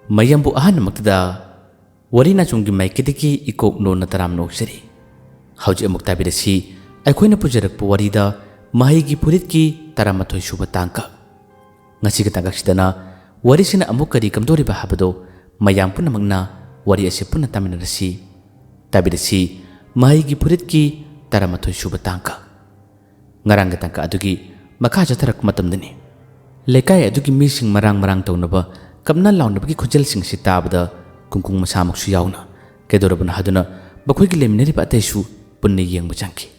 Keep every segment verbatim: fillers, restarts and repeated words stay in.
ꯃꯌꯥꯝꯕꯨ ꯑꯍꯥꯟꯕꯃꯛꯇꯗ ꯋꯥꯔꯤ ꯅꯥꯆꯣꯝꯒꯤ ꯃꯥꯏꯀꯩꯗꯒꯤ ꯏꯀꯣꯛ ꯅꯣꯟꯅ ꯇꯔꯥꯝꯅ ꯑꯣꯛꯆꯔꯤ꯫ ꯍꯧꯖꯤꯛ ꯑꯃꯨꯛ ꯇꯥꯕꯤꯔꯁꯤ ꯑꯩꯈꯣꯏꯅ ꯄꯨꯖꯔꯛꯄ ꯋꯥꯔꯤꯗ ꯃꯍꯩꯒꯤ ꯐꯨꯔꯤꯠꯀꯤ ꯇꯔꯥꯃꯥꯊꯣꯏ ꯁꯨꯕ ꯇꯥꯡꯀꯛ꯫ ꯉꯁꯤꯒꯤ ꯇꯥꯡꯀꯛꯁꯤꯗꯅ ꯋꯥꯔꯤꯁꯤꯅ ꯑꯃꯨꯛ ꯀꯔꯤ ꯀꯝꯗꯧꯔꯤꯕ ꯍꯥꯏꯕꯗꯣ ꯃꯌꯥꯝ ꯄꯨꯝꯅꯃꯛꯅ ꯋꯥꯔꯤ ꯑꯁꯤ ꯄꯨꯟꯅ ꯇꯥꯃꯤꯟꯅꯔꯁꯤ꯫ ꯇꯥꯕꯤꯔꯁꯤ ꯃꯍꯩꯒꯤ ꯐꯨꯔꯤꯠꯀꯤ ꯇꯔꯥꯃꯥꯊꯣꯏ ꯁꯨꯕ ꯇꯥꯡꯀꯛ꯫ ꯉꯔꯥꯡꯒꯤ ꯇꯥꯡꯀꯛ ꯑꯗꯨꯒꯤ ꯃꯈꯥ ꯆꯠꯊꯔꯛꯄ ꯃꯇꯝꯗꯅꯤ꯫ ꯂꯩꯀꯥꯏ ꯑꯗꯨꯒꯤ ꯃꯤꯁꯤꯡ ꯃꯔꯥꯡ ꯃꯔꯥꯡ ꯇꯧꯅꯕ, ꯀꯞꯅ ꯂꯥꯎꯅꯕꯒꯤ ꯈꯣꯟꯖꯦꯜꯁꯤꯡ ꯑꯁꯤ ꯇꯥꯕꯗ ꯀꯨꯡꯀꯨꯡ ꯃꯁꯥꯃꯛꯁꯨ ꯌꯥꯎꯅ ꯀꯩꯗꯧꯔꯕꯅꯣ ꯍꯥꯏꯗꯨꯅ ꯃꯈꯣꯏꯒꯤ ꯂꯩꯃꯤꯟꯅꯔꯤꯕ ꯑꯇꯩꯁꯨ ꯄꯨꯟꯅ ꯌꯦꯡꯕ ꯆꯪꯈꯤ꯫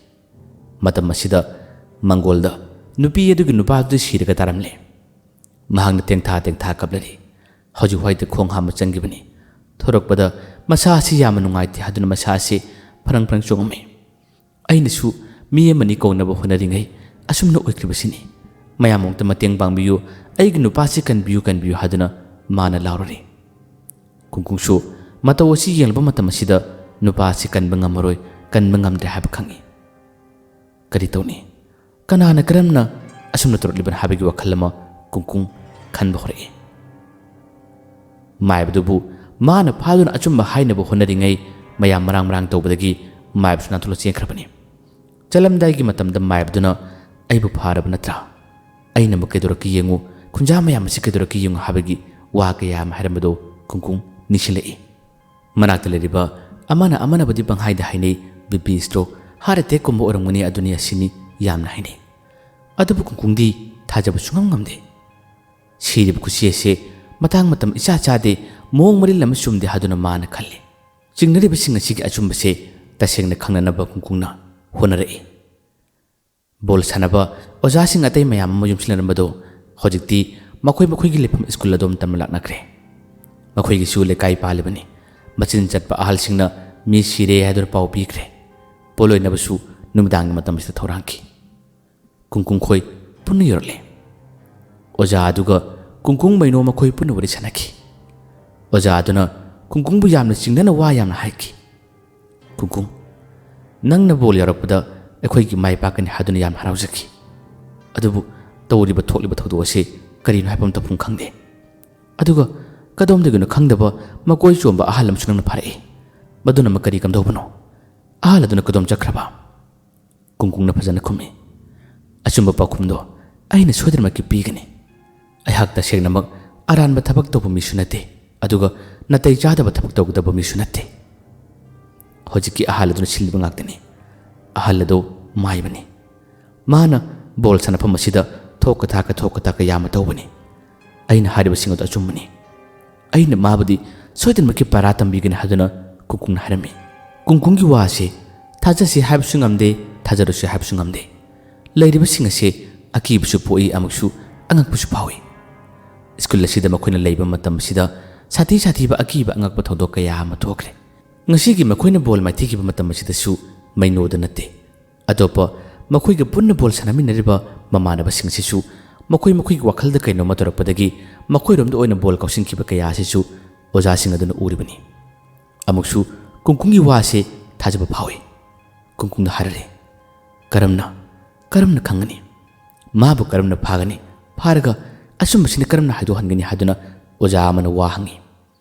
ꯃꯇꯝ ꯑꯁꯤꯗ ꯃꯪꯒꯣꯜꯗ ꯅꯨꯄꯤ ꯑꯗꯨꯒꯤ ꯅꯨꯄꯥꯗꯨꯗꯤ ꯁꯤꯔꯒ ꯇꯥꯔꯝꯂꯦ꯫ ꯃꯍꯥꯛꯅ ꯇꯦꯡꯊꯥ ꯇꯦꯡꯊꯥ ꯀꯞꯂꯔꯤ꯫ ꯍꯧꯖꯤꯛ ꯋꯥꯏꯗ ꯈꯣꯡ ꯍꯥꯝꯕ ꯆꯪꯈꯤꯕꯅꯤ꯫ ꯊꯣꯔꯛꯄꯗ ꯃꯁꯥ ꯑꯁꯤ ꯌꯥꯝꯅ ꯅꯨꯡꯉꯥꯏꯇꯦ ꯍꯥꯏꯗꯨꯅ ꯃꯁꯥ ꯑꯁꯤ ꯐꯔꯪ ꯐꯔꯪ ꯆꯣꯡꯉꯝꯃꯤ꯫ ꯑꯩꯅꯁꯨ ꯃꯤ ꯑꯃꯅꯤ ꯀꯧꯅꯕ ꯍꯣꯠꯅꯔꯤꯉꯩ ꯑꯁꯨꯝꯅ ꯑꯣꯏꯈ꯭ꯔꯤꯕꯁꯤꯅꯤ꯫ ꯃꯌꯥꯝ ꯑꯃꯨꯛꯇ ꯃꯇꯦꯡ ꯄꯥꯡꯕꯤꯌꯨ, ꯑꯩꯒꯤ ꯅꯨꯄꯥꯁꯤ ꯀꯟꯕꯤꯌꯨ, ꯀꯟꯕꯤꯌꯨ ꯍꯥꯏꯗꯨꯅ ꯃꯥꯅ ꯂꯥꯎꯔꯔꯤ꯫ ꯀꯨꯡꯀꯨꯡꯁꯨ ꯃꯇꯧ ꯑꯁꯤ ꯌꯦꯡꯂꯨꯕ ꯃꯇꯝ ꯑꯁꯤꯗ ꯅꯨꯄꯥ ꯑꯁꯤ ꯀꯟꯕ ꯉꯝꯃꯔꯣꯏ, ꯀꯟꯕ ꯉꯝꯗ꯭ꯔꯦ ꯍꯥꯏꯕ ꯈꯪꯏ꯫ ꯀꯔꯤ ꯇꯧꯅꯤ? ꯀꯅꯥꯅ ꯀꯔꯝꯅ ꯑꯁꯨꯝꯅ ꯇꯧꯔꯛꯂꯤꯕꯅꯣ ꯍꯥꯏꯕꯒꯤ ꯋꯥꯈꯜ ꯑꯃ ꯀꯨꯡꯀꯨꯡ ꯈꯟꯕ ꯍꯧꯔꯛꯏ꯫ ꯃꯥꯏꯕꯗꯨꯕꯨ ꯃꯥꯅ ꯐꯥꯗꯨꯅ ꯑꯆꯨꯝꯕ ꯍꯥꯏꯅꯕ ꯍꯣꯠꯅꯔꯤꯉꯩ ꯃꯌꯥꯝ ꯃꯔꯥꯡ ꯃꯔꯥꯡ ꯇꯧꯕꯗꯒꯤ ꯃꯥꯏꯕꯁꯨ ꯅꯥꯟꯊꯣꯛꯂ ꯆꯦꯟꯈ꯭ꯔꯕꯅꯤ꯫ ꯆꯠꯂꯝꯗꯥꯏꯒꯤ ꯃꯇꯝꯗ ꯃꯥꯏꯕꯗꯨꯅ "ꯑꯩꯕꯨ ꯐꯥꯔꯕ ꯅꯠꯇ꯭ꯔꯥ? ꯑꯩꯅ ꯑꯃꯨꯛ ꯀꯩꯗꯧꯔꯛꯀꯦ ꯌꯦꯡꯉꯨ, ꯈꯨꯟꯖꯥ ꯃꯌꯥꯝ ꯑꯁꯤ ꯀꯩꯗꯧꯔꯛꯀꯦ ꯌꯦꯡꯉꯨ" ꯍꯥꯏꯕꯒꯤ ꯋꯥ ꯀꯌꯥ ꯑꯃ ꯍꯥꯏꯔꯝꯕꯗꯨ ꯀꯨꯡꯀꯨꯡ ꯅꯤꯡꯁꯤꯡꯂꯛꯏ꯫ ꯃꯅꯥꯛꯇ ꯂꯩꯔꯤꯕ ꯑꯃꯅ ꯑꯃꯅꯕꯨꯗꯤ ꯄꯪꯍꯥꯏꯗ ꯍꯥꯏꯅꯩ, "ꯕꯤ ꯄꯤ ꯁ꯭ꯇ꯭ꯔꯣꯛ, ꯍꯥꯔꯠ ꯑꯦꯇꯦꯛꯀꯨꯝꯕ ꯑꯣꯏꯔꯝꯒꯅꯤ, ꯑꯗꯨꯅꯤ ꯑꯁꯤꯅꯤ" ꯌꯥꯝꯅ ꯍꯥꯏꯅꯩ꯫ ꯑꯗꯨꯕꯨ ꯀꯨꯡꯀꯨꯡꯗꯤ ꯊꯥꯖꯕ ꯁꯨꯡꯉꯝ ꯉꯝꯗꯦ꯫ ꯁꯤꯔꯤꯕ ꯈꯨꯠꯁꯤ ꯑꯁꯤ ꯃꯇꯥꯡ ꯃꯇꯝ ꯏꯆꯥ ꯆꯥꯗꯦ, ꯃꯑꯣꯡ ꯃꯔꯤꯜ ꯑꯃ ꯆꯨꯝꯗꯦ ꯍꯥꯏꯗꯨꯅ ꯃꯥꯅ ꯈꯜꯂꯤ꯫ ꯆꯤꯡꯅꯔꯤꯕꯁꯤꯡ ꯑꯁꯤꯒꯤ ꯑꯆꯨꯝꯕꯁꯦ ꯇꯁꯦꯡꯅ ꯈꯪꯅꯅꯕ ꯀꯨꯡꯀꯨꯡꯅ ꯍꯣꯠꯅꯔꯛꯏ꯫ ꯕꯣꯜ ꯁꯥꯟꯅꯕ ꯑꯣꯖꯥꯁꯤꯡ ꯑꯇꯩ ꯃꯌꯥꯝ ꯑꯃ ꯌꯨꯝꯁꯤꯟꯅꯔꯝꯕꯗꯣ ꯍꯧꯖꯤꯛꯇꯤ ꯃꯈꯣꯏ ꯃꯈꯣꯏꯒꯤ ꯂꯩꯐꯝ ꯁ꯭ꯀꯨꯜ ꯑꯗꯣꯝ ꯇꯝꯕ ꯂꯥꯛꯅꯈ꯭ꯔꯦ꯫ ꯃꯈꯣꯏꯒꯤꯁꯨ ꯂꯩꯀꯥꯏ ꯄꯥꯜꯂꯤꯕꯅꯤ꯫ ꯃꯆꯤꯟ ꯆꯠꯄ ꯑꯍꯜꯁꯤꯡꯅ ꯃꯤ ꯁꯤꯔꯦ ꯍꯥꯏꯗꯨꯅ ꯄꯥꯎ ꯄꯤꯈ꯭ꯔꯦ꯫ ꯄꯣꯠꯂꯣꯏꯅꯕꯁꯨ ꯅꯨꯃꯤꯗꯥꯡꯒꯤ ꯃꯇꯝꯁꯤꯗ ꯊꯧꯔꯥꯡꯈꯤ꯫ ꯀꯨꯡꯀꯨꯡ ꯈꯣꯏ ꯄꯨꯟꯅ ꯌꯧꯔꯛꯂꯦ꯫ ꯑꯣꯖꯥ ꯑꯗꯨꯒ ꯀꯨꯡꯀꯨꯡ ꯃꯩꯅꯣ ꯃꯈꯣꯏ ꯄꯨꯟꯅ ꯋꯥꯔꯤ ꯁꯥꯟꯅꯈꯤ꯫ ꯑꯣꯖꯥ ꯑꯗꯨꯅ ꯀꯨꯡꯀꯨꯡꯕꯨ ꯌꯥꯝꯅ ꯆꯤꯡꯅꯅ ꯋꯥ ꯌꯥꯝꯅ ꯍꯥꯏꯈꯤ꯫ "ꯀꯨꯡꯀꯨꯡ, ꯅꯪꯅ ꯕꯣꯜ ꯌꯥꯎꯔꯛꯄꯗ ꯑꯩꯈꯣꯏꯒꯤ ꯃꯥꯏ ꯄꯥꯛꯀꯅꯤ ꯍꯥꯏꯗꯨꯅ ꯌꯥꯝ ꯍꯔꯥꯎꯖꯈꯤ꯫ ꯑꯗꯨꯕꯨ ꯇꯧꯔꯤꯕ ꯊꯣꯛꯂꯤꯕ ꯊꯧꯗꯣꯛ ꯑꯁꯤ ꯀꯔꯤꯅꯣ ꯍꯥꯏꯕ ꯑꯃ ꯇꯧꯐꯝ ꯈꯪꯗꯦ꯫ ꯑꯗꯨꯒ ꯀꯗꯣꯝꯗꯒꯤꯅꯣ ꯈꯪꯗꯕ ꯃꯀꯣꯏ ꯆꯣꯝꯕ ꯑꯍꯜ ꯑꯃꯁꯨ ꯅꯪꯅ ꯐꯥꯔꯛꯏ꯫ ꯃꯗꯨꯅ ꯑꯃꯨꯛ ꯀꯔꯤ ꯀꯝꯗꯧꯕꯅꯣ? ꯑꯍꯜ ꯑꯗꯨꯅ ꯀꯗꯣꯝ ꯆꯠꯈ꯭ꯔꯕ? ꯀꯨꯡꯀꯨꯡꯅ ꯐꯖꯅ ꯈꯨꯝꯃꯤ꯫ ꯑꯆꯨꯝꯕ ꯄꯥꯎꯈꯨꯝꯗꯣ ꯑꯩꯅ ꯁꯣꯏꯗꯅꯃꯛꯀꯤ ꯄꯤꯒꯅꯤ꯫ ꯑꯩꯍꯥꯛ ꯇꯁꯦꯡꯅꯃꯛ ꯑꯔꯥꯟꯕ ꯊꯕꯛ ꯇꯧꯕ ꯃꯤꯁꯨ ꯅꯠꯇꯦ, ꯑꯗꯨꯒ ꯅꯥꯇꯩ ꯆꯥꯗꯕ ꯊꯕꯛ ꯇꯧꯒꯗꯕ ꯃꯤꯁꯨ ꯅꯠꯇꯦ꯫ ꯍꯧꯖꯤꯛꯀꯤ ꯑꯍꯜ ꯑꯗꯨꯅ ꯁꯤꯜꯂꯤꯕ ꯉꯥꯛꯇꯅꯤ꯫ ꯑꯍꯜ ꯑꯗꯨ ꯃꯥꯏꯕꯅꯤ꯫ ꯃꯥꯅ ꯕꯣꯜ ꯁꯥꯟꯅꯐꯝ ꯑꯁꯤꯗ ꯊꯣꯛꯀ ꯊꯥꯛꯀ ꯊꯣꯛꯀ ꯊꯥꯛꯀ ꯌꯥꯝꯅ ꯇꯧꯕꯅꯤ꯫ ꯑꯩꯅ ꯍꯥꯏꯔꯤꯕꯁꯤꯡ ꯑꯗꯨ ꯑꯆꯨꯝꯕꯅꯤ꯫ ꯑꯩꯅ ꯃꯥꯕꯨꯗꯤ ꯁꯣꯏꯗꯅꯃꯛꯀꯤ ꯄꯔꯥ ꯇꯝꯕꯤꯒꯅꯤ ꯍꯥꯏꯗꯨꯅ ꯀꯨꯡꯀꯨꯡꯅ ꯍꯥꯏꯔꯝꯃꯤ꯫ ꯀꯨꯡꯀꯨꯡꯒꯤ ꯋꯥꯁꯤ ꯊꯥꯖꯁꯤ ꯍꯥꯏꯕꯁꯨ ꯉꯝꯗꯦ, ꯊꯥꯖꯔꯣꯏꯁꯤ ꯍꯥꯏꯕꯁꯨ ꯉꯝꯗꯦ꯫ ꯂꯩꯔꯤꯕꯁꯤꯡ ꯑꯁꯤ ꯑꯀꯤꯕꯁꯨ ꯄꯣꯛꯏ ꯑꯃꯁꯨ ꯑꯉꯛꯄꯁꯨ ꯐꯥꯎꯏ꯫ ꯁ꯭ꯀꯨꯜ ꯑꯁꯤꯗ ꯃꯈꯣꯏꯅ ꯂꯩꯕ ꯃꯇꯝ ꯑꯁꯤꯗ ꯁꯥꯊꯤ ꯁꯥꯊꯤꯕ ꯑꯀꯤꯕ ꯑꯉꯛꯄ ꯊꯧꯗꯣꯛ ꯀꯌꯥ ꯑꯃ ꯊꯣꯛꯈ꯭ꯔꯦ꯫ ꯉꯁꯤꯒꯤ ꯃꯈꯣꯏꯅ ꯕꯣꯜ ꯃꯥꯏꯊꯤꯈꯤꯕ ꯃꯇꯝ ꯑꯁꯤꯗꯁꯨ ꯃꯩꯅꯣꯗ ꯅꯠꯇꯦ꯫ ꯑꯇꯣꯞꯄ ꯃꯈꯣꯏꯒ ꯄꯨꯟꯅ ꯕꯣꯜ ꯁꯥꯟꯅꯃꯤꯟꯅꯔꯤꯕ ꯃꯃꯥꯟꯅꯕꯁꯤꯡꯁꯤꯁꯨ ꯃꯈꯣꯏ ꯃꯈꯣꯏꯒꯤ ꯋꯥꯈꯜꯗ ꯀꯩꯅꯣꯝꯃ ꯇꯧꯔꯛꯄꯗꯒꯤ ꯃꯈꯣꯏꯔꯣꯝꯗ ꯑꯣꯏꯅ ꯕꯣꯜ ꯀꯥꯎꯁꯤꯟꯈꯤꯕ ꯀꯌꯥ ꯑꯁꯤꯁꯨ ꯑꯣꯖꯥꯁꯤꯡ ꯑꯗꯨꯅ ꯎꯔꯤꯕꯅꯤ꯫ ꯑꯃꯨꯛꯁꯨ ꯀꯨꯡꯀꯨꯡꯒꯤ ꯋꯥꯁꯦ ꯊꯥꯖꯕ ꯐꯥꯎꯏ꯫ ꯀꯨꯡꯀꯨꯡꯗ ꯍꯥꯏꯔꯔꯦ, "ꯀꯔꯝꯅ? ꯀꯔꯝꯅ ꯈꯪꯒꯅꯤ? ꯃꯥꯕꯨ ꯀꯔꯝꯅ ꯐꯥꯒꯅꯤ? ꯐꯥꯔꯒ ꯑꯆꯨꯝꯕꯁꯤꯅ ꯀꯔꯝꯅ ꯍꯥꯏꯗꯣꯛꯍꯟꯒꯅꯤ?" ꯍꯥꯏꯗꯨꯅ ꯑꯣꯖꯥ ꯑꯃꯅ ꯋꯥ ꯍꯪꯉꯤ꯫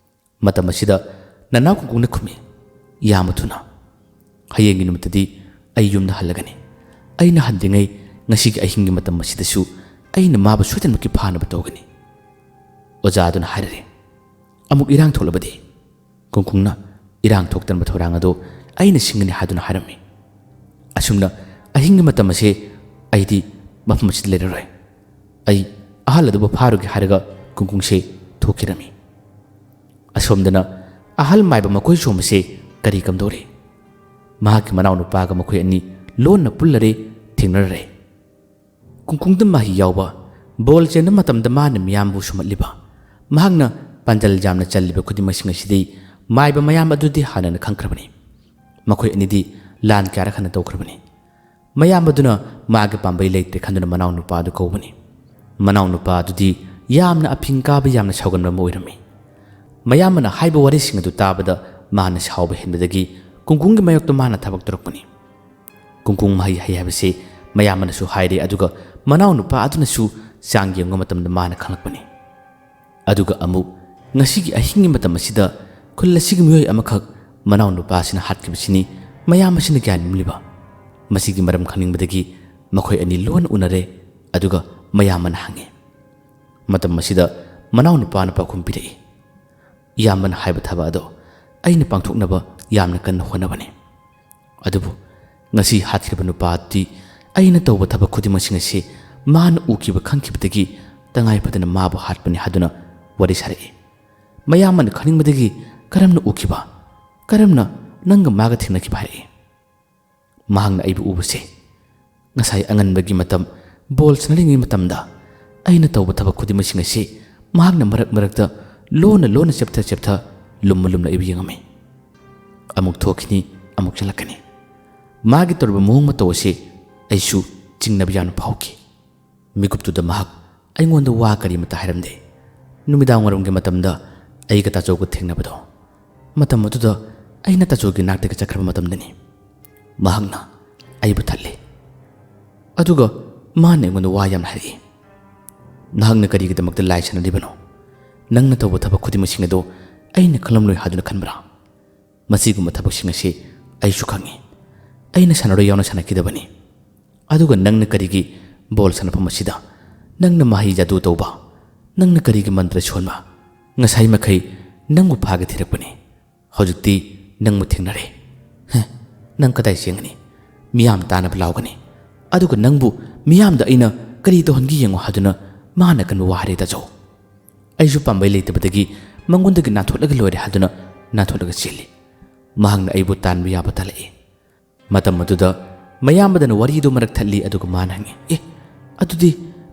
ꯃꯇꯝ ꯑꯁꯤꯗ ꯅꯅꯥꯎ ꯀꯨꯡꯀꯨꯡꯅ ꯈꯨꯝꯃꯤ, "ꯌꯥꯝꯅ ꯊꯨꯅ꯫ ꯍꯌꯦꯡꯒꯤ ꯅꯨꯃꯤꯠꯇꯗꯤ ꯑꯩ ꯌꯨꯝꯗ ꯍꯜꯂꯒꯅꯤ꯫ ꯑꯩꯅ ꯍꯟꯗ꯭ꯔꯤꯉꯩ ꯉꯁꯤꯒꯤ ꯑꯍꯤꯡꯒꯤ ꯃꯇꯝ ꯑꯁꯤꯗꯁꯨ ꯑꯩꯅ ꯃꯥꯕꯨ ꯁꯣꯏꯗꯅꯃꯛꯀꯤ ꯐꯥꯅꯕ ꯇꯧꯒꯅꯤ꯫" ꯑꯣꯖꯥ ꯑꯗꯨꯅ ꯍꯥꯏꯔꯔꯦ, "ꯑꯃꯨꯛ ꯏꯔꯥꯡ ꯊꯣꯛꯂꯕꯗꯤ?" ꯀꯨꯡꯀꯨꯡꯅ ꯏꯔꯥꯡ ꯊꯣꯛꯇꯅꯕ ꯊꯧꯔꯥꯡ ꯑꯗꯨ ꯑꯩꯅ ꯁꯤꯟꯒꯅꯤ ꯍꯥꯏꯗꯨꯅ ꯍꯥꯏꯔꯝꯃꯤ꯫ ꯑꯁꯨꯝꯅ ꯑꯍꯤꯡꯒꯤ ꯃꯇꯝ ꯑꯁꯦ ꯑꯩꯗꯤ ꯃꯐꯝ ꯑꯁꯤꯗ ꯂꯩꯔꯔꯣꯏ꯫ ꯑꯩ ꯑꯍꯜ ꯑꯗꯨꯕꯨ ꯐꯥꯔꯨꯒꯦ ꯍꯥꯏꯔꯒ ꯀꯨꯡꯀꯨꯡꯁꯦ ꯊꯣꯛꯈꯤꯔꯝꯃꯤ꯫ ꯑꯁꯣꯝꯗꯅ ꯑꯍꯜ ꯃꯥꯏꯕ ꯃꯀꯣꯏ ꯆꯣꯝꯕꯁꯦ ꯀꯔꯤ ꯀꯝꯗꯧꯔꯤ? ꯃꯍꯥꯛꯀꯤ ꯃꯅꯥꯎꯅꯨꯄꯥꯒ ꯃꯈꯣꯏ ꯑꯅꯤ ꯂꯣꯟꯅ ꯄꯨꯜꯂꯔꯦ, ꯊꯦꯡꯅꯔꯔꯦ꯫ ꯀꯨꯡꯀꯨꯡꯗ ꯃꯍꯩ ꯌꯥꯎꯕ, ꯕꯣꯜ ꯆꯦꯟꯕ ꯃꯇꯝꯗ ꯃꯥꯅ ꯃꯤꯌꯥꯝꯕꯨ ꯁꯨꯝꯍꯠꯂꯤꯕ, ꯃꯍꯥꯛꯅ ꯄꯥꯟꯖꯜ ꯌꯥꯝꯅ ꯆꯜꯂꯤꯕ ꯈꯨꯗꯤꯡꯃꯛꯁꯤꯡ ꯑꯁꯤꯗꯤ ꯃꯥꯏꯕ ꯃꯌꯥꯝ ꯑꯗꯨꯗꯤ ꯍꯥꯟꯅꯅ ꯈꯪꯈ꯭ꯔꯕꯅꯤ꯫ ꯃꯈꯣꯏ ꯑꯅꯤꯗꯤ ꯂꯥꯟ ꯀꯌꯥꯔꯛ ꯍꯟꯅ ꯇꯧꯈ꯭ꯔꯕꯅꯤ꯫ ꯃꯌꯥꯝ ꯑꯗꯨꯅ ꯃꯥꯒꯤ ꯄꯥꯝꯕꯩ ꯂꯩꯇ꯭ꯔꯦ ꯈꯟꯗꯨꯅ ꯃꯅꯥꯎꯅꯨꯄꯥ ꯑꯗꯨ ꯀꯧꯕꯅꯤ꯫ ꯃꯅꯥꯎꯅꯨꯄꯥ ꯑꯗꯨꯗꯤ ꯌꯥꯝꯅ ꯑꯐꯤꯡ ꯀꯥꯕ, ꯌꯥꯝꯅ ꯁꯥꯎꯒꯟꯕ ꯑꯃ ꯑꯣꯏꯔꯝꯃꯤ꯫ ꯃꯌꯥꯝꯕꯅ ꯍꯥꯏꯕ ꯋꯥꯔꯤꯁꯤꯡ ꯑꯗꯨ ꯇꯥꯕꯗ ꯃꯥꯅ ꯁꯥꯎꯕ ꯍꯦꯟꯕꯗꯒꯤ ꯀꯨꯡꯀꯨꯡꯒꯤ ꯃꯥꯌꯣꯛꯇ ꯃꯥꯅ ꯊꯕꯛ ꯇꯧꯔꯛꯄꯅꯤ꯫ ꯀꯨꯡꯀꯨꯡ ꯃꯍꯩ ꯍꯩ ꯍꯥꯏꯕꯁꯤ ꯃꯌꯥꯝꯕꯅꯁꯨ ꯍꯥꯏꯔꯦ, ꯑꯗꯨꯒ ꯃꯅꯥꯎꯅꯨꯄꯥ ꯑꯗꯨꯅꯁꯨ ꯆꯥꯡ ꯌꯦꯡꯕ ꯃꯇꯝꯗ ꯃꯥꯅ ꯈꯪꯂꯛꯄꯅꯤ꯫ ꯑꯗꯨꯒ ꯑꯃꯨꯛ ꯉꯁꯤꯒꯤ ꯑꯍꯤꯡꯒꯤ ꯃꯇꯝ ꯑꯁꯤꯗ ꯈꯨꯜ ꯑꯁꯤꯒꯤ ꯃꯤꯑꯣꯏ ꯑꯃꯈꯛ ꯃꯅꯥꯎ ꯅꯨꯄꯥ ꯑꯁꯤꯅ ꯍꯥꯠꯈꯤꯕꯁꯤꯅꯤ ꯃꯌꯥꯝ ꯑꯁꯤꯅ ꯒ꯭ꯌꯥꯟ ꯃꯨꯜꯂꯤꯕ꯫ ꯃꯁꯤꯒꯤ ꯃꯔꯝ ꯈꯪꯅꯤꯡꯕꯗꯒꯤ ꯃꯈꯣꯏ ꯑꯅꯤ ꯂꯣꯟꯅ ꯎꯅꯔꯦ꯫ ꯑꯗꯨꯒ ꯃꯌꯥꯝꯕꯅ ꯍꯪꯉꯤ꯫ ꯃꯇꯝ ꯑꯁꯤꯗ ꯃꯅꯥꯎ ꯅꯨꯄꯥꯅ ꯄꯥꯎꯈꯨꯝ ꯄꯤꯔꯛꯏ, "ꯏꯌꯥꯝꯕꯅ ꯍꯥꯏꯕ ꯊꯕꯛ ꯑꯗꯣ ꯑꯩꯅ ꯄꯥꯡꯊꯣꯛꯅꯕ ꯌꯥꯝꯅ ꯀꯟꯅ ꯍꯣꯠꯅꯕꯅꯤ꯫ ꯑꯗꯨꯕꯨ ꯉꯁꯤ ꯍꯥꯠꯈ꯭ꯔꯤꯕ ꯅꯨꯄꯥ ꯑꯗꯨꯗꯤ ꯑꯩꯅ ꯇꯧꯕ ꯊꯕꯛ ꯈꯨꯗꯤꯡꯃꯛꯁꯤꯡ ꯑꯁꯤ ꯃꯥꯅ ꯎꯈꯤꯕ ꯈꯪꯈꯤꯕꯗꯒꯤ ꯇꯉꯥꯏ ꯐꯗꯅ ꯃꯥꯕꯨ ꯍꯥꯠꯄꯅꯤ" ꯍꯥꯏꯗꯨꯅ ꯋꯥꯔꯤ ꯁꯥꯔꯛꯏ꯫ ꯃꯌꯥꯝꯕꯅ ꯈꯪꯅꯤꯡꯕꯗꯒꯤ, "ꯀꯔꯝꯅ ꯎꯈꯤꯕ? ꯀꯔꯝꯅ ꯅꯪꯒ ꯃꯥꯒ ꯊꯦꯡꯅꯈꯤꯕ?" ꯍꯥꯏꯔꯛꯏ꯫ ꯃꯍꯥꯛꯅ ꯑꯩꯕꯨ ꯎꯕꯁꯦ ꯉꯁꯥꯏ ꯑꯉꯟꯕꯒꯤ ꯃꯇꯝ ꯕꯣꯜ ꯁꯥꯟꯅꯔꯤꯉꯩ ꯃꯇꯝꯗ ꯑꯩꯅ ꯇꯧꯕ ꯊꯕꯛ ꯈꯨꯗꯤꯡꯃꯛꯁꯤꯡ ꯑꯁꯤ ꯃꯍꯥꯛꯅ ꯃꯔꯛ ꯃꯔꯛꯇ ꯂꯣꯟꯅ ꯂꯣꯟꯅ ꯆꯦꯞꯊ ꯆꯦꯞꯊ ꯂꯨꯝꯃ ꯂꯨꯝꯅ ꯑꯩꯕꯨ ꯌꯦꯡꯉꯝꯃꯤ꯫ ꯑꯃꯨꯛ ꯊꯣꯛꯈꯤꯅꯤ, ꯑꯃꯨꯛ ꯆꯠꯂꯛꯀꯅꯤ꯫ ꯃꯥꯒꯤ ꯇꯧꯔꯤꯕ ꯃꯑꯣꯡ ꯃꯇꯧ ꯑꯁꯤ ꯑꯩꯁꯨ ꯆꯤꯡꯅꯕ ꯌꯥꯝꯅ ꯐꯥꯎꯈꯤ꯫ ꯃꯤꯀꯨꯞꯇꯨꯗ ꯃꯍꯥꯛ ꯑꯩꯉꯣꯟꯗ ꯋꯥ ꯀꯔꯤꯃꯇ ꯍꯥꯏꯔꯝꯗꯦ꯫ ꯅꯨꯃꯤꯗꯥꯡ ꯋꯥꯏꯔꯝꯒꯤ ꯃꯇꯝꯗ ꯑꯩꯒ ꯇꯥꯆꯧꯒ ꯊꯦꯡꯅꯕꯗꯣ, ꯃꯇꯝ ꯑꯗꯨꯗ ꯑꯩꯅ ꯇꯥꯆꯧꯒꯤ ꯅꯥꯛꯇꯒꯤ ꯆꯠꯈ꯭ꯔꯕ ꯃꯇꯝꯗꯅꯤ꯫ ꯃꯍꯥꯛꯅ ꯑꯩꯕꯨ ꯊꯠꯂꯦ꯫ ꯑꯗꯨꯒ ꯃꯥꯅ ꯑꯩꯉꯣꯟꯗ ꯋꯥ ꯌꯥꯝꯅ ꯍꯥꯏꯔꯛꯏ꯫ "ꯅꯍꯥꯛꯅ ꯀꯔꯤꯒꯤꯗꯃꯛꯇ ꯂꯥꯏ ꯁꯥꯟꯅꯔꯤꯕꯅꯣ? ꯅꯪꯅ ꯇꯧꯕ ꯊꯕꯛ ꯈꯨꯗꯤꯡꯃꯛꯁꯤꯡ ꯑꯗꯨ ꯑꯩꯅ ꯈꯪꯂꯝꯂꯣꯏ ꯍꯥꯏꯗꯨꯅ ꯈꯟꯕ꯭ꯔꯥ? ꯃꯁꯤꯒꯨꯝꯕ ꯊꯕꯛꯁꯤꯡ ꯑꯁꯤ ꯑꯩꯁꯨ ꯈꯪꯏ꯫ ꯑꯩꯅ ꯁꯥꯟꯅꯔꯣꯏ ꯌꯥꯎꯅ ꯁꯥꯟꯅꯈꯤꯗꯕꯅꯤ꯫ ꯑꯗꯨꯒ ꯅꯪꯅ ꯀꯔꯤꯒꯤ ꯕꯣꯜ ꯁꯥꯟꯅꯐꯝ ꯑꯁꯤꯗ ꯅꯪꯅ ꯃꯍꯩ ꯖꯥꯗꯨ ꯇꯧꯕ? ꯅꯪꯅ ꯀꯔꯤꯒꯤ ꯃꯟꯇ꯭ꯔ ꯁꯣꯟꯕ? ꯉꯁꯥꯏ ꯃꯈꯩ ꯅꯪꯕꯨ ꯐꯥꯒꯦ ꯊꯤꯔꯛꯄꯅꯤ꯫ ꯍꯧꯖꯤꯛꯇꯤ ꯅꯪꯕꯨ ꯊꯦꯡꯅꯔꯦ꯫ ꯍꯦ, ꯅꯪ ꯀꯗꯥꯏ ꯆꯦꯟꯒꯅꯤ? ꯃꯤꯌꯥꯝ ꯇꯥꯅꯕ ꯂꯥꯎꯒꯅꯤ꯫ ꯑꯗꯨꯒ ꯅꯪꯕꯨ ꯃꯤꯌꯥꯝꯗ ꯑꯩꯅ ꯀꯔꯤ ꯇꯧꯍꯟꯒꯦ ꯌꯦꯡꯉꯨ" ꯍꯥꯏꯗꯨꯅ ꯃꯥꯅ ꯀꯟꯕ ꯋꯥ ꯍꯥꯏꯔꯦ ꯇꯥꯆꯧ꯫ ꯑꯩꯁꯨ ꯄꯥꯝꯕꯩ ꯂꯩꯇꯕꯗꯒꯤ ꯃꯉꯣꯟꯗꯒꯤ ꯅꯥꯟꯊꯣꯛꯂꯒ ꯂꯣꯏꯔꯦ ꯍꯥꯏꯗꯨꯅ ꯅꯥꯟꯊꯣꯛꯂꯒ ꯆꯦꯜꯂꯤ꯫ ꯃꯍꯥꯛꯅ ꯑꯩꯕꯨ ꯇꯥꯟꯕ ꯌꯥꯕ ꯇꯥꯜꯂꯛꯏ꯫ ꯃꯇꯝ ꯑꯗꯨꯗ ꯃꯌꯥꯝꯕꯗꯅ ꯋꯥꯔꯤꯗꯨ ꯃꯔꯛ ꯊꯠꯂꯤ, ꯑꯗꯨꯒ ꯃꯥꯅ ꯍꯪꯉꯤ, "ꯑꯦ, ꯑꯗꯨꯗꯤ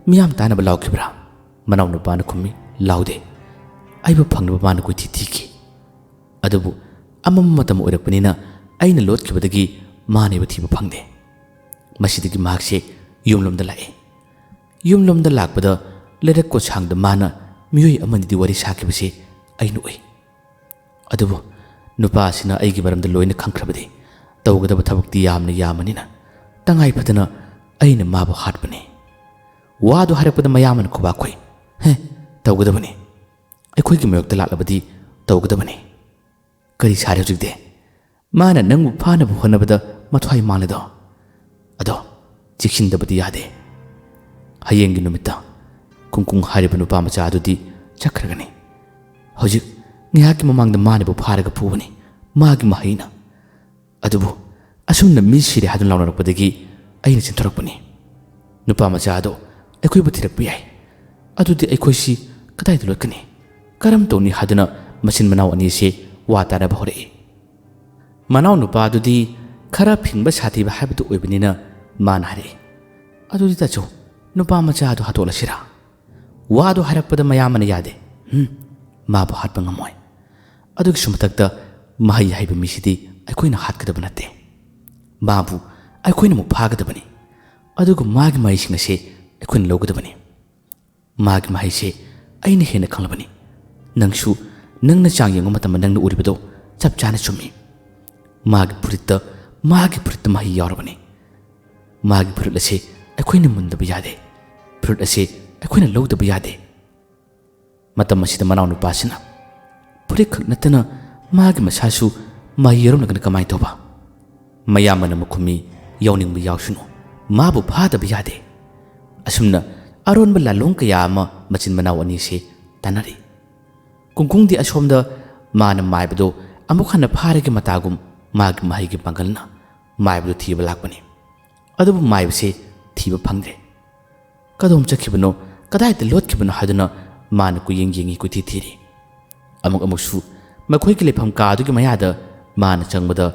ꯃꯤꯌꯥꯝ ꯇꯥꯅꯕ ꯂꯥꯎꯈꯤꯕ꯭ꯔꯥ?" ꯃꯅꯥꯎꯅꯨꯄꯥꯅ ꯈꯨꯝꯃꯤ, "ꯂꯥꯎꯗꯦ꯫ ꯑꯩꯕꯨ ꯐꯪꯅꯕ ꯃꯥꯅ ꯀꯣꯏꯊꯤ ꯊꯤꯈꯤ꯫ ꯑꯗꯨꯕꯨ ꯑꯃꯝꯕ ꯃꯇꯝ ꯑꯣꯏꯔꯛꯄꯅꯤꯅ ꯑꯩꯅ ꯂꯣꯠꯈꯤꯕꯗꯒꯤ ꯃꯥꯅ ꯑꯩꯕꯨ ꯊꯤꯕ ꯐꯪꯗꯦ꯫" ꯃꯁꯤꯗꯒꯤ ꯃꯍꯥꯛꯁꯦ ꯌꯨꯝꯂꯣꯝꯗ ꯂꯥꯛꯏ꯫ ꯌꯨꯝꯂꯣꯝꯗ ꯂꯥꯛꯄꯗ ꯂꯩꯔꯛ ꯀꯣꯟꯁꯥꯡꯗ ꯃꯥꯅ ꯃꯤꯑꯣꯏ ꯑꯃꯅꯤꯗꯤ ꯋꯥꯔꯤ ꯁꯥꯈꯤꯕꯁꯤ ꯑꯩꯅ ꯎꯏ꯫ ꯑꯗꯨꯕꯨ ꯅꯨꯄꯥ ꯑꯁꯤꯅ ꯑꯩꯒꯤ ꯃꯔꯝꯗ ꯂꯣꯏꯅ ꯈꯪꯈ꯭ꯔꯕꯗꯤ ꯇꯧꯒꯗꯕ ꯊꯕꯛꯇꯤ ꯌꯥꯝꯅ ꯌꯥꯝꯕꯅꯤꯅ ꯇꯉꯥꯏ ꯐꯗꯅ ꯑꯩꯅ ꯃꯥꯕꯨ ꯍꯥꯠꯄꯅꯤ꯫ ꯋꯥꯗꯨ ꯍꯥꯏꯔꯛꯄꯗ ꯃꯌꯥꯝꯕꯅ ꯈꯨꯕꯥꯛ ꯈꯨꯏ꯫ "ꯍꯦ, ꯇꯧꯒꯗꯕꯅꯤ꯫ ꯑꯩꯈꯣꯏꯒꯤ ꯃꯥꯌꯣꯛꯇ ꯂꯥꯛꯂꯕꯗꯤ ꯇꯧꯒꯗꯕꯅꯤ꯫ ꯀꯔꯤ ꯁꯥꯔꯦ ꯍꯧꯖꯤꯛꯇꯤ? ꯃꯥꯅ ꯅꯪꯕꯨ ꯐꯥꯅꯕ ꯍꯣꯠꯅꯕꯗ ꯃꯊ꯭ꯋꯥꯏ ꯃꯥꯡꯂꯤꯗꯣ? ꯑꯗꯣ ꯆꯦꯛꯁꯤꯟꯗꯕꯗꯤ ꯌꯥꯗꯦ꯫ ꯍꯌꯦꯡꯒꯤ ꯅꯨꯃꯤꯠꯇ ꯀꯨꯡꯀꯨꯡ ꯍꯥꯏꯔꯤꯕ ꯅꯨꯄꯥ ꯃꯆꯥ ꯑꯗꯨꯗꯤ ꯆꯠꯈ꯭ꯔꯒꯅꯤ꯫ ꯍꯧꯖꯤꯛ ꯉꯥꯏꯍꯥꯛꯀꯤ ꯃꯃꯥꯡꯗ ꯃꯥꯅꯕꯨ ꯐꯥꯔꯒ ꯐꯨꯕꯅꯤ ꯃꯥꯒꯤ ꯃꯍꯩꯅ꯫ ꯑꯗꯨꯕꯨ ꯑꯁꯨꯝꯅ ꯃꯤ ꯁꯤꯔꯦ ꯍꯥꯏꯗꯨꯅ ꯂꯥꯎꯅꯔꯛꯄꯗꯒꯤ ꯑꯩꯅ ꯆꯦꯟꯊꯣꯔꯛꯄꯅꯤ꯫ ꯅꯨꯄꯥ ꯃꯆꯥ ꯑꯗꯣ ꯑꯩꯈꯣꯏꯕꯨ ꯊꯤꯔꯛꯄ ꯌꯥꯏ꯫ ꯑꯗꯨꯗꯤ ꯑꯩꯈꯣꯏꯁꯤ ꯀꯗꯥꯏꯗ ꯂꯣꯠꯀꯅꯤ? ꯀꯔꯝ ꯇꯧꯅꯤ ꯍꯥꯏꯗꯨꯅ ꯃꯆꯤꯟ ꯃꯅꯥꯎ ꯑꯅꯤꯁꯦ ꯋꯥ ꯇꯥꯅꯕ ꯍꯧꯔꯛꯏ꯫ ꯃꯅꯥꯎ ꯅꯨꯄꯥ ꯑꯗꯨꯗꯤ ꯈꯔ ꯐꯤꯡꯕ ꯁꯥꯊꯤꯕ ꯍꯥꯏꯕꯗꯨ ꯑꯣꯏꯕꯅꯤꯅ ꯃꯥꯅ ꯍꯥꯏꯔꯛꯏ, "ꯑꯗꯨꯗꯤ ꯇꯥꯆꯧ, ꯅꯨꯄꯥ ꯃꯆꯥ ꯑꯗꯨ ꯍꯥꯠꯇꯣꯛꯂꯁꯤꯔꯥ?" ꯋꯥꯗꯨ ꯍꯥꯏꯔꯛꯄꯗ ꯃꯌꯥꯝꯕꯅ ꯌꯥꯗꯦ꯫ "ꯎꯝ, ꯃꯥꯕꯨ ꯍꯥꯠꯄ ꯉꯝꯃꯣꯏ꯫ ꯑꯗꯨꯒꯤꯁꯨ ꯃꯊꯛꯇ ꯃꯍꯩ ꯍꯩꯕ ꯃꯤꯁꯤꯗꯤ ꯑꯩꯈꯣꯏꯅ ꯍꯥꯠꯀꯗꯕ ꯅꯠꯇꯦ꯫ ꯃꯥꯕꯨ ꯑꯩꯈꯣꯏꯅ ꯑꯃꯨꯛ ꯐꯥꯒꯗꯕꯅꯤ꯫ ꯑꯗꯨꯒ ꯃꯥꯒꯤ ꯃꯍꯩꯁꯤꯡ ꯑꯁꯤ ꯑꯩꯈꯣꯏꯅ ꯂꯧꯒꯗꯕꯅꯤ꯫ ꯃꯥꯒꯤ ꯃꯍꯩꯁꯦ ꯑꯩꯅ ꯍꯦꯟꯅ ꯈꯪꯂꯕꯅꯤ꯫ ꯅꯪꯁꯨ ꯅꯪꯅ ꯆꯥꯡ ꯌꯦꯡꯕ ꯃꯇꯝꯗ ꯅꯪꯅ ꯎꯔꯤꯕꯗꯣ ꯆꯞ ꯆꯥꯅ ꯆꯨꯝꯃꯤ꯫ ꯃꯥꯒꯤ ꯐꯨꯔꯤꯠꯇ, ꯃꯥꯒꯤ ꯐꯨꯔꯤꯠꯇ ꯃꯍꯩ ꯌꯥꯎꯔꯕꯅꯤ꯫ ꯃꯥꯒꯤ ꯐꯨꯔꯤꯠ ꯑꯁꯤ ꯑꯩꯈꯣꯏꯅ ꯃꯨꯟꯗꯕ ꯌꯥꯗꯦ꯫ ꯐꯨꯔꯤꯠ ꯑꯁꯤ ꯑꯩꯈꯣꯏꯅ ꯂꯧꯗꯕ ꯌꯥꯗꯦ꯫" ꯃꯇꯝ ꯑꯁꯤꯗ ꯃꯅꯥꯎꯅꯨꯄꯥꯁꯤꯅ, "ꯐꯨꯔꯤꯠ ꯈꯛ ꯅꯠꯇꯅ ꯃꯥꯒꯤ ꯃꯁꯥꯁꯨ ꯃꯍꯩ ꯌꯥꯎꯔꯝꯂꯒꯅ ꯀꯃꯥꯏꯅ ꯇꯧꯕ?" ꯃꯌꯥꯝꯕꯅ ꯑꯃꯨꯛ ꯈꯨꯝꯃꯤ, "ꯌꯥꯎꯅꯤꯡꯕ ꯌꯥꯎꯁꯅꯨ, ꯃꯥꯕꯨ ꯐꯥꯗꯕ ꯌꯥꯗꯦ꯫" ꯑꯁꯨꯝꯅ ꯑꯔꯣꯟꯕ ꯂꯥꯂꯣꯡ ꯀꯌꯥ ꯑꯃ ꯃꯆꯤꯟ ꯃꯅꯥꯎ ꯑꯅꯤꯁꯦ ꯇꯥꯟꯅꯔꯤ꯫ ꯀꯨꯡꯀꯨꯡꯗꯤ ꯑꯁꯣꯝꯗ ꯃꯥꯅ ꯃꯥꯏꯕꯗꯣ ꯑꯃꯨꯛ ꯍꯟꯅ ꯐꯥꯔꯒꯦ ꯃꯇꯥꯒꯨꯝ ꯃꯥꯒꯤ ꯃꯍꯩꯒꯤ ꯄꯥꯡꯒꯜꯅ ꯃꯥꯏꯕꯗꯨ ꯊꯤꯕ ꯂꯥꯛꯄꯅꯤ꯫ ꯑꯗꯨꯕꯨ ꯃꯥꯏꯕꯁꯦ ꯊꯤꯕ ꯐꯪꯗ꯭ꯔꯦ꯫ ꯀꯗꯣꯝ ꯆꯠꯈꯤꯕꯅꯣ, ꯀꯗꯥꯏꯗ ꯂꯣꯠꯈꯤꯕꯅꯣ ꯍꯥꯏꯗꯨꯅ ꯃꯥꯅ ꯀꯨꯌꯦꯡ ꯌꯦꯡꯉꯤ, ꯀꯣꯏꯊꯤ ꯊꯤꯔꯤ꯫ ꯑꯃꯨꯛ ꯑꯃꯨꯛꯁꯨ ꯃꯈꯣꯏꯒꯤ ꯂꯩꯐꯝ ꯀꯥꯗꯨꯒꯤ ꯃꯌꯥꯗ ꯃꯥꯅ ꯆꯪꯕꯗ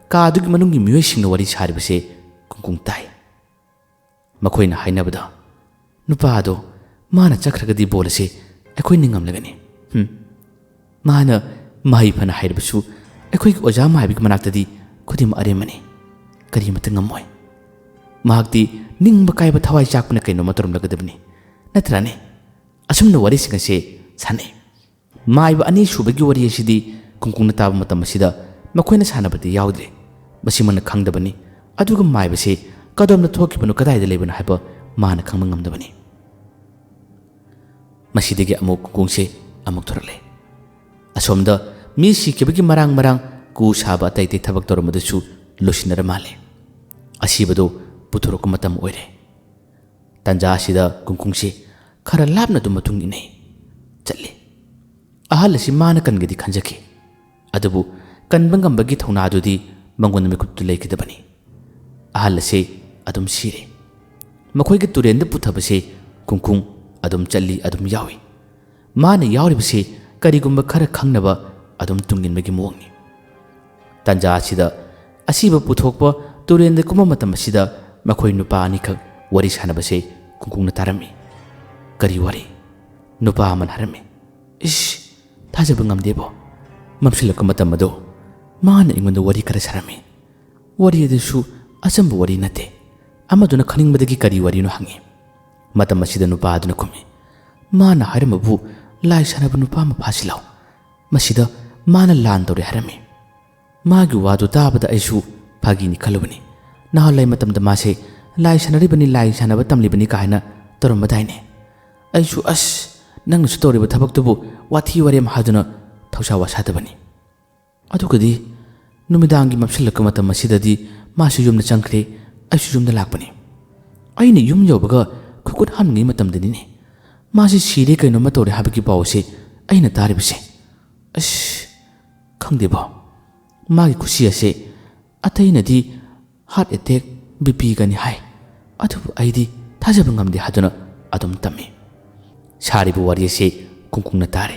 ꯀꯥꯗꯨꯒꯤ ꯃꯅꯨꯡꯒꯤ ꯃꯤꯑꯣꯏꯁꯤꯡꯅ ꯋꯥꯔꯤ ꯁꯥꯔꯤꯕꯁꯦ ꯀꯨꯡꯀꯨꯡ ꯇꯥꯏ꯫ ꯃꯈꯣꯏꯅ ꯍꯥꯏꯅꯕꯗ, "ꯅꯨꯄꯥ ꯑꯗꯣ ꯃꯥꯅ ꯆꯠꯈ꯭ꯔꯒꯗꯤ ꯕꯣꯜ ꯑꯁꯤ ꯑꯩꯈꯣꯏꯅ ꯉꯝꯂꯒꯅꯤ꯫ ꯍꯨꯝ꯫ ꯃꯥꯅ ꯃꯍꯩ ꯐꯅ ꯍꯩꯔꯕꯁꯨ ꯑꯩꯈꯣꯏꯒꯤ ꯑꯣꯖꯥ ꯃꯥꯏꯕꯒꯤ ꯃꯅꯥꯛꯇꯗꯤ ꯈꯨꯗꯤꯡꯃꯛ ꯑꯔꯦꯝꯕꯅꯤ꯫ ꯀꯔꯤꯃꯠꯇ ꯉꯝꯃꯣꯏ꯫ ꯃꯍꯥꯛꯇꯤ ꯅꯤꯡꯕ ꯀꯥꯏꯕ ꯊꯋꯥꯏ ꯆꯥꯛꯄꯅ ꯀꯩꯅꯣꯝꯃ ꯇꯧꯔꯝꯂꯒꯗꯕꯅꯤ꯫ ꯅꯠꯇ꯭ꯔꯥꯅꯦ?" ꯑꯁꯨꯝꯅ ꯋꯥꯔꯤꯁꯤꯡ ꯑꯁꯤ ꯁꯥꯟꯅꯩ꯫ ꯃꯥꯏꯕ ꯑꯅꯤ ꯁꯨꯕꯒꯤ ꯋꯥꯔꯤ ꯑꯁꯤꯗꯤ ꯀꯨꯡꯀꯨꯡꯅ ꯇꯥꯕ ꯃꯇꯝ ꯑꯁꯤꯗ ꯃꯈꯣꯏꯅ ꯁꯥꯟꯅꯕꯗꯤ ꯌꯥꯎꯗ꯭ꯔꯦ꯫ ꯃꯁꯤ ꯃꯥꯅ ꯈꯪꯗꯕꯅꯤ꯫ ꯑꯗꯨꯒ ꯃꯥꯏꯕꯁꯤ ꯀꯗꯣꯝꯗ ꯊꯣꯛꯈꯤꯕꯅꯣ, ꯀꯗꯥꯏꯗ ꯂꯩꯕꯅꯣ ꯍꯥꯏꯕ ꯃꯥꯅ ꯈꯪꯕ ꯉꯝꯗꯕꯅꯤ꯫ ꯃꯁꯤꯗꯒꯤ ꯑꯃꯨꯛ ꯀꯨꯡꯀꯨꯡꯁꯦ ꯑꯃꯨꯛ ꯊꯣꯔꯛꯂꯦ꯫ ꯑꯁꯣꯝꯗ ꯃꯤ ꯁꯤꯈꯤꯕꯒꯤ ꯃꯔꯥꯡ ꯃꯔꯥꯡ, ꯀꯨ ꯁꯥꯕ, ꯑꯇꯩ ꯑꯇꯩ ꯊꯕꯛ ꯇꯧꯔꯝꯕꯗꯨꯁꯨ ꯂꯣꯏꯁꯤꯟꯅꯔ ꯃꯥꯜꯂꯦ꯫ ꯑꯁꯤꯕꯗꯨ ꯄꯨꯊꯣꯔꯛꯄ ꯃꯇꯝ ꯑꯣꯏꯔꯦ꯫ ꯇꯥꯟꯖꯥ ꯑꯁꯤꯗ ꯀꯨꯡꯀꯨꯡꯁꯤ ꯈꯔ ꯂꯥꯞꯅ ꯑꯗꯨꯝ ꯃꯇꯨꯡ ꯏꯟꯅꯩ꯫ ꯆꯠꯂꯤ꯫ ꯑꯍꯜ ꯑꯁꯤ ꯃꯥꯅ ꯀꯟꯒꯦꯗꯤ ꯈꯟꯖꯈꯤ, ꯑꯗꯨꯕꯨ ꯀꯟꯕ ꯉꯝꯕꯒꯤ ꯊꯧꯅꯥꯗꯨꯗꯤ ꯃꯉꯣꯟꯗ ꯃꯤꯀꯨꯞꯇꯨ ꯂꯩꯈꯤꯗꯕꯅꯤ꯫ ꯑꯍꯜ ꯑꯁꯤ ꯑꯗꯨꯝ ꯁꯤꯔꯦ꯫ ꯃꯈꯣꯏꯒꯤ ꯇꯨꯔꯦꯟꯗ ꯄꯨꯊꯕꯁꯦ ꯀꯨꯡꯀꯨꯡ ꯑꯗꯨꯝ ꯆꯠꯂꯤ, ꯑꯗꯨꯝ ꯌꯥꯎꯏ꯫ ꯃꯥꯅ ꯌꯥꯎꯔꯤꯕꯁꯤ ꯀꯔꯤꯒꯨꯝꯕ ꯈꯔ ꯈꯪꯅꯕ ꯑꯗꯨꯝ ꯇꯨꯡ ꯏꯟꯕꯒꯤ ꯃꯑꯣꯡꯅꯤ꯫ ꯇꯥꯟꯖꯥ ꯑꯁꯤꯗ ꯑꯁꯤꯕ ꯄꯨꯊꯣꯛꯄ ꯇꯨꯔꯦꯟꯗ ꯀꯨꯝꯕ ꯃꯇꯝ ꯑꯁꯤꯗ ꯃꯈꯣꯏ ꯅꯨꯄꯥ ꯑꯅꯤꯈꯛ ꯋꯥꯔꯤ ꯁꯥꯟꯅꯕꯁꯦ ꯀꯨꯡꯀꯨꯡꯅ ꯇꯥꯔꯝꯃꯤ꯫ "ꯀꯔꯤ ꯋꯥꯔꯤ?" ꯅꯨꯄꯥ ꯑꯃꯅ ꯍꯥꯏꯔꯝꯃꯤ꯫ "ꯏꯁ, ꯊꯥꯖꯕ ꯉꯝꯗꯦꯕꯣ꯫ ꯃꯝꯁꯤꯜꯂꯛꯄ ꯃꯇꯝ ꯑꯗꯣ ꯃꯥꯅ ꯑꯩꯉꯣꯟꯗ ꯋꯥꯔꯤ ꯈꯔ ꯁꯥꯔꯝꯃꯤ꯫ ꯋꯥꯔꯤ ꯑꯗꯨꯁꯨ ꯑꯆꯝꯕ ꯋꯥꯔꯤ ꯅꯠꯇꯦ꯫ ꯑꯃꯗꯨꯅ ꯈꯪꯅꯤꯡꯕꯗꯒꯤ ꯀꯔꯤ ꯋꯥꯔꯤꯅꯣ ꯍꯪꯉꯤ꯫ ꯃꯇꯝ ꯑꯁꯤꯗ ꯅꯨꯄꯥ ꯑꯗꯨꯅ ꯈꯨꯝꯃꯤ, "ꯃꯥꯅ ꯍꯥꯏꯔꯝꯕꯕꯨ ꯂꯥꯏ ꯁꯥꯟꯅꯕ ꯅꯨꯄꯥ ꯑꯃ ꯐꯥꯁꯤꯜꯂꯣ꯫ ꯃꯁꯤꯗ ꯃꯥꯅ ꯂꯥꯟ ꯇꯧꯔꯦ ꯍꯥꯏꯔꯝꯃꯤ꯫" ꯃꯥꯒꯤ ꯋꯥꯗꯨ ꯇꯥꯕꯗ ꯑꯩꯁꯨ ꯐꯥꯒꯤꯅꯤ ꯈꯜꯂꯨꯕꯅꯤ꯫ ꯅꯍꯥꯟꯋꯥꯏ ꯃꯇꯝꯗ ꯃꯥꯁꯦ ꯂꯥꯏ ꯁꯥꯟꯅꯔꯤꯕꯅꯤ, ꯂꯥꯏ ꯁꯥꯟꯅꯕ ꯇꯝꯂꯤꯕꯅꯤ ꯀꯥꯏꯅ ꯇꯧꯔꯝꯕꯗꯥꯏꯅꯦ꯫ ꯑꯩꯁꯨ, "ꯑꯁ, ꯅꯪꯅꯁꯨ ꯇꯧꯔꯤꯕ ꯊꯕꯛꯇꯨꯕꯨ ꯋꯥꯊꯤ ꯋꯥꯔꯦꯝ" ꯍꯥꯏꯗꯨꯅ ꯊꯧꯁꯥ ꯋꯥꯁꯥꯗꯕꯅꯤ꯫ ꯑꯗꯨꯒꯗꯤ ꯅꯨꯃꯤꯗꯥꯡꯒꯤ ꯃꯝꯁꯤꯜꯂꯛꯄ ꯃꯇꯝ ꯑꯁꯤꯗꯗꯤ ꯃꯥꯁꯨ ꯌꯨꯝꯗ ꯆꯪꯈ꯭ꯔꯦ, ꯑꯩꯁꯨ ꯌꯨꯝꯗ ꯂꯥꯛꯄꯅꯤ꯫ ꯑꯩꯅ ꯌꯨꯝ ꯌꯧꯕꯒ ꯈꯨꯈꯨꯠ ꯍꯥꯝꯂꯤꯉꯩ ꯃꯇꯝꯗꯅꯤꯅꯦ, ꯃꯥꯁꯤ ꯁꯤꯔꯦ, ꯀꯩꯅꯣꯝꯃ ꯇꯧꯔꯦ ꯍꯥꯏꯕꯒꯤ ꯄꯥꯎ ꯑꯁꯤ ꯑꯩꯅ ꯇꯥꯔꯤꯕꯁꯦ꯫ ꯑꯁ, ꯈꯪꯗꯦꯕꯣ, ꯃꯥꯒꯤ ꯈꯨꯁꯤ ꯑꯁꯦ ꯑꯇꯩꯅꯗꯤ heart attack, BP ꯒꯅꯤ ꯍꯥꯏ꯫ ꯑꯗꯨꯕꯨ ꯑꯩꯗꯤ ꯊꯥꯖꯕ ꯉꯝꯗꯦ ꯍꯥꯏꯗꯨꯅ ꯑꯗꯨꯝ ꯇꯝꯃꯤ꯫ ꯁꯥꯔꯤꯕ ꯋꯥꯔꯤ ꯑꯁꯤ ꯀꯨꯡꯀꯨꯡꯅ ꯇꯥꯔꯦ꯫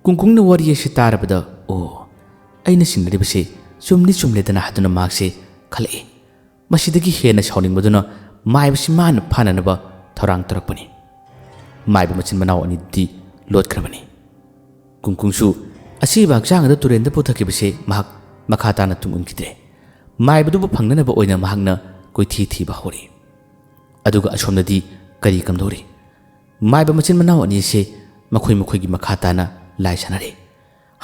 ꯀꯨꯡꯀꯨꯡꯅ ꯋꯥꯔꯤ ꯑꯁꯤ ꯇꯥꯔꯕꯗ, "ꯑꯣ, ꯑꯩꯅ ꯆꯤꯡꯅꯔꯤꯕꯁꯤ ꯆꯨꯝꯗꯤ ꯆꯨꯝꯂꯦꯗꯅ" ꯍꯥꯏꯗꯨꯅ ꯃꯍꯥꯛꯁꯦ ꯈꯜꯂꯛꯏ꯫ ꯃꯁꯤꯗꯒꯤ ꯍꯦꯟꯅ ꯁꯥꯎꯅꯤꯡꯕꯗꯨꯅ ꯃꯥꯏꯕꯁꯤ ꯃꯥꯅ ꯐꯥꯅꯅꯕ ꯊꯧꯔꯥꯡ ꯇꯧꯔꯛꯄꯅꯤ꯫ ꯃꯥꯏꯕ ꯃꯆꯤꯟ ꯃꯅꯥꯎ ꯑꯅꯤꯗꯤ ꯂꯣꯠꯈ꯭ꯔꯕꯅꯤ꯫ ꯀꯨꯡꯀꯨꯡꯁꯨ ꯑꯁꯤꯕ ꯍꯛꯆꯥꯡ ꯑꯗꯨ ꯇꯨꯔꯦꯟꯗ ꯄꯨꯊꯈꯤꯕꯁꯦ ꯃꯍꯥꯛ ꯃꯈꯥ ꯇꯥꯅ ꯇꯨꯡ ꯏꯟꯈꯤꯗ꯭ꯔꯦ꯫ ꯃꯥꯏꯕꯗꯨꯕꯨ ꯐꯪꯅꯅꯕ ꯑꯣꯏꯅ ꯃꯍꯥꯛꯅ ꯀꯣꯏꯊꯤ ꯊꯤꯕ ꯍꯧꯔꯛꯏ꯫ ꯑꯗꯨꯒ ꯑꯁꯣꯝꯗꯗꯤ ꯀꯔꯤ ꯀꯝꯗꯧꯔꯤ? ꯃꯥꯏꯕ ꯃꯆꯤꯟ ꯃꯅꯥꯎ ꯑꯅꯤꯁꯦ ꯃꯈꯣꯏ ꯃꯈꯣꯏꯒꯤ ꯃꯈꯥ ꯇꯥꯅ ꯂꯥꯏ ꯁꯥꯟꯅꯔꯤ꯫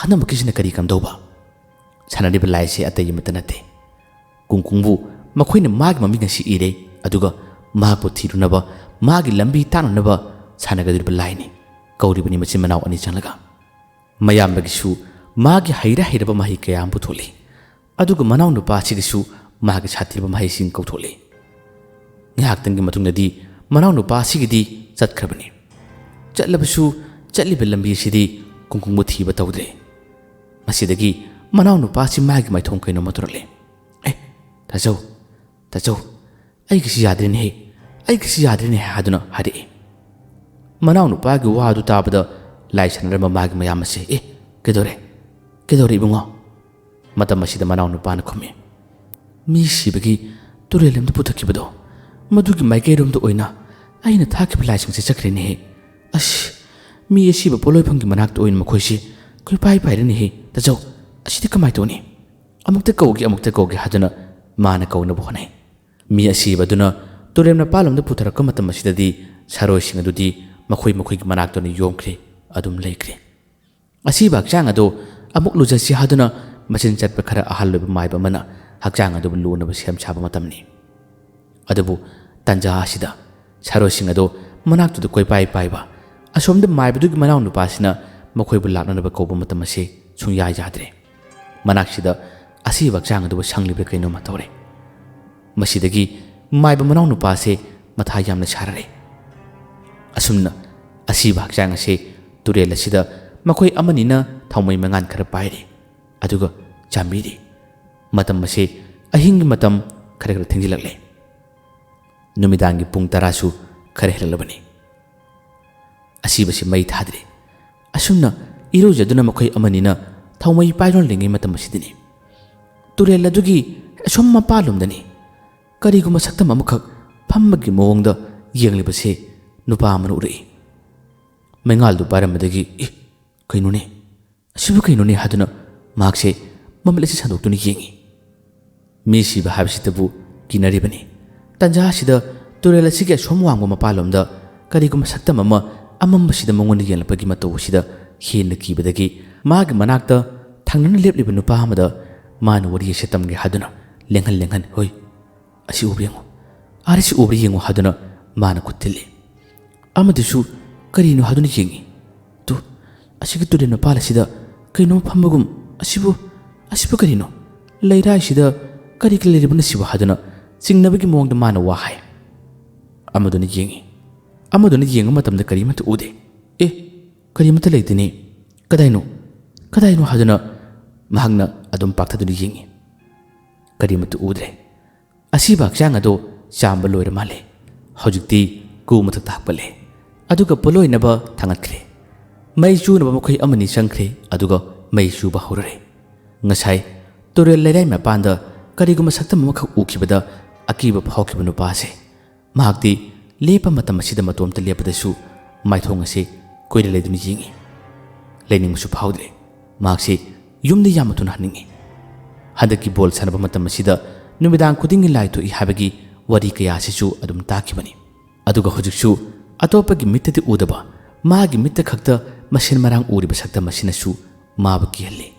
ꯍꯟꯗꯛꯃꯛꯀꯤꯁꯤꯅ ꯀꯔꯤ ꯀꯝꯗꯧꯕ? ꯁꯥꯟꯅꯔꯤꯕ ꯂꯥꯏꯁꯦ ꯑꯇꯩ ꯑꯃꯠꯇ ꯅꯠꯇꯦ꯫ ꯀꯨꯡꯀꯨꯡꯕꯨ ꯃꯈꯣꯏꯅ ꯃꯥꯒꯤ ꯃꯃꯤꯡ ꯑꯁꯤ ꯏꯔꯦ, ꯑꯗꯨꯒ ꯃꯍꯥꯛꯄꯨ ꯊꯤꯔꯨꯅꯕ, ꯃꯥꯒꯤ ꯂꯝꯕꯤ ꯇꯥꯛꯅꯅꯕ ꯁꯥꯟꯅꯒꯗꯧꯔꯤꯕ ꯂꯥꯏꯅꯤ꯫ ꯀꯧꯔꯤꯕꯅꯤ ꯃꯆꯤꯟ ꯃꯅꯥꯎ ꯑꯅꯤ ꯆꯪꯂꯒ꯫ ꯃꯌꯥꯝꯕꯒꯤꯁꯨ ꯃꯥꯒꯤ ꯍꯩꯔ ꯍꯩꯔꯕ ꯃꯍꯩ ꯀꯌꯥ ꯑꯃ ꯄꯨꯊꯣꯛꯂꯤ, ꯑꯗꯨꯒ ꯃꯅꯥꯎꯅꯨꯄꯥꯁꯤꯒꯤꯁꯨ ꯃꯥꯒꯤ ꯁꯥꯊꯤꯔꯕ ꯃꯍꯩꯁꯤꯡ ꯀꯧꯊꯣꯛꯂꯤ꯫ ꯉꯥꯏꯍꯥꯛꯇꯪꯒꯤ ꯃꯇꯨꯡꯗꯗꯤ ꯃꯅꯥꯎꯅꯨꯄꯥ ꯑꯁꯤꯒꯤꯗꯤ ꯆꯠꯈ꯭ꯔꯕꯅꯤ꯫ ꯆꯠꯂꯕꯁꯨ ꯆꯠꯂꯤꯕ ꯂꯝꯕꯤ ꯑꯁꯤꯗꯤ ꯀꯨꯡꯀꯨꯡꯕ ꯊꯤꯕ ꯇꯧꯗ꯭ꯔꯦ꯫ ꯃꯁꯤꯗꯒꯤ ꯃꯅꯥꯎꯅꯨꯄꯥ ꯑꯁꯤ ꯃꯥꯒꯤ ꯃꯥꯏꯊꯣꯡ ꯀꯩꯅꯣꯝꯃ ꯇꯧꯔꯛꯂꯦ꯫ "ꯑꯦ, ꯇꯥꯖꯧ, ꯇꯥꯖꯧ, ꯑꯩꯒꯤꯁꯤ ꯌꯥꯗ꯭ꯔꯦꯅꯦꯍꯦ, ꯑꯩꯒꯤꯁꯤ ꯌꯥꯗ꯭ꯔꯦꯅꯦ" ꯍꯥꯏꯗꯨꯅ ꯍꯥꯏꯔꯛꯏ꯫ ꯃꯅꯥꯎꯅꯨꯄꯥꯒꯤ ꯋꯥ ꯑꯗꯨ ꯇꯥꯕꯗ ꯂꯥꯏ ꯁꯥꯟꯅꯔꯝꯕ ꯃꯥꯒꯤ ꯃꯌꯥꯝ ꯑꯁꯦ, "ꯑꯦ, ꯀꯩꯗꯧꯔꯦ? ꯀꯩꯗꯧꯔꯦ ꯏꯕꯨꯡꯉꯣ?" ꯃꯇꯝ ꯑꯁꯤꯗ ꯃꯅꯥꯎꯅꯨꯄꯥꯅ ꯈꯨꯝꯃꯤ, "ꯃꯤ ꯁꯤꯕꯒꯤ ꯇꯨꯔꯦꯜ ꯑꯃꯗ ꯄꯨꯊꯈꯤꯕꯗꯣ, ꯃꯗꯨꯒꯤ ꯃꯥꯏꯀꯩꯔꯣꯝꯗ ꯑꯣꯏꯅ ꯑꯩꯅ ꯊꯥꯈꯤꯕ ꯂꯥꯏꯁꯤꯡꯁꯦ ꯆꯠꯈ꯭ꯔꯦꯅꯦꯍꯦ꯫ ꯑꯁ, ꯃꯤ ꯑꯁꯤꯕ ꯄꯣꯠꯂꯣꯏꯐꯝꯒꯤ ꯃꯅꯥꯛꯇ ꯑꯣꯏꯅ ꯃꯈꯣꯏꯁꯦ ꯀꯣꯏꯄꯥꯏ ꯄꯥꯏꯔꯦꯅꯦꯍꯦ꯫ ꯇꯥꯖꯧ, ꯑꯁꯤꯗꯤ ꯀꯃꯥꯏꯅ ꯇꯧꯅꯤ? ꯑꯃꯨꯛꯇ ꯀꯧꯒꯦ, ꯑꯃꯨꯛꯇ ꯀꯧꯒꯦ" ꯍꯥꯏꯗꯨꯅ ꯃꯥꯅ ꯀꯧꯅꯕ ꯍꯣꯠꯅꯩ꯫ ꯃꯤ ꯑꯁꯤꯕ ꯑꯗꯨꯅ ꯇꯨꯔꯦꯜ ꯃꯄꯥꯜꯂꯣꯝꯗ ꯄꯨꯊꯔꯛꯄ ꯃꯇꯝ ꯑꯁꯤꯗꯗꯤ ꯁꯥꯔꯣꯏꯁꯤꯡ ꯑꯗꯨꯗꯤ ꯃꯈꯣꯏ ꯃꯈꯣꯏꯒꯤ ꯃꯅꯥꯛꯇ ꯑꯣꯏꯅ ꯌꯣꯝꯈ꯭ꯔꯦ, ꯑꯗꯨꯝ ꯂꯩꯈ꯭ꯔꯦ꯫ ꯑꯁꯤꯕ ꯍꯛꯆꯥꯡ ꯑꯗꯨ ꯑꯃꯨꯛ ꯂꯨꯖꯁꯤ ꯍꯥꯏꯗꯨꯅ ꯃꯆꯤꯟ ꯆꯠꯄ ꯈꯔ ꯑꯍꯜ ꯑꯣꯏꯕ ꯃꯥꯏꯕ ꯑꯃꯅ ꯍꯛꯆꯥꯡ ꯑꯗꯨꯕꯨ ꯂꯨꯅꯕ ꯁꯦꯝ ꯁꯥꯕ ꯃꯇꯝꯅꯤ꯫ ꯑꯗꯨꯕꯨ ꯇꯟꯖꯥ ꯑꯁꯤꯗ ꯁꯥꯔꯣꯏꯁꯤꯡ ꯑꯗꯨ ꯃꯅꯥꯛꯇꯨꯗ ꯀꯣꯏꯄꯥꯏ ꯄꯥꯏꯕ, ꯑꯁꯣꯝꯗ ꯃꯥꯏꯕꯗꯨꯒꯤ ꯃꯅꯥꯎ ꯅꯨꯄꯥꯁꯤꯅ ꯃꯈꯣꯏꯕꯨ ꯂꯥꯛꯅꯅꯕ ꯀꯧꯕ ꯃꯇꯝ ꯑꯁꯤ ꯁꯨꯡꯌꯥ ꯌꯥꯗ꯭ꯔꯦ꯫ ꯃꯅꯥꯛꯁꯤꯗ ꯑꯁꯤꯕ ꯍꯛꯆꯥꯡ ꯑꯗꯨꯕꯨ ꯁꯪꯂꯤꯕ꯭ꯔꯥ ꯀꯩꯅꯣꯝꯃ ꯇꯧꯔꯦ꯫ ꯃꯁꯤꯗꯒꯤ ꯃꯥꯏꯕ ꯃꯅꯥꯎ ꯅꯨꯄꯥꯁꯦ ꯃꯊꯥ ꯌꯥꯝꯅ ꯁꯥꯔꯔꯦ꯫ ꯑꯁꯨꯝꯅ ꯑꯁꯤꯕ ꯍꯛꯆꯥꯡ ꯑꯁꯤ ꯇꯨꯔꯦꯜ ꯑꯁꯤꯗ ꯃꯈꯣꯏ ꯑꯃꯅꯤꯅ ꯊꯥꯎꯃꯩ ꯃꯉꯥꯟ ꯈꯔ ꯄꯥꯏꯔꯤ, ꯑꯗꯨꯒ ꯆꯥꯝꯕꯤꯔꯤ꯫ ꯃꯇꯝ ꯑꯁꯤ ꯑꯍꯤꯡꯒꯤ ꯃꯇꯝ ꯈꯔ ꯈꯔ ꯊꯦꯡꯖꯤꯜꯂꯛꯂꯦ꯫ ꯅꯨꯃꯤꯗꯥꯡꯒꯤ ꯄꯨꯡ ꯇꯔꯥꯁꯨ ꯈꯔ ꯍꯦꯜꯂꯛꯂꯕꯅꯤ꯫ ꯑꯁꯤꯕꯁꯤ ꯃꯩ ꯊꯥꯗ꯭ꯔꯤ꯫ ꯑꯁꯨꯝꯅ ꯏꯔꯨꯖꯗꯨꯅ ꯃꯈꯣꯏ ꯑꯃꯅꯤꯅ ꯊꯥꯎꯃꯩ ꯄꯥꯏꯔꯣꯜꯂꯤꯉꯩ ꯃꯇꯝ ꯑꯁꯤꯗꯅꯤ꯫ ꯇꯨꯔꯦꯜ ꯑꯗꯨꯒꯤ ꯑꯁꯣꯝ ꯃꯄꯥꯜꯂꯣꯝꯗꯅꯤ ꯀꯔꯤꯒꯨꯝꯕ ꯁꯛꯇꯝ ꯑꯃꯈꯛ ꯐꯝꯕꯒꯤ ꯃꯑꯣꯡꯗ ꯌꯦꯡꯂꯤꯕꯁꯦ ꯅꯨꯄꯥ ꯑꯃꯅ ꯎꯔꯛꯏ꯫ ꯃꯩꯉꯥꯜꯗꯨ ꯄꯥꯏꯔꯝꯕꯗꯒꯤ, "ꯑꯦ, ꯀꯩꯅꯣꯅꯦ? ꯑꯁꯤꯕꯨ ꯀꯩꯅꯣꯅꯦ?" ꯍꯥꯏꯗꯨꯅ ꯃꯍꯥꯛꯁꯦ ꯃꯃꯤꯠ ꯑꯁꯤ ꯁꯟꯗꯣꯛꯇꯨꯅ ꯌꯦꯡꯉꯤ꯫ ꯃꯤ ꯁꯤꯕ ꯍꯥꯏꯕꯁꯤꯗꯕꯨ ꯀꯤꯅꯔꯤꯕꯅꯤ꯫ ꯇꯟꯖꯥ ꯑꯁꯤꯗ ꯇꯨꯔꯦꯜ ꯑꯁꯤꯒꯤ ꯑꯁꯣꯝ ꯋꯥꯡꯕ ꯃꯄꯥꯜꯂꯣꯝꯗ ꯀꯔꯤꯒꯨꯝꯕ ꯁꯛꯇꯝ ꯑꯃ ꯑꯃꯝꯕꯁꯤꯗ ꯃꯉꯣꯟꯗ ꯌꯦꯡꯂꯛꯄꯒꯤ ꯃꯇꯧ ꯑꯁꯤꯗ ꯍꯦꯟꯅ ꯀꯤꯕꯗꯒꯤ ꯃꯥꯒꯤ ꯃꯅꯥꯛꯇ ꯊꯪꯅꯅ ꯂꯦꯞꯂꯤꯕ ꯅꯨꯄꯥ ꯑꯃꯗ ꯃꯥꯅ ꯋꯥꯔꯤ ꯑꯁꯤ ꯇꯝꯒꯦ ꯍꯥꯏꯗꯨꯅ ꯂꯦꯡꯍꯟ ꯂꯦꯡꯍꯟ, "ꯍꯣꯏ, ꯑꯁꯤ ꯎꯕ꯭ꯔꯥ ꯌꯦꯡꯉꯨ, ꯑꯥꯔꯤꯁꯤ ꯎꯕ꯭ꯔꯥ ꯌꯦꯡꯉꯨ" ꯍꯥꯏꯗꯨꯅ ꯃꯥꯅ ꯈꯨꯠ ꯊꯤꯜꯂꯤ꯫ ꯑꯃꯗꯨꯁꯨ ꯀꯔꯤꯅꯣ ꯍꯥꯏꯗꯨꯅ ꯌꯦꯡꯉꯤ꯫ "ꯑꯁꯤꯒꯤ ꯇꯨꯔꯦꯜ ꯃꯄꯥꯜ ꯑꯁꯤꯗ ꯀꯩꯅꯣꯝ ꯐꯝꯕꯒꯨꯝ, ꯑꯁꯤꯕꯨ, ꯑꯁꯤꯕꯨ ꯀꯔꯤꯅꯣ? ꯂꯩꯔꯥꯏꯁꯤꯗ ꯀꯔꯤ ꯀꯔꯤ ꯂꯩꯔꯤꯕꯅꯣ ꯁꯤꯕꯨ?" ꯍꯥꯏꯗꯨꯅ ꯆꯤꯡꯅꯕꯒꯤ ꯃꯑꯣꯡꯗ ꯃꯥꯅ ꯋꯥ ꯍꯥꯏ꯫ ꯑꯃꯗꯨꯅ ꯌꯦꯡꯉꯤ꯫ ꯑꯃꯗꯨꯅ ꯌꯦꯡꯕ ꯃꯇꯝꯗ ꯀꯔꯤꯃꯠꯇ ꯎꯗꯦ꯫ "ꯑꯦ, ꯀꯔꯤꯃꯠꯇ ꯂꯩꯇꯦꯅꯦ꯫ ꯀꯗꯥꯏꯅꯣ? ꯀꯗꯥꯏꯅꯣ?" ꯍꯥꯏꯗꯨꯅ ꯃꯍꯥꯛꯅ ꯑꯗꯨꯝ ꯄꯥꯛꯊꯗꯨꯅ ꯌꯦꯡꯉꯤ꯫ ꯀꯔꯤꯃꯠꯇ ꯎꯗ꯭ꯔꯦ꯫ ꯑꯁꯤꯕ ꯍꯛꯆꯥꯡ ꯑꯗꯣ ꯆꯥꯝꯕ ꯂꯣꯏꯔ ꯃꯥꯜꯂꯦ꯫ ꯍꯧꯖꯤꯛꯇꯤ ꯀꯨ ꯃꯊꯛꯇ ꯍꯥꯞꯀꯠꯂꯦ꯫ ꯑꯗꯨꯒ ꯄꯣꯠꯂꯣꯏꯅꯕ ꯊꯥꯡꯒꯠꯈ꯭ꯔꯦ꯫ ꯃꯩ ꯆꯨꯅꯕ ꯃꯈꯣꯏ ꯑꯃꯅꯤ ꯆꯪꯈ꯭ꯔꯦ, ꯑꯗꯨꯒ ꯃꯩ ꯆꯨꯕ ꯍꯧꯔꯔꯦ꯫ ꯉꯁꯥꯏ ꯇꯨꯔꯦꯜ ꯂꯩꯔꯥꯏ ꯃꯄꯥꯟꯗ ꯀꯔꯤꯒꯨꯝꯕ ꯁꯛꯇꯝ ꯑꯃꯈꯛ ꯎꯈꯤꯕꯗ ꯑꯀꯤꯕ ꯐꯥꯎꯈꯤꯕ ꯅꯨꯄꯥ ꯑꯁꯦ, ꯃꯍꯥꯛꯇꯤ ꯂꯦꯞꯄ ꯃꯇꯝ ꯑꯁꯤꯗ ꯃꯇꯣꯝꯇ ꯂꯦꯞꯄꯗꯁꯨ ꯃꯥꯏꯊꯣꯡ ꯑꯁꯤ ꯀꯨꯏꯅ ꯂꯩꯗꯨꯅ ꯌꯦꯡꯉꯤ꯫ ꯂꯩꯅꯤꯡꯕꯁꯨ ꯐꯥꯎꯗ꯭ꯔꯦ꯫ ꯃꯍꯥꯛꯁꯤ ꯌꯨꯝꯗ ꯌꯥꯝꯅ ꯊꯨꯅ ꯍꯟꯅꯤꯡꯉꯤ꯫ ꯍꯟꯗꯛꯀꯤ ꯕꯣꯜ ꯁꯥꯟꯅꯕ ꯃꯇꯝ ꯑꯁꯤꯗ ꯅꯨꯃꯤꯗꯥꯡ ꯈꯨꯗꯤꯡꯒꯤ ꯂꯥꯏ ꯊꯣꯛꯏ ꯍꯥꯏꯕꯒꯤ ꯋꯥꯔꯤ ꯀꯌꯥ ꯑꯁꯤꯁꯨ ꯑꯗꯨꯝ ꯇꯥꯈꯤꯕꯅꯤ꯫ ꯑꯗꯨꯒ ꯍꯧꯖꯤꯛꯁꯨ ꯑꯇꯣꯞꯄꯒꯤ ꯃꯤꯠꯇꯗꯤ ꯎꯗꯕ, ꯃꯥꯒꯤ ꯃꯤꯠꯇ ꯈꯛꯇ ꯃꯁꯦꯟ ꯃꯔꯥꯡ ꯎꯔꯤꯕ ꯁꯛꯇꯝ ꯑꯁꯤꯅꯁꯨ ꯃꯥꯕꯨ ꯀꯤꯍꯜꯂꯤ꯫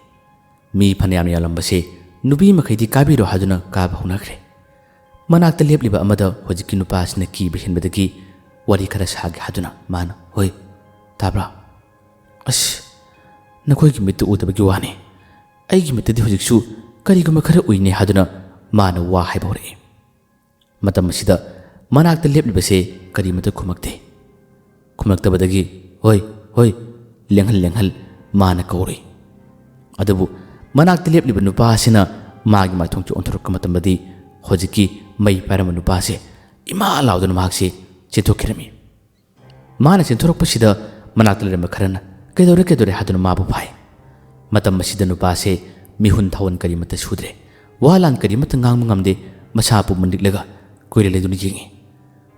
ꯃꯤ ꯐꯅꯌꯥꯝ ꯌꯥꯝꯂꯝꯕꯁꯦ ꯅꯨꯄꯤ ꯃꯈꯩꯗꯤ ꯀꯥꯕꯤꯔꯣ ꯍꯥꯏꯗꯨꯅ ꯀꯥꯕ ꯍꯧꯅꯈ꯭ꯔꯦ꯫ ꯃꯅꯥꯛꯇ ꯂꯦꯞꯂꯤꯕ ꯑꯃꯗ ꯍꯧꯖꯤꯛꯀꯤ ꯅꯨꯄꯥ ꯑꯁꯤꯅ ꯀꯤꯕ ꯍꯦꯟꯕꯗꯒꯤ ꯋꯥꯔꯤ ꯈꯔ ꯁꯥꯒꯦ ꯍꯥꯏꯗꯨꯅ ꯃꯥꯅ, "ꯍꯣꯏ, ꯇꯥꯕ꯭ꯔꯥ? ꯑꯁ, ꯅꯈꯣꯏꯒꯤ ꯃꯤꯠꯇ ꯎꯗꯕꯒꯤ ꯋꯥꯅꯤ꯫ ꯑꯩꯒꯤ ꯃꯤꯠꯇꯗꯤ ꯍꯧꯖꯤꯛꯁꯨ ꯀꯔꯤꯒꯨꯝꯕ ꯈꯔ ꯎꯏꯅꯦ" ꯍꯥꯏꯗꯨꯅ ꯃꯥꯅ ꯋꯥ ꯍꯥꯏꯕ ꯍꯧꯔꯛꯏ꯫ ꯃꯇꯝ ꯑꯁꯤꯗ ꯃꯅꯥꯛꯇ ꯂꯦꯞꯂꯤꯕꯁꯦ ꯀꯔꯤꯃꯠꯇ ꯈꯨꯝꯃꯛꯇꯦ꯫ ꯈꯨꯝꯂꯛꯇꯕꯗꯒꯤ, "ꯍꯣꯏ, ꯍꯣꯏ," ꯂꯦꯡꯍꯜ ꯂꯦꯡꯍꯜ ꯃꯥꯅ ꯀꯧꯔꯤ꯫ ꯑꯗꯨꯕꯨ ꯃꯅꯥꯛꯇ ꯂꯦꯞꯂꯤꯕ ꯅꯨꯄꯥ ꯑꯁꯤꯅ ꯃꯥꯒꯤ ꯃꯥꯏꯊꯣꯡꯁꯦ ꯑꯣꯟꯊꯣꯔꯛꯄ ꯃꯇꯝꯗꯗꯤ ꯍꯧꯖꯤꯛꯀꯤ ꯃꯩ ꯄꯥꯏꯔꯝꯕ ꯅꯨꯄꯥ ꯑꯁꯦ ꯏꯃꯥ ꯂꯥꯎꯗꯨꯅ ꯃꯍꯥꯛꯁꯦ ꯆꯦꯟꯊꯣꯛꯈꯤꯔꯝꯃꯤ꯫ ꯃꯥꯅ ꯆꯦꯟꯊꯣꯔꯛꯄꯁꯤꯗ ꯃꯅꯥꯛꯇ ꯂꯩꯔꯝꯕ ꯈꯔꯅ "ꯀꯩꯗꯧꯔꯦ, ꯀꯩꯗꯧꯔꯦ?" ꯍꯥꯏꯗꯨꯅ ꯃꯥꯕꯨ ꯐꯥꯏ꯫ ꯃꯇꯝ ꯑꯁꯤꯗ ꯅꯨꯄꯥꯁꯦ ꯃꯤꯍꯨꯟ ꯊꯥꯍꯨꯟ ꯀꯔꯤꯃꯠꯇ ꯁꯨꯗ꯭ꯔꯦ꯫ ꯋꯥ ꯂꯥꯟ ꯀꯔꯤꯃꯠꯇ ꯉꯥꯡꯕ ꯉꯝꯗꯦ꯫ ꯃꯁꯥ ꯄꯨꯝꯕ ꯅꯤꯛꯂꯒ ꯀꯨꯏꯔ ꯂꯩꯗꯨꯅ ꯌꯦꯡꯉꯤ꯫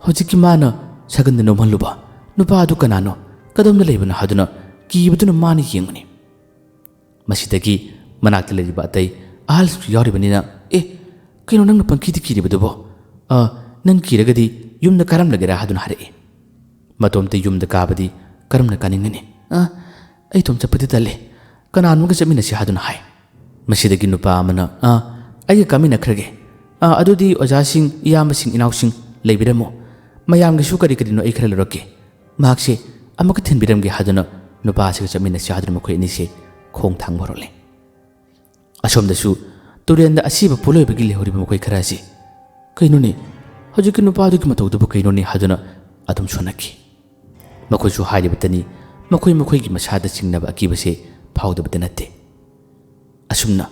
ꯍꯧꯖꯤꯛꯀꯤ ꯃꯥꯅ ꯁꯒꯟꯗ ꯅꯣꯝꯍꯜꯂꯨꯕ ꯅꯨꯄꯥ ꯑꯗꯨ ꯀꯅꯥꯅꯣ? ꯀꯗꯣꯝꯗ ꯂꯩꯕꯅꯣ? ꯍꯥꯏꯗꯨꯅ ꯀꯤꯕꯗꯨꯅ ꯃꯥꯅ ꯌꯦꯡꯕꯅꯤ꯫ ꯃꯁꯤꯗꯒꯤ ꯃꯅꯥꯛꯇ ꯂꯩꯔꯤꯕ ꯑꯇꯩ ꯑꯍꯜꯁꯤꯡꯁꯨ ꯌꯥꯎꯔꯤꯕꯅꯤꯅ, "ꯑꯦ, ꯀꯩꯅꯣ ꯅꯪꯅ ꯄꯪꯀꯤꯗ ꯀꯤꯔꯤꯕꯗꯨꯕꯣ? ꯑ, ꯅꯪ ꯀꯤꯔꯒꯗꯤ ꯌꯨꯝꯗ ꯀꯥꯔꯝꯂꯒꯦꯔꯥ?" ꯍꯥꯏꯗꯨꯅ ꯍꯥꯏꯔꯛꯏ꯫ ꯃꯇꯣꯝꯇ ꯌꯨꯝꯗ ꯀꯥꯕꯗꯤ ꯀꯔꯝꯅ ꯀꯥꯅꯤꯡꯒꯅꯤ? "ꯑ, ꯑꯩ ꯏꯇꯣꯝ ꯆꯠꯄꯗꯤ ꯇꯜꯂꯦ꯫ ꯀꯅꯥꯅꯣꯒ ꯆꯠꯃꯤꯟꯅꯁꯤ" ꯍꯥꯏꯗꯨꯅ ꯍꯥꯏ꯫ ꯃꯁꯤꯗꯒꯤ ꯅꯨꯄꯥ ꯑꯃꯅ, "ꯑ, ꯑꯩꯒ ꯀꯥꯃꯤꯟꯅꯈ꯭ꯔꯒꯦ꯫ ꯑ, ꯑꯗꯨꯗꯤ ꯑꯣꯖꯥꯁꯤꯡ, ꯏꯌꯥꯝꯕꯁꯤꯡ, ꯏꯅꯥꯎꯁꯤꯡ ꯂꯩꯕꯤꯔꯝꯃꯣ꯫ ꯃꯌꯥꯝꯒꯤꯁꯨ ꯀꯔꯤ ꯀꯔꯤꯅꯣ ꯑꯩ ꯈꯔ ꯂꯧꯔꯛꯀꯦ꯫ ꯃꯍꯥꯛꯁꯦ ꯑꯃꯨꯛꯀ ꯊꯤꯟꯕꯤꯔꯝꯒꯦ" ꯍꯥꯏꯗꯨꯅ ꯅꯨꯄꯥꯁꯤꯒ ꯆꯠꯃꯤꯟꯅꯁꯤ ꯍꯥꯏꯗꯨꯅ ꯃꯈꯣꯏ ꯑꯅꯤꯁꯦ ꯈꯣꯡ ꯊꯥꯡꯕ ꯍꯧꯔꯛꯂꯦ꯫ ꯑꯁꯣꯝꯗꯁꯨ ꯇꯨꯔꯦꯜꯗ ꯑꯁꯤꯕ ꯄꯣꯠꯂꯣꯏꯕꯒꯤ ꯂꯩꯍꯧꯔꯤꯕ ꯃꯈꯣꯏ ꯈꯔ ꯑꯁꯤ, "ꯀꯩꯅꯣꯅꯦ, ꯍꯧꯖꯤꯛꯀꯤ ꯅꯨꯄꯥꯗꯨꯒꯤ ꯃꯇꯧꯗꯨꯕꯨ ꯀꯩꯅꯣꯅꯦ?" ꯍꯥꯏꯗꯨꯅ ꯑꯗꯨꯝ ꯁꯣꯟꯅꯈꯤ꯫ ꯃꯈꯣꯏꯁꯨ ꯍꯥꯏꯔꯤꯕꯇꯅꯤ, ꯃꯈꯣꯏ ꯃꯈꯣꯏꯒꯤ ꯃꯁꯥꯗ ꯆꯤꯡꯅꯕ ꯑꯀꯤꯕꯁꯦ ꯐꯥꯎꯗꯕꯗꯤ ꯅꯠꯇꯦ꯫ ꯑꯁꯨꯝꯅ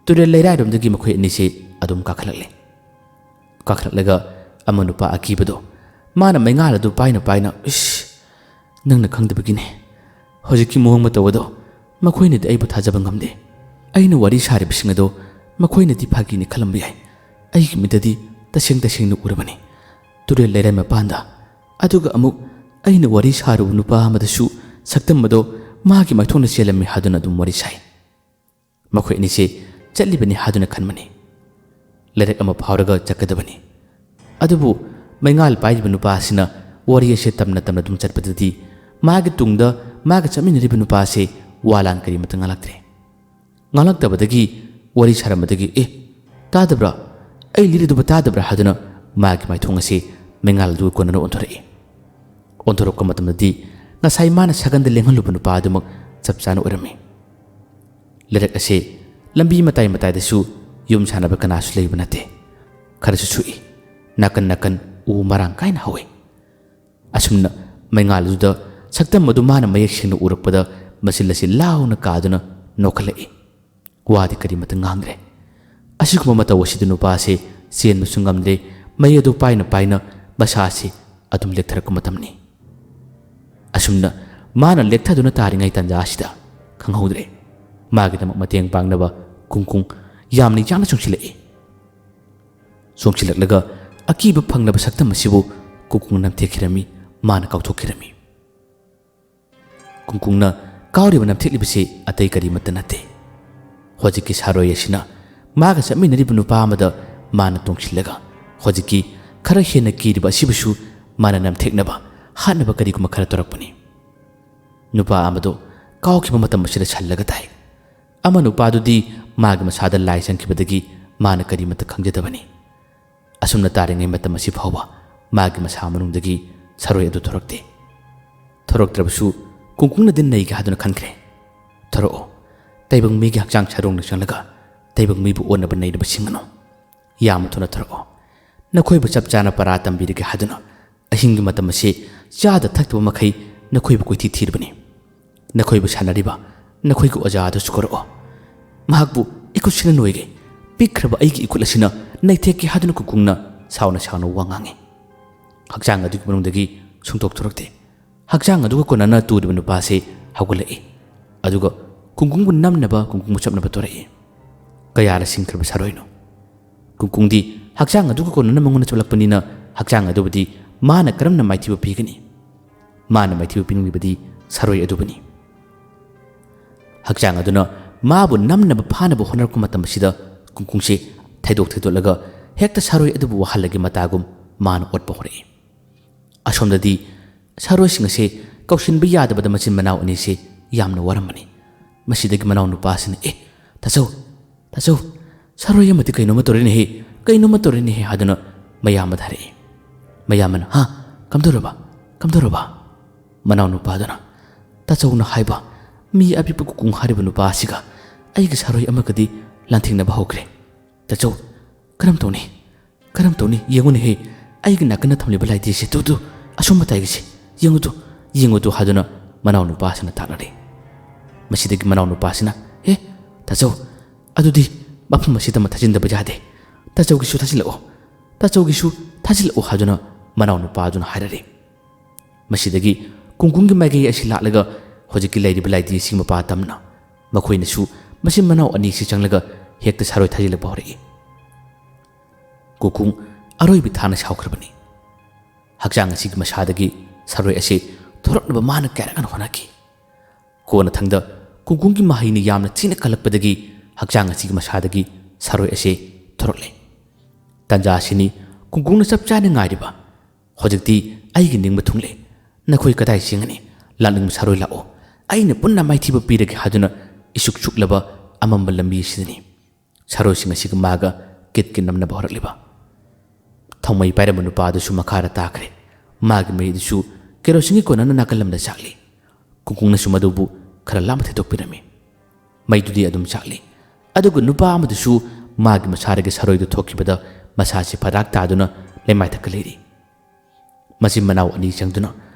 ꯇꯨꯔꯦꯜ ꯂꯩꯔꯥꯏꯔꯣꯝꯗꯒꯤ ꯃꯈꯣꯏ ꯑꯅꯤꯁꯦ ꯑꯗꯨꯝ ꯀꯥꯈꯠꯂꯛꯂꯦ꯫ ꯀꯥꯈꯠꯂꯛꯂꯒ ꯑꯃ ꯅꯨꯄꯥ ꯑꯀꯤꯕꯗꯣ ꯃꯥꯅ ꯃꯩꯉꯥꯜ ꯑꯗꯨ ꯄꯥꯏꯅ ꯄꯥꯏꯅ, "ꯏꯁ, ꯅꯪꯅ ꯈꯪꯗꯕꯒꯤꯅꯦ꯫ ꯍꯧꯖꯤꯛꯀꯤ ꯃꯑꯣꯡ ꯃꯇꯧ ꯑꯗꯣ ꯃꯈꯣꯏꯅꯗꯤ ꯑꯩꯕꯨ ꯊꯥꯖꯕ ꯉꯝꯗꯦ꯫ ꯑꯩꯅ ꯋꯥꯔꯤ ꯁꯥꯔꯤꯕꯁꯤꯡ ꯑꯗꯣ ꯃꯈꯣꯏꯅꯗꯤ ꯐꯥꯒꯤꯅꯤ ꯈꯜꯂꯝꯕ ꯌꯥꯏ꯫ ꯑꯩꯒꯤ ꯃꯤꯠꯇꯗꯤ ꯇꯁꯦꯡ ꯇꯁꯦꯡꯅ ꯎꯔꯕꯅꯤ꯫ ꯇꯨꯔꯦꯜ ꯂꯩꯔꯥꯏ ꯃꯄꯥꯟꯗ꯫ ꯑꯗꯨꯒ ꯑꯃꯨꯛ ꯑꯩꯅ ꯋꯥꯔꯤ ꯁꯥꯔꯨꯕ ꯅꯨꯄꯥ ꯑꯃꯗꯁꯨ ꯁꯛꯇꯝ ꯑꯗꯣ ꯃꯥꯒꯤ ꯃꯥꯏꯊꯣꯡꯗ ꯆꯦꯜꯂꯝꯃꯤ" ꯍꯥꯏꯗꯨꯅ ꯑꯗꯨꯝ ꯋꯥꯔꯤ ꯁꯥꯏ꯫ ꯃꯈꯣꯏ ꯑꯅꯤꯁꯦ ꯆꯠꯂꯤꯕꯅꯤ ꯍꯥꯏꯗꯨꯅ ꯈꯟꯕꯅꯤ꯫ ꯂꯥꯏꯔꯤꯛ ꯑꯃ ꯐꯥꯎꯔꯒ ꯆꯠꯀꯗꯕꯅꯤ꯫ ꯑꯗꯨꯕꯨ ꯃꯩꯉꯥꯜ ꯄꯥꯏꯔꯤꯕ ꯅꯨꯄꯥ ꯑꯁꯤꯅ ꯋꯥꯔꯤ ꯑꯁꯦ ꯇꯝꯅ ꯇꯝꯅ ꯑꯗꯨꯝ ꯆꯠꯄꯗꯗꯤ ꯃꯥꯒꯤ ꯇꯨꯡꯗ ꯃꯥꯒ ꯆꯠꯃꯤꯟꯅꯔꯤꯕ ꯅꯨꯄꯥ ꯑꯁꯤ ꯋꯥ ꯂꯥꯟ ꯀꯔꯤꯃꯠꯇ ꯉꯥꯡꯂꯛꯇ꯭ꯔꯦ꯫ ꯉꯥꯡꯂꯛꯇꯕꯗꯒꯤ ꯋꯥꯔꯤ ꯁꯥꯔꯝꯕꯗꯒꯤ, "ꯑꯦ, ꯇꯥꯗꯕ꯭ꯔꯥ? ꯑꯩ ꯂꯤꯔꯤꯗꯨꯕꯨ ꯇꯥꯗꯕ꯭ꯔꯥ?" ꯍꯥꯏꯗꯨꯅ ꯃꯥꯒꯤ ꯃꯥꯏꯊꯣꯡ ꯑꯁꯤ ꯃꯩꯉꯥꯜ ꯑꯗꯨꯒ ꯀꯣꯟꯅꯅ ꯑꯣꯟꯊꯣꯔꯛꯏ꯫ ꯑꯣꯟꯊꯣꯔꯛꯄ ꯃꯇꯝꯗꯗꯤ ꯉꯁꯥꯏ ꯃꯥꯅ ꯁꯒꯟꯗ ꯂꯦꯡꯍꯜꯂꯨꯕ ꯅꯨꯄꯥ ꯑꯗꯨꯃꯛ ꯆꯞ ꯆꯥꯅ ꯑꯣꯏꯔꯝꯃꯤ꯫ ꯂꯩꯔꯛ ꯑꯁꯤ ꯂꯝꯕꯤ ꯃꯇꯥꯏ ꯃꯇꯥꯏꯗꯁꯨ ꯌꯨꯝ ꯁꯥꯟꯅꯕ ꯀꯅꯥꯁꯨ ꯂꯩꯕ ꯅꯠꯇꯦ꯫ ꯈꯔꯁꯨ ꯁꯨꯛꯏ꯫ ꯅꯥꯀꯟ ꯅꯥꯀꯟ ꯎ ꯃꯔꯥꯡ ꯀꯥꯏꯅ ꯍꯧꯏ꯫ ꯑꯁꯨꯝꯅ ꯃꯩꯉꯥꯜ ꯑꯗꯨꯗ ꯁꯛꯇꯝ ꯑꯗꯨ ꯃꯥꯅ ꯃꯌꯦꯛ ꯁꯦꯡꯅ ꯎꯔꯛꯄꯗ ꯃꯆꯤꯜ ꯑꯁꯤ ꯂꯥꯎꯅ ꯀꯥꯗꯨꯅ ꯅꯣꯛꯈꯠꯂꯛꯏ꯫ ꯋꯥꯗꯤ ꯀꯔꯤꯃꯠꯇ ꯉꯥꯡꯗ꯭ꯔꯦ꯫ ꯑꯁꯤꯒꯨꯝꯕ ꯃꯇꯧ ꯑꯁꯤꯗ ꯅꯨꯄꯥ ꯑꯁꯤ ꯆꯦꯟꯕꯁꯨ ꯉꯝꯗ꯭ꯔꯦ, ꯃꯩ ꯑꯗꯨ ꯄꯥꯏꯅ ꯄꯥꯏꯅ ꯃꯁꯥ ꯑꯁꯤ ꯑꯗꯨꯝ ꯂꯦꯛꯊꯔꯛꯄ ꯃꯇꯝꯅꯤ꯫ ꯑꯁꯨꯝꯅ ꯃꯥꯅ ꯂꯦꯛꯊꯗꯨꯅ ꯇꯥꯔꯤꯉꯩ ꯇꯥꯟꯖꯥ ꯑꯁꯤꯗ ꯈꯪꯍꯧꯗ꯭ꯔꯦ꯫ ꯃꯥꯒꯤꯗꯃꯛ ꯃꯇꯦꯡ ꯄꯥꯡꯅꯕ ꯀꯨꯡꯀꯨꯡ ꯌꯥꯝꯅ ꯌꯥꯡꯅ ꯆꯣꯡꯁꯤꯜꯂꯛꯏ꯫ ꯆꯣꯡꯁꯤꯜꯂꯛꯂꯒ ꯑꯀꯤꯕ ꯐꯪꯂꯕ ꯁꯛꯇꯝ ꯑꯁꯤꯕꯨ ꯀꯨꯡꯀꯨꯡꯅ ꯅꯝꯊꯦꯛꯈꯤꯔꯝꯃꯤ, ꯃꯥꯅ ꯀꯥꯎꯊꯣꯛꯈꯤꯔꯝꯃꯤ꯫ ꯀꯨꯡꯀꯨꯡꯅ ꯀꯥꯎꯔꯤꯕ ꯅꯝꯊꯦꯛꯂꯤꯕꯁꯤ ꯑꯇꯩ ꯀꯔꯤꯃꯠꯇ ꯅꯠꯇꯦ꯫ ꯍꯧꯖꯤꯛꯀꯤ ꯁꯥꯔꯣꯏ ꯑꯁꯤꯅ ꯃꯥꯒ ꯆꯠꯃꯤꯟꯅꯔꯤꯕ ꯅꯨꯄꯥ ꯑꯃꯗ ꯃꯥꯅ ꯇꯣꯡꯁꯤꯜꯂꯒ ꯍꯧꯖꯤꯛꯀꯤ ꯈꯔ ꯍꯦꯟꯅ ꯀꯤꯔꯤꯕ ꯑꯁꯤꯕꯨꯁꯨ ꯃꯥꯅ ꯅꯝꯊꯦꯛꯅꯕ, ꯍꯥꯠꯅꯕ ꯀꯔꯤꯒꯨꯝꯕ ꯈꯔ ꯇꯧꯔꯛꯄꯅꯤ꯫ ꯅꯨꯄꯥ ꯑꯃꯗꯣ ꯀꯥꯎꯈꯤꯕ ꯃꯇꯝ ꯑꯁꯤꯗ ꯁꯜꯂꯒ ꯇꯥꯏ꯫ ꯑꯃ ꯅꯨꯄꯥꯗꯨꯗꯤ ꯃꯥꯒꯤ ꯃꯁꯥꯗ ꯂꯥꯏ ꯆꯪꯈꯤꯕꯗꯒꯤ ꯃꯥꯅ ꯀꯔꯤꯃꯠꯇ ꯈꯪꯖꯗꯕꯅꯤ꯫ ꯑꯁꯨꯝꯅ ꯇꯥꯔꯤꯉꯩ ꯃꯇꯝ ꯑꯁꯤ ꯐꯥꯎꯕ ꯃꯥꯒꯤ ꯃꯁꯥ ꯃꯅꯨꯡꯗꯒꯤ ꯁꯥꯔꯣꯏ ꯑꯗꯨ ꯊꯣꯔꯛꯇꯦ꯫ ꯊꯣꯔꯛꯇ꯭ꯔꯕꯁꯨ ꯀꯨꯡꯀꯨꯡꯅꯗꯤ ꯅꯩꯒꯦ ꯍꯥꯏꯗꯨꯅ ꯈꯟꯈ꯭ꯔꯦ꯫ "ꯊꯣꯔꯛꯑꯣ, ꯇꯥꯏꯕꯪ ꯃꯤꯒꯤ ꯍꯛꯆꯥꯡ ꯁꯥꯔꯣꯡꯗ ꯆꯪꯂꯒ ꯇꯥꯏꯕꯪ ꯃꯤꯕꯨ ꯑꯣꯟꯅꯕ ꯅꯩꯅꯕ ꯁꯤꯡꯒꯅꯨ꯫ ꯌꯥꯝꯅ ꯊꯨꯅ ꯊꯣꯔꯛꯑꯣ꯫ ꯅꯈꯣꯏꯕꯨ ꯆꯞ ꯆꯥꯅ ꯄꯔꯥ ꯇꯝꯕꯤꯔꯒꯦ ꯍꯥꯏꯗꯨꯅ ꯑꯍꯤꯡꯒꯤ ꯃꯇꯝ ꯑꯁꯤ ꯆꯥꯗ ꯊꯛꯇꯕ ꯃꯈꯩ ꯅꯈꯣꯏꯕꯨ ꯀꯣꯏꯊꯤ ꯊꯤꯔꯕꯅꯤ꯫ ꯅꯈꯣꯏꯕꯨ ꯁꯥꯟꯅꯔꯤꯕ ꯅꯈꯣꯏꯒꯤ ꯑꯣꯖꯥ ꯑꯗꯨꯁꯨ ꯀꯧꯔꯛꯑꯣ꯫ ꯃꯍꯥꯛꯄꯨ ꯏꯈꯨꯠꯁꯤꯅ ꯅꯣꯏꯒꯦ꯫ ꯄꯤꯛꯈ꯭ꯔꯕ ꯑꯩꯒꯤ ꯏꯈꯨꯠ ꯑꯁꯤꯅ ꯅꯩꯊꯦꯛꯀꯦ ꯍꯥꯏꯗꯨꯅ ꯀꯨꯡꯀꯨꯡꯅ ꯁꯥꯎꯅ ꯁꯥꯎꯅ ꯋꯥ ꯉꯥꯡꯉꯤ꯫ ꯍꯛꯆꯥꯡ ꯑꯗꯨꯒꯤ ꯃꯅꯨꯡꯗꯒꯤ ꯁꯨꯡꯊꯣꯛ ꯊꯣꯔꯛꯇꯦ꯫ ꯍꯛꯆꯥꯡ ꯑꯗꯨꯒ ꯀꯣꯟꯅꯅ ꯇꯨꯔꯤꯕ ꯅꯨꯄꯥꯁꯤ ꯍꯧꯒꯠꯂꯛꯏ꯫ ꯑꯗꯨꯒ ꯀꯨꯡꯀꯨꯡꯕꯨ ꯅꯝꯅꯕ ꯀꯨꯡꯀꯨꯡꯕꯨ ꯆꯞꯅꯕ ꯇꯧꯔꯛꯏ꯫ ꯀꯌꯥꯗ ꯁꯤꯡꯈ꯭ꯔꯕ ꯁꯥꯔꯣꯏꯅꯣ? ꯀꯨꯡꯀꯨꯡꯗꯤ ꯍꯛꯆꯥꯡ ꯑꯗꯨꯒ ꯀꯣꯟꯅꯅ ꯃꯉꯣꯟꯗ ꯆꯞꯂꯛꯄꯅꯤꯅ ꯍꯛꯆꯥꯡ ꯑꯗꯨꯕꯨꯗꯤ ꯃꯥꯅ ꯀꯔꯝꯅ ꯃꯥꯏꯊꯤꯕ ꯄꯤꯒꯅꯤ? ꯃꯥꯅ ꯃꯥꯏꯊꯤꯕ ꯄꯤꯅꯤꯡꯂꯤꯕꯗꯤ ꯁꯥꯔꯣꯏ ꯑꯗꯨꯕꯨꯅꯤ꯫ ꯍꯛꯆꯥꯡ ꯑꯗꯨꯅ ꯃꯥꯕꯨ ꯅꯝꯅꯕ ꯐꯥꯅꯕ ꯍꯣꯠꯅꯔꯛꯄ ꯃꯇꯝ ꯑꯁꯤꯗ ꯀꯨꯡꯀꯨꯡꯁꯤ ꯊꯩꯗꯣꯛ ꯊꯩꯗꯣꯛꯂꯒ ꯍꯦꯛꯇ ꯁꯥꯔꯣꯏ ꯑꯗꯨꯕꯨ ꯋꯥꯍꯜꯂꯒꯦ ꯃꯇꯥꯒꯨꯝ ꯃꯥꯅ ꯑꯣꯠꯄ ꯍꯧꯔꯛꯏ꯫ ꯑꯁꯣꯝꯗꯗꯤ ꯁꯥꯔꯣꯏꯁꯤꯡ ꯑꯁꯦ ꯀꯧꯁꯤꯟꯕ ꯌꯥꯗꯕꯗ ꯃꯆꯤꯟ ꯃꯅꯥꯎ ꯑꯅꯤꯁꯤ ꯌꯥꯝꯅ ꯋꯥꯔꯝꯕꯅꯤ꯫ ꯃꯁꯤꯗꯒꯤ ꯃꯅꯥꯎ ꯅꯨꯄꯥꯁꯤꯅ, "ꯑꯦ, ꯇꯥꯆꯧ, ꯇꯥꯆꯧ, ꯁꯥꯔꯣꯏ ꯑꯃꯗꯤ ꯀꯩꯅꯣꯝꯃ ꯇꯧꯔꯦꯅꯦꯍꯦ, ꯀꯩꯅꯣꯝꯃ ꯇꯧꯔꯦꯅꯦꯍꯦ" ꯍꯥꯏꯗꯨꯅ ꯃꯌꯥꯝꯕꯗ ꯍꯥꯏꯔꯛꯏ꯫ ꯃꯌꯥꯝꯕꯅ, "ꯍꯥ? ꯀꯝꯗꯧꯔꯕ? ꯀꯝꯗꯧꯔꯕ?" ꯃꯅꯥꯎ ꯅꯨꯄꯥꯗꯨꯅ, "ꯇꯥꯆꯧꯅ ꯍꯥꯏꯕ ꯃꯤ ꯑꯄꯤꯛꯄ ꯀꯨꯀꯨꯡ ꯍꯥꯏꯔꯤꯕ ꯅꯨꯄꯥ ꯑꯁꯤꯒ ꯑꯩꯒꯤ ꯁꯥꯔꯣꯏ ꯑꯃꯒꯗꯤ ꯂꯥꯟꯊꯦꯡꯅꯕ ꯍꯧꯈ꯭ꯔꯦ꯫ ꯇꯥꯆꯧ, ꯀꯔꯝ ꯇꯧꯅꯤ? ꯀꯔꯝ ꯇꯧꯅꯤ? ꯌꯦꯡꯉꯨꯅꯦꯍꯦ, ꯑꯩꯒꯤ ꯅꯥꯀꯟꯗ ꯊꯝꯂꯤꯕ ꯂꯥꯏꯙꯤꯁꯦ, ꯇꯨ, ꯇꯨ, ꯑꯁꯣꯝ ꯃꯇꯥꯏꯒꯤꯁꯦ, ꯌꯦꯡꯉꯨ ꯇꯨ, ꯌꯦꯡꯉꯨ ꯇꯨ" ꯍꯥꯏꯗꯨꯅ ꯃꯅꯥꯎ ꯅꯨꯄꯥꯁꯤꯅ ꯇꯥꯛꯅꯔꯦ꯫ ꯃꯁꯤꯗꯒꯤ ꯃꯅꯥꯎ ꯅꯨꯄꯥꯁꯤꯅ, "ꯍꯦ, ꯇꯥꯆꯧ, ꯑꯗꯨꯗꯤ ꯃꯐꯝ ꯑꯁꯤꯗꯃꯛ ꯊꯥꯖꯤꯟꯗꯕ ꯌꯥꯗꯦ꯫ ꯇꯥꯆꯧꯒꯤꯁꯨ ꯊꯥꯖꯤꯜꯂꯛꯑꯣ, ꯇꯥꯆꯧꯒꯤꯁꯨ ꯊꯥꯖꯤꯜꯂꯛꯑꯣ" ꯍꯥꯏꯗꯨꯅ ꯃꯅꯥꯎ ꯅꯨꯄꯥꯗꯨꯅ ꯍꯥꯏꯔꯔꯦ꯫ ꯃꯁꯤꯗꯒꯤ ꯀꯨꯡꯀꯨꯡꯒꯤ ꯃꯥꯏꯀꯩ ꯑꯁꯤ ꯂꯥꯛꯂꯒ ꯍꯧꯖꯤꯛꯀꯤ ꯂꯩꯔꯤꯕ ꯂꯥꯏꯙꯤꯁꯤ ꯃꯄꯥ ꯇꯝꯅ ꯃꯈꯣꯏꯅꯁꯨ ꯃꯆꯤꯟ ꯃꯅꯥꯎ ꯑꯅꯤꯁꯤ ꯆꯪꯂꯒ ꯍꯦꯛꯇ ꯁꯥꯔꯣꯏ ꯊꯥꯖꯤꯜꯂꯛꯄ ꯍꯧꯔꯛꯏ꯫ ꯀꯨꯀꯨꯡ ꯑꯔꯣꯏꯕꯤ ꯊꯥꯅ ꯁꯥꯎꯈ꯭ꯔꯕꯅꯤ꯫ ꯍꯛꯆꯥꯡ ꯑꯁꯤꯒꯤ ꯃꯁꯥꯗꯒꯤ ꯁꯥꯔꯣꯏ ꯑꯁꯤ ꯊꯣꯔꯛꯅꯕ ꯃꯥꯅ ꯀꯌꯥꯔꯛ ꯍꯟꯅ ꯍꯣꯠꯅꯈꯤ꯫ ꯀꯣꯟꯅꯊꯪꯗ ꯀꯨꯡꯀꯨꯡꯒꯤ ꯃꯍꯩꯅ ꯌꯥꯝꯅ ꯊꯤꯅ ꯀꯜꯂꯛꯄꯗꯒꯤ ꯍꯛꯆꯥꯡ ꯑꯁꯤꯒꯤ ꯃꯁꯥꯗꯒꯤ ꯁꯥꯔꯣꯏ ꯑꯁꯤ ꯊꯣꯔꯛꯂꯦ꯫ ꯇꯟꯖꯥ ꯑꯁꯤꯅꯤ ꯀꯨꯡꯀꯨꯡꯅ ꯆꯞ ꯆꯥꯅ ꯉꯥꯏꯔꯤꯕ꯫ "ꯍꯧꯖꯤꯛꯇꯤ ꯑꯩꯒꯤ ꯅꯤꯡꯕ ꯊꯨꯡꯂꯦ꯫ ꯅꯈꯣꯏ ꯀꯗꯥꯏ ꯆꯦꯟꯒꯅꯤ? ꯂꯥꯛꯅꯤꯡꯕ ꯁꯥꯔꯣꯏ ꯂꯥꯛꯑꯣ꯫ ꯑꯩꯅ ꯄꯨꯟꯅ ꯃꯥꯏꯊꯤꯕ ꯄꯤꯔꯒꯦ" ꯍꯥꯏꯗꯨꯅ ꯏꯁꯨꯛ ꯁꯨꯛꯂꯕ ꯑꯃꯝꯕ ꯂꯝꯕꯤ ꯑꯁꯤꯗꯅꯤ ꯁꯥꯔꯣꯏꯁꯤꯡ ꯑꯁꯤꯒ ꯃꯥꯒ ꯀꯤꯠ ꯀꯤꯠ ꯅꯝꯅꯕ ꯍꯧꯔꯛꯂꯤꯕ꯫ ꯊꯥꯎꯃꯩ ꯄꯥꯏꯔꯝꯕ ꯅꯨꯄꯥ ꯑꯗꯨꯁꯨ ꯃꯈꯥꯗ ꯇꯥꯈ꯭ꯔꯦ꯫ ꯃꯥꯒꯤ ꯃꯩ ꯑꯗꯨꯁꯨ ꯀꯦꯔꯣꯁꯤꯟꯒꯤ ꯀꯣꯟꯅꯅ ꯅꯥꯀꯜ ꯑꯃꯗ ꯆꯥꯛꯂꯤ꯫ ꯀꯨꯡꯀꯨꯡꯅꯁꯨ ꯃꯗꯨꯕꯨ ꯈꯔ ꯂꯥꯞꯅ ꯊꯦꯠꯇꯣꯛꯄꯤꯔꯝꯃꯤ꯫ ꯃꯩꯗꯨꯗꯤ ꯑꯗꯨꯝ ꯆꯥꯛꯂꯤ꯫ ꯑꯗꯨꯒ ꯅꯨꯄꯥ ꯑꯃꯗꯨꯁꯨ ꯃꯥꯒꯤ ꯃꯁꯥꯗꯒꯤ ꯁꯔꯣꯏꯗꯨ ꯊꯣꯛꯈꯤꯕꯗ ꯃꯁꯥꯁꯤ ꯐꯗꯥꯛ ꯇꯥꯗꯨꯅ ꯂꯩꯃꯥꯏꯊꯛꯇ ꯂꯩꯔꯤ꯫ ꯃꯆꯤꯟ ꯃꯅꯥꯎ ꯑꯅꯤ ꯆꯪꯗꯨꯅ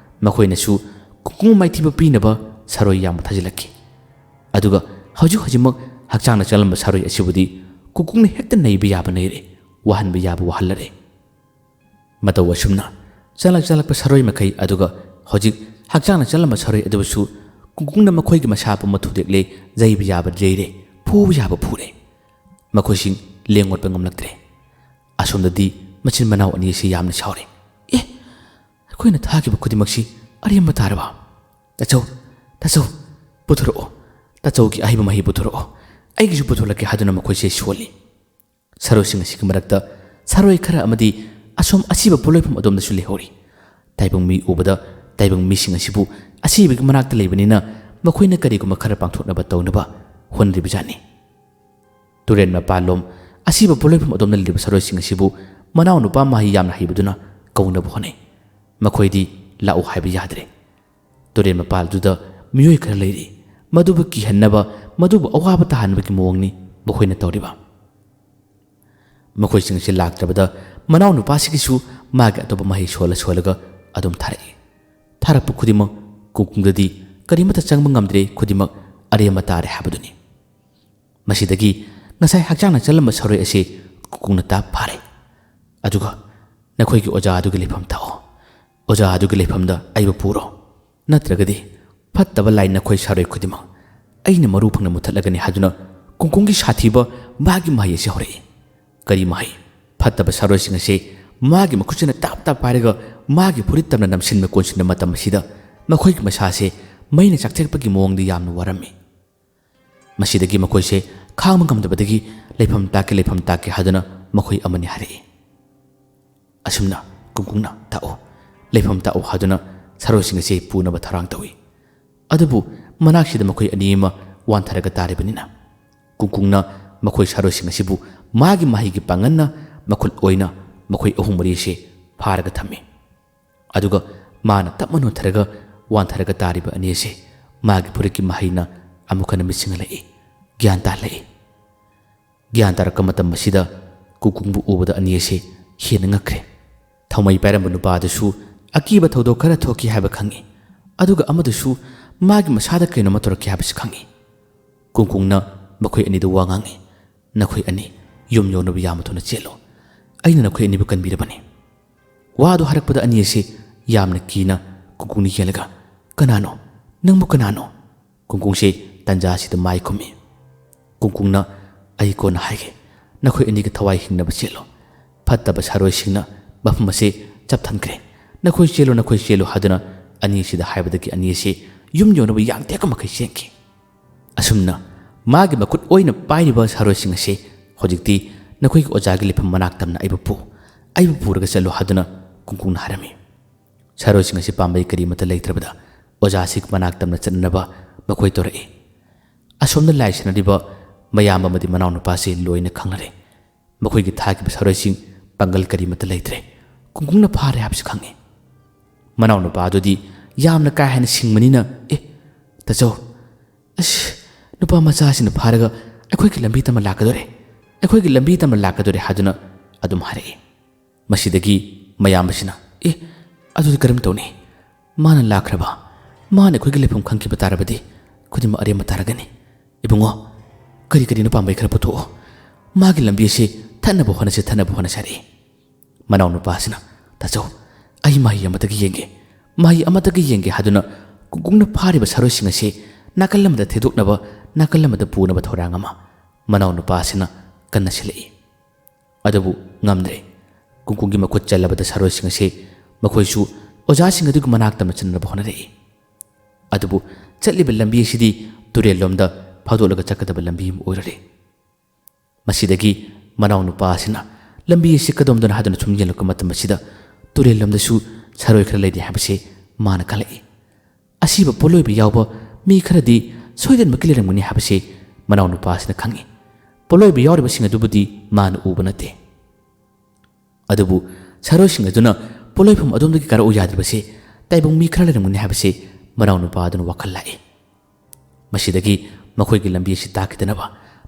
ꯃꯈꯣꯏꯅꯁꯨ ꯀꯨꯡꯀꯨꯡ ꯃꯥꯏꯊꯤꯕ ꯄꯤꯅꯕ ꯁꯔꯣꯏ ꯌꯥꯝꯅ ꯊꯥꯖꯤꯜꯂꯛꯈꯤ꯫ ꯑꯗꯨꯒ ꯍꯧꯖꯤꯛ ꯍꯧꯖꯤꯛꯃꯛ ꯍꯛꯆꯥꯡꯅ ꯆꯜꯂꯝꯕ ꯁꯔꯣꯏ ꯑꯁꯤꯕꯨꯗꯤ ꯀꯨꯡꯀꯨꯡꯅ ꯍꯦꯛꯇ ꯅꯩꯕ ꯌꯥꯕ ꯅꯩꯔꯦ, ꯋꯥꯍꯟꯕ ꯌꯥꯕ ꯋꯥꯍꯜꯂꯔꯦ꯫ ꯃꯇꯧ ꯑꯁꯨꯝꯅ ꯆꯜꯂꯛ ꯆꯜꯂꯛꯄ ꯁꯔꯣꯏ ꯃꯈꯩ, ꯑꯗꯨꯒ ꯍꯧꯖꯤꯛ ꯍꯛꯆꯥꯡꯅ ꯆꯜꯂꯝꯕ ꯁꯔꯣꯏ ꯑꯗꯨꯕꯨꯁꯨ ꯀꯨꯡꯀꯨꯡꯅ ꯃꯈꯣꯏꯒꯤ ꯃꯁꯥ ꯄꯨꯝꯕ ꯊꯨꯗꯦꯛꯂꯦ, ꯌꯩꯕ ꯌꯥꯕ ꯌꯩꯔꯦ, ꯐꯨꯕ ꯌꯥꯕ ꯐꯨꯔꯦ꯫ ꯃꯈꯣꯏꯁꯤꯡ ꯂꯦꯡ ꯑꯣꯠꯄ ꯉꯝꯂꯛꯇ꯭ꯔꯦ꯫ ꯑꯁꯣꯝꯗꯗꯤ ꯃꯆꯤꯟ ꯃꯅꯥꯎ ꯑꯅꯤ ꯑꯁꯤ ꯌꯥꯝꯅ ꯁꯥꯎꯔꯦ꯫ "ꯑꯦ, ꯑꯩꯈꯣꯏꯅ ꯊꯥꯈꯤꯕ ꯈꯨꯗꯤꯡꯃꯛꯁꯤ ꯑꯔꯦꯝꯕ ꯇꯥꯔꯕ? ꯇꯥꯆꯧ, ꯇꯥꯆꯧ, ꯄꯨꯊꯣꯔꯛꯑꯣ꯫ ꯇꯥꯆꯧꯒꯤ ꯑꯍꯩꯕ ꯃꯍꯩ ꯄꯨꯊꯣꯔꯛꯑꯣ꯫ ꯑꯩꯒꯤꯁꯨ ꯄꯨꯊꯣꯛꯂꯛꯀꯦ" ꯍꯥꯏꯗꯨꯅ ꯃꯈꯣꯏꯁꯦ ꯁꯣꯜꯂꯤ꯫ ꯁꯔꯣꯏꯁꯤꯡ ꯑꯁꯤꯒꯤ ꯃꯔꯛꯇ ꯁꯔꯣꯏ ꯈꯔ ꯑꯃꯗꯤ ꯑꯁꯣꯝ ꯑꯁꯤꯕ ꯄꯣꯠꯂꯣꯏꯐꯝ ꯑꯗꯣꯝꯗꯁꯨ ꯂꯩꯍꯧꯔꯤ꯫ ꯇꯥꯏꯕꯪ ꯃꯤ ꯎꯕꯗ ꯇꯥꯏꯕꯪ ꯃꯤꯁꯤꯡ ꯑꯁꯤꯕꯨ ꯑꯁꯤꯕꯒꯤ ꯃꯅꯥꯛꯇ ꯂꯩꯕꯅꯤꯅ ꯃꯈꯣꯏꯅ ꯀꯔꯤꯒꯨꯝꯕ ꯈꯔ ꯄꯥꯡꯊꯣꯛꯅꯕ ꯇꯧꯅꯕ ꯍꯣꯠꯅꯔꯤꯕꯖꯥꯠꯅꯤ꯫ ꯇꯨꯔꯦꯟ ꯃꯄꯥꯟꯂꯣꯝ ꯑꯁꯤꯕ ꯄꯣꯠꯂꯣꯏꯐꯝ ꯑꯗꯣꯝꯗ ꯂꯩꯔꯤꯕ ꯁꯔꯣꯏꯁꯤꯡ ꯑꯁꯤꯕꯨ ꯃꯅꯥꯎꯅꯨꯄꯥ ꯃꯍꯩ ꯌꯥꯝꯅ ꯍꯩꯕꯗꯨꯅ ꯀꯧꯅꯕ ꯍꯣꯠꯅꯩ꯫ ꯃꯈꯣꯏꯗꯤ ꯂꯥꯛꯎ ꯍꯥꯏꯕ ꯌꯥꯗ꯭ꯔꯦ꯫ ꯇꯨꯔꯦꯟ ꯃꯄꯥꯜꯗꯨꯗ ꯃꯤꯑꯣꯏ ꯈꯔ ꯂꯩꯔꯤ꯫ ꯃꯗꯨꯕꯨ ꯀꯤꯍꯟꯅꯕ, ꯃꯗꯨꯕꯨ ꯑꯋꯥꯕ ꯇꯥꯍꯟꯕꯒꯤ ꯃꯑꯣꯡꯅꯤ ꯃꯈꯣꯏꯅ ꯇꯧꯔꯤꯕ꯫ ꯃꯈꯣꯏꯁꯤꯡ ꯑꯁꯤ ꯂꯥꯛꯇ꯭ꯔꯕꯗ ꯃꯅꯥꯎꯅꯨꯄꯥꯁꯤꯒꯤꯁꯨ ꯃꯥꯒꯤ ꯑꯇꯣꯞꯄ ꯃꯍꯩ ꯁꯣꯜꯂ ꯁꯣꯜꯂꯒ ꯑꯗꯨꯝ ꯊꯥꯔꯛꯏ꯫ ꯊꯥꯔꯛꯄ ꯈꯨꯗꯤꯡꯃꯛ ꯀꯨꯡꯀꯨꯡꯗꯗꯤ ꯀꯔꯤꯃꯠꯇ ꯆꯪꯕ ꯉꯝꯗ꯭ꯔꯦ, ꯈꯨꯗꯤꯡꯃꯛ ꯑꯔꯦꯝꯕ ꯇꯥꯔꯦ ꯍꯥꯏꯕꯗꯨꯅꯤ꯫ ꯃꯁꯤꯗꯒꯤ ꯉꯁꯥꯏ ꯍꯛꯆꯥꯡꯅ ꯆꯜꯂꯝꯕ ꯁꯔꯣꯏ ꯑꯁꯤ ꯀꯨꯡꯀꯨꯡꯅ ꯇꯥꯞ ꯐꯥꯔꯦ꯫ ꯑꯗꯨꯒ "ꯅꯈꯣꯏꯒꯤ ꯑꯣꯖꯥ ꯑꯗꯨꯒꯤ ꯂꯩꯐꯝ ꯇꯥꯛꯑꯣ꯫ ꯑꯣꯖꯥ ꯑꯗꯨꯒꯤ ꯂꯩꯐꯝꯗ ꯑꯩꯕꯨ ꯄꯨꯔꯣ꯫ ꯅꯠꯇ꯭ꯔꯒꯗꯤ ꯐꯠꯇꯕ ꯂꯥꯏ ꯅꯈꯣꯏ ꯁꯔꯣꯏ ꯈꯨꯗꯤꯡꯃꯛ ꯑꯩꯅ ꯃꯔꯨ ꯐꯪꯅ ꯃꯨꯊꯠꯂꯒꯅꯤ" ꯍꯥꯏꯗꯨꯅ ꯀꯨꯡꯀꯨꯡꯒꯤ ꯁꯥꯊꯤꯕ ꯃꯥꯒꯤ ꯃꯍꯩ ꯑꯁꯤ ꯍꯧꯔꯛꯏ꯫ ꯀꯔꯤ ꯃꯍꯩ? ꯐꯠꯇꯕ ꯁꯔꯣꯏꯁꯤꯡ ꯑꯁꯤ ꯃꯥꯒꯤ ꯃꯈꯨꯠꯁꯤꯅ ꯇꯥꯞ ꯇꯥꯞ ꯄꯥꯏꯔꯒ ꯃꯥꯒꯤ ꯐꯨꯔꯤꯠ ꯇꯝꯅ ꯅꯝꯁꯤꯟꯕ ꯀꯣꯟꯁꯤꯟꯕ ꯃꯇꯝ ꯑꯁꯤꯗ ꯃꯈꯣꯏꯒꯤ ꯃꯁꯥꯁꯦ ꯃꯩꯅ ꯆꯥꯛꯊꯦꯛꯄꯒꯤ ꯃꯑꯣꯡꯗ ꯌꯥꯝꯅ ꯋꯥꯔꯝꯃꯤ꯫ ꯃꯁꯤꯗꯒꯤ ꯃꯈꯣꯏꯁꯦ ꯈꯥꯡꯕ ꯉꯝꯗꯕꯗꯒꯤ "ꯂꯩꯐꯝ ꯇꯥꯛꯀꯦ, ꯂꯩꯐꯝ ꯇꯥꯛꯀꯦ" ꯍꯥꯏꯗꯨꯅ ꯃꯈꯣꯏ ꯑꯃꯅꯤ ꯍꯥꯏꯔꯛꯏ꯫ ꯑꯁꯨꯝꯅ ꯀꯨꯡꯀꯨꯡꯅ "ꯇꯥꯛꯎ, ꯂꯩꯐꯝ ꯇꯥꯛꯎ" ꯍꯥꯏꯗꯨꯅ ꯁꯔꯣꯏꯁꯤꯡ ꯑꯁꯤ ꯄꯨꯅꯕ ꯊꯧꯔꯥꯡ ꯇꯧꯏ꯫ ꯑꯗꯨꯕꯨ ꯃꯅꯥꯛꯁꯤꯗ ꯃꯈꯣꯏ ꯑꯅꯤ ꯑꯃ ꯋꯥꯟꯊꯔꯒ ꯇꯥꯔꯤꯕꯅꯤꯅ ꯀꯨꯡꯀꯨꯡꯅ ꯃꯈꯣꯏ ꯁꯔꯣꯏꯁꯤꯡ ꯑꯁꯤꯕꯨ ꯃꯥꯒꯤ ꯃꯍꯩꯒꯤ ꯄꯥꯡꯒꯜꯅ ꯃꯈꯨꯠ ꯑꯣꯏꯅ ꯃꯈꯣꯏ ꯑꯍꯨꯝ ꯃꯔꯤꯁꯦ ꯐꯥꯔꯒ ꯊꯝꯃꯤ꯫ ꯑꯗꯨꯒ ꯃꯥꯅ ꯇꯞꯅ ꯅꯣꯟꯊꯔꯒ ꯋꯥꯟꯊꯔꯒ ꯇꯥꯔꯤꯕ ꯑꯅꯤ ꯑꯁꯦ ꯃꯥꯒꯤ ꯐꯨꯔꯤꯠꯀꯤ ꯃꯍꯩꯅ ꯑꯃꯨꯛ ꯍꯟꯅ ꯃꯤꯠꯁꯤꯡꯍꯜꯂꯛꯏ꯫ ꯒ꯭ꯌꯥꯟ ꯇꯥꯍꯜꯂꯛꯏ꯫ ꯒ꯭ꯌꯥꯟ ꯇꯥꯔꯛꯄ ꯃꯇꯝ ꯑꯁꯤꯗ ꯀꯨꯡꯀꯨꯡꯕꯨ ꯎꯕꯗ ꯑꯅꯤ ꯑꯁꯦ ꯍꯦꯟꯅ ꯉꯛꯈ꯭ꯔꯦ꯫ ꯊꯥꯎꯃꯩ ꯄꯥꯏꯔꯝꯕ ꯅꯨꯄꯥ ꯑꯗꯨꯁꯨ ꯑꯀꯤꯕ ꯊꯧꯗꯣꯛ ꯈꯔ ꯊꯣꯛꯈꯤ ꯍꯥꯏꯕ ꯈꯪꯏ꯫ ꯑꯗꯨꯒ ꯑꯃꯗꯨꯁꯨ ꯃꯥꯒꯤ ꯃꯁꯥꯗ ꯀꯩꯅꯣꯝꯃ ꯇꯧꯔꯛꯈꯤ ꯍꯥꯏꯕꯁꯨ ꯈꯪꯏ꯫ ꯀꯨꯡꯀꯨꯡꯅ ꯃꯈꯣꯏ ꯑꯅꯤꯗ ꯋꯥ ꯉꯥꯡꯏ꯫ "ꯅꯈꯣꯏ ꯑꯅꯤ ꯌꯨꯝ ꯌꯧꯅꯕ ꯌꯥꯝꯅ ꯊꯨꯅ ꯆꯦꯜꯂꯨ꯫ ꯑꯩꯅ ꯅꯈꯣꯏ ꯑꯅꯤꯕꯨ ꯀꯟꯕꯤꯔꯕꯅꯤ꯫" ꯋꯥꯗꯨ ꯍꯥꯏꯔꯛꯄꯗ ꯑꯅꯤ ꯑꯁꯤ ꯌꯥꯝꯅ ꯀꯤꯅ ꯀꯨꯡꯀꯨꯡꯅ ꯌꯦꯡꯂꯒ, "ꯀꯅꯥꯅꯣ? ꯅꯪꯕꯨ ꯀꯅꯥꯅꯣ?" ꯀꯨꯡꯀꯨꯡꯁꯦ ꯇꯟꯖꯥ ꯑꯁꯤꯗ ꯃꯥꯏ ꯈꯨꯝꯃꯤ꯫ ꯀꯨꯡꯀꯨꯡꯅ, "ꯑꯩ ꯀꯣꯟꯅ ꯍꯥꯏꯒꯦ꯫ ꯅꯈꯣꯏ ꯑꯅꯤꯒꯤ ꯊꯋꯥꯏ ꯍꯤꯡꯅꯕ ꯆꯦꯜꯂꯨ꯫ ꯐꯠꯇꯕ ꯁꯥꯔꯣꯏꯁꯤꯡꯅ ꯃꯐꯝ ꯑꯁꯤ ꯆꯞꯊꯟꯈ꯭ꯔꯦ꯫ ꯅꯈꯣꯏ ꯆꯦꯜꯂꯨ, ꯅꯈꯣꯏ ꯆꯦꯜꯂꯨ" ꯍꯥꯏꯗꯨꯅ ꯑꯅꯤ ꯑꯁꯤꯗ ꯍꯥꯏꯕꯗꯒꯤ ꯑꯅꯤ ꯑꯁꯤ ꯌꯨꯝ ꯌꯧꯅꯕ ꯌꯥꯡ ꯇꯦꯛꯄ ꯃꯈꯩ ꯆꯦꯟꯈꯤ꯫ ꯑꯁꯨꯝꯅ ꯃꯥꯒꯤ ꯃꯈꯨꯠ ꯑꯣꯏꯅ ꯄꯥꯏꯔꯤꯕ ꯁꯥꯔꯣꯏꯁꯤꯡ ꯑꯁꯤ ꯍꯧꯖꯤꯛꯇꯤ ꯅꯈꯣꯏꯒꯤ ꯑꯣꯖꯥꯒꯤ ꯂꯩꯐꯝ ꯃꯅꯥꯛ ꯇꯝꯅ ꯑꯩꯕꯨ ꯄꯨ, ꯑꯩꯕꯨ ꯄꯨꯔꯒ ꯆꯠꯂꯨ ꯍꯥꯏꯗꯨꯅ ꯀꯨꯡꯀꯨꯡꯅ ꯍꯥꯏꯔꯝꯃꯤ꯫ ꯁꯥꯔꯣꯏꯁꯤꯡ ꯑꯁꯤ ꯄꯥꯝꯕꯩ ꯀꯔꯤꯃꯠꯇ ꯂꯩꯇ꯭ꯔꯕꯗ ꯑꯣꯖꯥꯁꯤ ꯃꯅꯥꯛ ꯇꯝꯅ ꯆꯠꯅꯅꯕ ꯃꯈꯣꯏ ꯇꯧꯔꯛꯏ꯫ ꯑꯁꯣꯝꯗ ꯂꯥꯏ ꯁꯥꯟꯅꯔꯤꯕ ꯃꯌꯥꯝꯕ ꯑꯃꯗꯤ ꯃꯅꯥꯎꯅꯨꯄꯥꯁꯤ ꯂꯣꯏꯅ ꯈꯪꯅꯔꯦ꯫ ꯃꯈꯣꯏꯒꯤ ꯊꯥꯈꯤꯕ ꯁꯥꯔꯣꯏꯁꯤꯡ ꯄꯥꯡꯒꯜ ꯀꯔꯤꯃꯠꯇ ꯂꯩꯇ꯭ꯔꯦ꯫ ꯀꯨꯡꯀꯨꯡꯅ ꯐꯥꯔꯦ ꯍꯥꯏꯕꯁꯤ ꯈꯪꯉꯤ꯫ ꯃꯅꯥꯎꯅꯨꯄꯥ ꯑꯗꯨꯗꯤ ꯌꯥꯝꯅ ꯀꯥ ꯍꯦꯟꯅ ꯁꯤꯡꯕꯅꯤꯅ, "ꯑꯦ, ꯇꯥꯆꯧ, ꯑꯁ, ꯅꯨꯄꯥ ꯃꯆꯥꯁꯤꯅ ꯐꯥꯔꯒ ꯑꯩꯈꯣꯏꯒꯤ ꯂꯝꯕꯤ ꯇꯝꯅ ꯂꯥꯛꯀꯗꯣꯔꯦ, ꯑꯩꯈꯣꯏꯒꯤ ꯂꯝꯕꯤ ꯇꯝꯅ ꯂꯥꯛꯀꯗꯣꯔꯦ" ꯍꯥꯏꯗꯨꯅ ꯑꯗꯨꯝ ꯍꯥꯏꯔꯛꯏ꯫ ꯃꯁꯤꯗꯒꯤ ꯃꯌꯥꯝꯕꯁꯤꯅ, "ꯑꯦ, ꯑꯗꯨꯗꯤ ꯀꯔꯝ ꯇꯧꯅꯤ? ꯃꯥꯅ ꯂꯥꯛꯈ꯭ꯔꯕ, ꯃꯥꯅ ꯑꯩꯈꯣꯏꯒꯤ ꯂꯩꯐꯝ ꯈꯪꯈꯤꯕ ꯇꯥꯔꯕꯗꯤ ꯈꯨꯗꯤꯡꯃꯛ ꯑꯔꯦꯝꯕ ꯇꯥꯔꯒꯅꯤ꯫ ꯏꯕꯨꯡꯉꯣ, ꯀꯔꯤ ꯀꯔꯤꯅꯣ ꯄꯥꯝꯕꯩ ꯈꯔ ꯄꯨꯊꯣꯛꯑꯣ꯫ ꯃꯥꯒꯤ ꯂꯝꯕꯤ ꯑꯁꯤ ꯊꯠꯅꯕ ꯍꯣꯠꯅꯁꯤ, ꯊꯠꯅꯕ ꯍꯣꯠꯅꯁꯤ" ꯍꯥꯏꯔꯛꯏ꯫ ꯃꯅꯥꯎꯅꯨꯄꯥꯁꯤꯅ, "ꯇꯥꯆꯧ, ꯑꯩ ꯃꯍꯩ ꯑꯃꯇꯒ ꯌꯦꯡꯒꯦ, ꯃꯍꯩ ꯑꯃꯇꯒ ꯌꯦꯡꯒꯦ" ꯍꯥꯏꯗꯨꯅ ꯀꯨꯡꯀꯨꯡꯅ ꯐꯥꯔꯤꯕ ꯁꯥꯔꯣꯏꯁꯤꯡ ꯑꯁꯤ ꯅꯥꯀꯜ ꯑꯃꯗ ꯊꯦꯗꯣꯛꯅꯕ, ꯅꯥꯀꯜ ꯑꯃꯗ ꯄꯨꯅꯕ ꯊꯧꯔꯥꯡ ꯑꯃ ꯃꯅꯥꯎꯅꯨꯄꯥꯁꯤꯅ ꯀꯟꯅ ꯁꯤꯜꯂꯛꯏ꯫ ꯑꯗꯨꯕꯨ ꯉꯝꯗ꯭ꯔꯦ꯫ ꯀꯨꯡꯀꯨꯡꯒꯤ ꯃꯈꯨꯠ ꯆꯜꯂꯕꯗ ꯁꯥꯔꯣꯏꯁꯤꯡ ꯑꯁꯤ ꯃꯈꯣꯏꯁꯨ ꯑꯣꯖꯥꯁꯤꯡ ꯑꯗꯨꯒꯤ ꯃꯅꯥꯛ ꯇꯝꯅ ꯆꯠꯅꯅꯕ ꯍꯣꯠꯅꯔꯛꯏ꯫ ꯑꯗꯨꯕꯨ ꯆꯠꯂꯤꯕ ꯂꯝꯕꯤ ꯑꯁꯤꯗꯤ ꯇꯨꯔꯦꯜꯂꯣꯝꯗ ꯐꯥꯎꯗꯣꯛꯂꯒ ꯆꯠꯀꯗꯕ ꯂꯝꯕꯤ ꯑꯃ ꯑꯣꯏꯔꯨꯔꯦ꯫ ꯃꯁꯤꯗꯒꯤ ꯃꯅꯥꯎꯅꯨꯄꯥ ꯑꯁꯤꯅ ꯂꯝꯕꯤ ꯑꯁꯤ ꯀꯗꯣꯝꯗꯅꯣ ꯍꯥꯏꯗꯨꯅ ꯁꯨꯝ ꯌꯦꯡꯂꯛꯄ ꯃꯇꯝ ꯑꯁꯤꯗ ꯇꯨꯔꯦꯜꯂꯣꯝꯗꯁꯨ ꯁꯥꯔꯣꯏ ꯈꯔ ꯂꯩꯔꯤ ꯍꯥꯏꯕꯁꯤ ꯃꯥꯅ ꯈꯜꯂꯛꯏ꯫ ꯑꯁꯤꯕ ꯄꯣꯠꯂꯣꯏꯕ ꯌꯥꯎꯕ ꯃꯤ ꯈꯔꯗꯤ ꯁꯣꯏꯗꯅꯃꯛꯀꯤ ꯂꯩꯔꯝꯒꯅꯤ ꯍꯥꯏꯕꯁꯤ ꯃꯅꯥꯎꯅꯨꯄꯥ ꯑꯁꯤꯅ ꯈꯪꯏ꯫ ꯄꯣꯠꯂꯣꯏꯕ ꯌꯥꯎꯔꯤꯕꯁꯤꯡ ꯑꯗꯨꯕꯨꯗꯤ ꯃꯥꯅ ꯎꯕ ꯅꯠꯇꯦ꯫ ꯑꯗꯨꯕꯨ ꯁꯥꯔꯣꯏꯁꯤꯡ ꯑꯗꯨꯅ ꯄꯣꯠꯂꯣꯏꯐꯝ ꯑꯗꯣꯝꯗꯒꯤ ꯀꯥꯔꯛꯎ ꯌꯥꯗ꯭ꯔꯤꯕꯁꯤ ꯇꯥꯏꯕꯪ ꯃꯤ ꯈꯔ ꯂꯩꯔꯝꯒꯅꯤ ꯍꯥꯏꯕꯁꯤ ꯃꯅꯥꯎꯅꯨꯄꯥ ꯑꯗꯨꯅ ꯋꯥꯈꯜ ꯂꯥꯛꯏ꯫ ꯃꯁꯤꯗꯒꯤ ꯃꯈꯣꯏꯒꯤ ꯂꯝꯕꯤ ꯑꯁꯤ ꯇꯥꯛꯈꯤꯗꯅꯕ,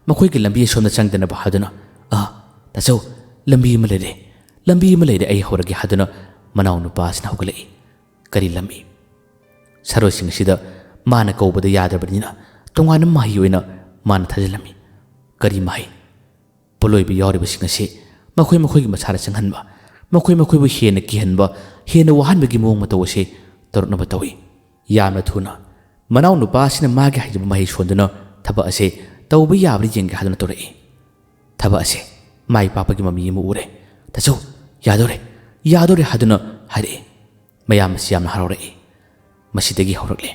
ꯃꯈꯣꯏꯒꯤ ꯂꯝꯕꯤ ꯑꯁꯣꯝꯗ ꯆꯪꯗꯅꯕ ꯍꯥꯏꯗꯨꯅ, "ꯑ, ꯇꯥꯆꯧ, ꯂꯝꯕꯤ ꯑꯃ ꯂꯩꯔꯦ, ꯂꯝꯕꯤ ꯑꯃ ꯂꯩꯔꯦ, ꯑꯩ ꯍꯧꯔꯒꯦ" ꯍꯥꯏꯗꯨꯅ ꯃꯅꯥꯎꯅꯨꯄꯥ ꯑꯁꯤꯅ ꯍꯧꯒꯠꯂꯛꯏ꯫ ꯀꯔꯤ ꯂꯝꯕꯤ? ꯁꯥꯔꯣꯏꯁꯤꯡ ꯑꯁꯤꯗ ꯃꯥꯅ ꯀꯧꯕꯗ ꯌꯥꯗ꯭ꯔꯕꯅꯤꯅ ꯇꯣꯉꯥꯟꯕ ꯃꯍꯩ ꯑꯣꯏꯅ ꯃꯥꯅ ꯊꯥꯖꯤꯜꯂꯝꯃꯤ꯫ ꯀꯔꯤ ꯃꯍꯩ? ꯄꯣꯠꯂꯣꯏꯕ ꯌꯥꯎꯔꯤꯕꯁꯤꯡ ꯑꯁꯤ ꯃꯈꯣꯏ ꯃꯈꯣꯏꯒꯤ ꯃꯁꯥꯗ ꯆꯪꯍꯟꯕ, ꯃꯈꯣꯏ ꯃꯈꯣꯏꯕꯨ ꯍꯦꯟꯅ ꯀꯤꯍꯟꯕ, ꯍꯦꯟꯅ ꯋꯥꯍꯟꯕꯒꯤ ꯃꯑꯣꯡ ꯃꯇꯧ ꯑꯁꯤ ꯇꯧꯔꯛꯅꯕ ꯇꯧꯏ꯫ ꯌꯥꯝꯅ ꯊꯨꯅ ꯃꯅꯥꯎ ꯅꯨꯄꯥ ꯑꯁꯤꯅ ꯃꯥꯒꯤ ꯍꯩꯖꯕ ꯃꯍꯩ ꯁꯣꯟꯗꯨꯅ ꯊꯕꯛ ꯑꯁꯦ ꯇꯧꯕ ꯌꯥꯕ꯭ꯔꯥ ꯌꯦꯡꯒꯦ ꯍꯥꯏꯗꯨꯅ ꯇꯧꯔꯛꯏ꯫ ꯊꯕꯛ ꯑꯁꯦ ꯃꯥꯏ ꯄꯥꯛꯄꯒꯤ ꯃꯃꯤ ꯑꯃ ꯎꯔꯦ꯫ "ꯇꯥꯆꯧ, ꯌꯥꯗꯣꯔꯦ, ꯌꯥꯗꯣꯔꯦ" ꯍꯥꯏꯗꯨꯅ ꯍꯥꯏꯔꯛꯏ꯫ ꯃꯌꯥꯝ ꯑꯁꯤ ꯌꯥꯝꯅ ꯍꯔꯥꯎꯔꯛꯏ꯫ ꯃꯁꯤꯗꯒꯤ ꯍꯧꯔꯛꯂꯦ꯫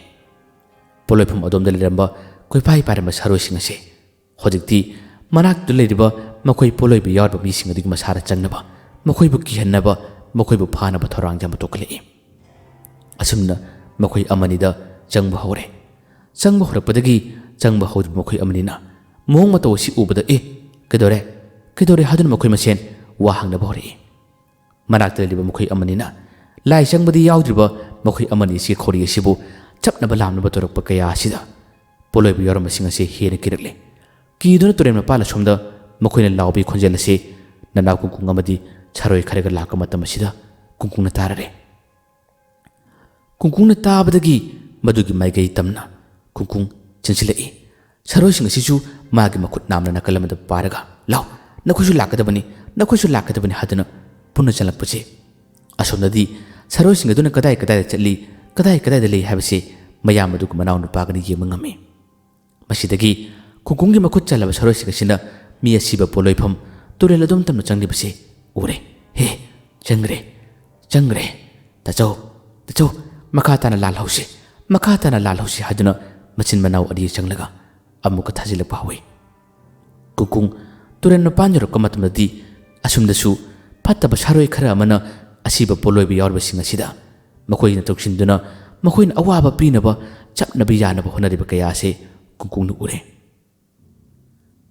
ꯄꯣꯠꯂꯣꯏꯐꯝ ꯑꯗꯣꯝꯗ ꯂꯩꯔꯝꯕ ꯀꯣꯏꯄꯥꯏ ꯄꯥꯏꯔꯝꯕ ꯁꯥꯔꯣꯏꯁꯤꯡ ꯑꯁꯤ ꯍꯧꯖꯤꯛꯇꯤ ꯃꯅꯥꯛꯇ ꯂꯩꯔꯤꯕ ꯃꯈꯣꯏ ꯄꯣꯠꯂꯣꯏꯕ ꯌꯥꯎꯔꯤꯕ ꯃꯤꯁꯤꯡ ꯑꯗꯨꯒꯤ ꯃꯁꯥꯗ ꯆꯪꯅꯕ, ꯃꯈꯣꯏꯕꯨ ꯀꯤꯍꯟꯅꯕ, ꯃꯈꯣꯏꯕꯨ ꯐꯥꯅꯕ ꯊꯧꯔꯥꯡ ꯌꯥꯝꯅ ꯇꯧꯈꯠꯂꯛꯏ꯫ ꯑꯁꯨꯝꯅ ꯃꯈꯣꯏ ꯑꯃꯅꯤꯗ ꯆꯪꯕ ꯍꯧꯔꯦ꯫ ꯆꯪꯕ ꯍꯧꯔꯛꯄꯗꯒꯤ ꯆꯪꯕ ꯍꯧꯗ꯭ꯔꯤꯕ ꯃꯈꯣꯏ ꯑꯃꯅꯤꯅ ꯃꯑꯣꯡ ꯃꯇꯧ ꯑꯁꯤ ꯎꯕꯗ, "ꯑꯦ, ꯀꯩꯗꯧꯔꯦ? ꯀꯩꯗꯧꯔꯦ?" ꯍꯥꯏꯗꯨꯅ ꯃꯈꯣꯏ ꯃꯁꯦꯟ ꯋꯥ ꯍꯪꯅꯕ ꯍꯧꯔꯛꯏ꯫ ꯃꯅꯥꯛꯇ ꯂꯩꯔꯤꯕ ꯃꯈꯣꯏ ꯑꯃꯅꯤꯅ ꯂꯥꯏ ꯆꯪꯕꯗꯤ ꯌꯥꯎꯗ꯭ꯔꯤꯕ ꯃꯈꯣꯏ ꯑꯃꯅꯤ ꯑꯁꯤꯒꯤ ꯈꯧꯔꯤ ꯑꯁꯤꯕꯨ ꯆꯞꯅꯕ ꯂꯥꯝꯅꯕ ꯇꯧꯔꯛꯄ ꯀꯌꯥ ꯑꯁꯤꯗ ꯄꯣꯠꯂꯣꯏꯕ ꯌꯥꯎꯔꯝꯕꯁꯤꯡ ꯑꯁꯤ ꯍꯦꯟꯅ ꯀꯤꯔꯛꯂꯦ꯫ ꯀꯤꯗꯨꯅ ꯇꯨꯔꯦꯜ ꯃꯄꯥꯟ ꯑꯁꯣꯝꯗ ꯃꯈꯣꯏꯅ ꯂꯥꯎꯕꯒꯤ ꯈꯣꯟꯖꯦꯜ ꯑꯁꯤ ꯅꯅꯥꯎ ꯀꯨꯡꯀꯨꯡ ꯑꯃꯗꯤ ꯁꯥꯔꯣꯏ ꯈꯔꯒ ꯂꯥꯛꯄ ꯃꯇꯝ ꯑꯁꯤꯗ ꯀꯨꯡꯀꯨꯡꯅ ꯇꯥꯔꯔꯦ꯫ ꯀꯨꯡꯀꯨꯡꯅ ꯇꯥꯕꯗꯒꯤ ꯃꯗꯨꯒꯤ ꯃꯥꯏꯀꯩ ꯇꯝꯅ ꯀꯨꯡꯀꯨꯡ ꯆꯦꯟꯁꯤꯜꯂꯛꯏ꯫ ꯁꯥꯔꯣꯏꯁꯤꯡ ꯑꯁꯤꯁꯨ ꯃꯥꯒꯤ ꯃꯈꯨꯠ ꯅꯥꯝꯅ ꯅꯥꯀꯜ ꯑꯃꯗ ꯄꯥꯏꯔꯒ, "ꯂꯥꯎ, ꯅꯈꯣꯏꯁꯨ ꯂꯥꯛꯀꯗꯕꯅꯤ, ꯅꯈꯣꯏꯁꯨ ꯂꯥꯛꯀꯗꯕꯅꯤ" ꯍꯥꯏꯗꯨꯅ ꯄꯨꯟꯅ ꯆꯦꯜꯂꯛꯄꯁꯦ꯫ ꯑꯁꯣꯝꯗꯗꯤ ꯁꯥꯔꯣꯏꯁꯤꯡ ꯑꯗꯨꯅ ꯀꯗꯥꯏ ꯀꯗꯥꯏꯗ ꯆꯠꯂꯤ, ꯀꯗꯥꯏ ꯀꯗꯥꯏꯗ ꯂꯩ ꯍꯥꯏꯕꯁꯤ ꯃꯌꯥꯝ ꯑꯗꯨꯒ ꯃꯅꯥꯎ ꯅꯨꯄꯥꯒꯅ ꯌꯦꯡꯕ ꯉꯝꯃꯤ꯫ ꯃꯁꯤꯗꯒꯤ ꯀꯨꯡꯀꯨꯡꯒꯤ ꯃꯈꯨꯠ ꯆꯜꯂꯕ ꯁꯥꯔꯣꯏꯁꯤꯡ ꯑꯁꯤꯅ ꯃꯤ ꯑꯁꯤꯕ ꯄꯣꯠꯂꯣꯏꯐꯝ ꯇꯨꯔꯦꯜ ꯑꯗꯣꯝ ꯇꯝꯅ ꯆꯪꯂꯤꯕꯁꯤ ꯎꯔꯦ꯫ "ꯍꯦ, ꯆꯪꯈ꯭ꯔꯦ, ꯆꯪꯈ꯭ꯔꯦ꯫ ꯇꯥꯆꯧ, ꯇꯥꯆꯧ, ꯃꯈꯥ ꯇꯥꯅ ꯂꯥꯜꯍꯧꯁꯤ, ꯃꯈꯥ ꯇꯥꯅ ꯂꯥꯜꯍꯧꯁꯤ" ꯍꯥꯏꯗꯨꯅ ꯃꯆꯤꯟ ꯃꯅꯥꯎ ꯑꯅꯤ ꯆꯪꯂꯒ ꯑꯃꯨꯛꯀ ꯊꯥꯖꯤꯜꯂꯛꯄ ꯍꯧꯏ꯫ ꯀꯨꯡꯀꯨꯡ ꯇꯨꯔꯦꯜ ꯃꯄꯥꯟ ꯌꯧꯔꯛꯄ ꯃꯇꯝꯗꯗꯤ ꯑꯁꯨꯝꯗꯁꯨ ꯐꯠꯇꯕ ꯁꯥꯔꯣꯏ ꯈꯔ ꯑꯃꯅ ꯑꯁꯤꯕ ꯄꯣꯠꯂꯣꯏꯕ ꯌꯥꯎꯔꯤꯕꯁꯤꯡ ꯑꯁꯤꯗ ꯃꯈꯣꯏꯅ ꯇꯧꯁꯤꯟꯗꯨꯅ ꯃꯈꯣꯏꯅ ꯑꯋꯥꯕ ꯄꯤꯅꯕ, ꯆꯞꯅꯕ ꯌꯥꯅꯕ ꯍꯣꯠꯅꯔꯤꯕ ꯀꯌꯥ ꯑꯁꯤ ꯀꯨꯡꯀꯨꯡꯅ ꯎꯔꯦ꯫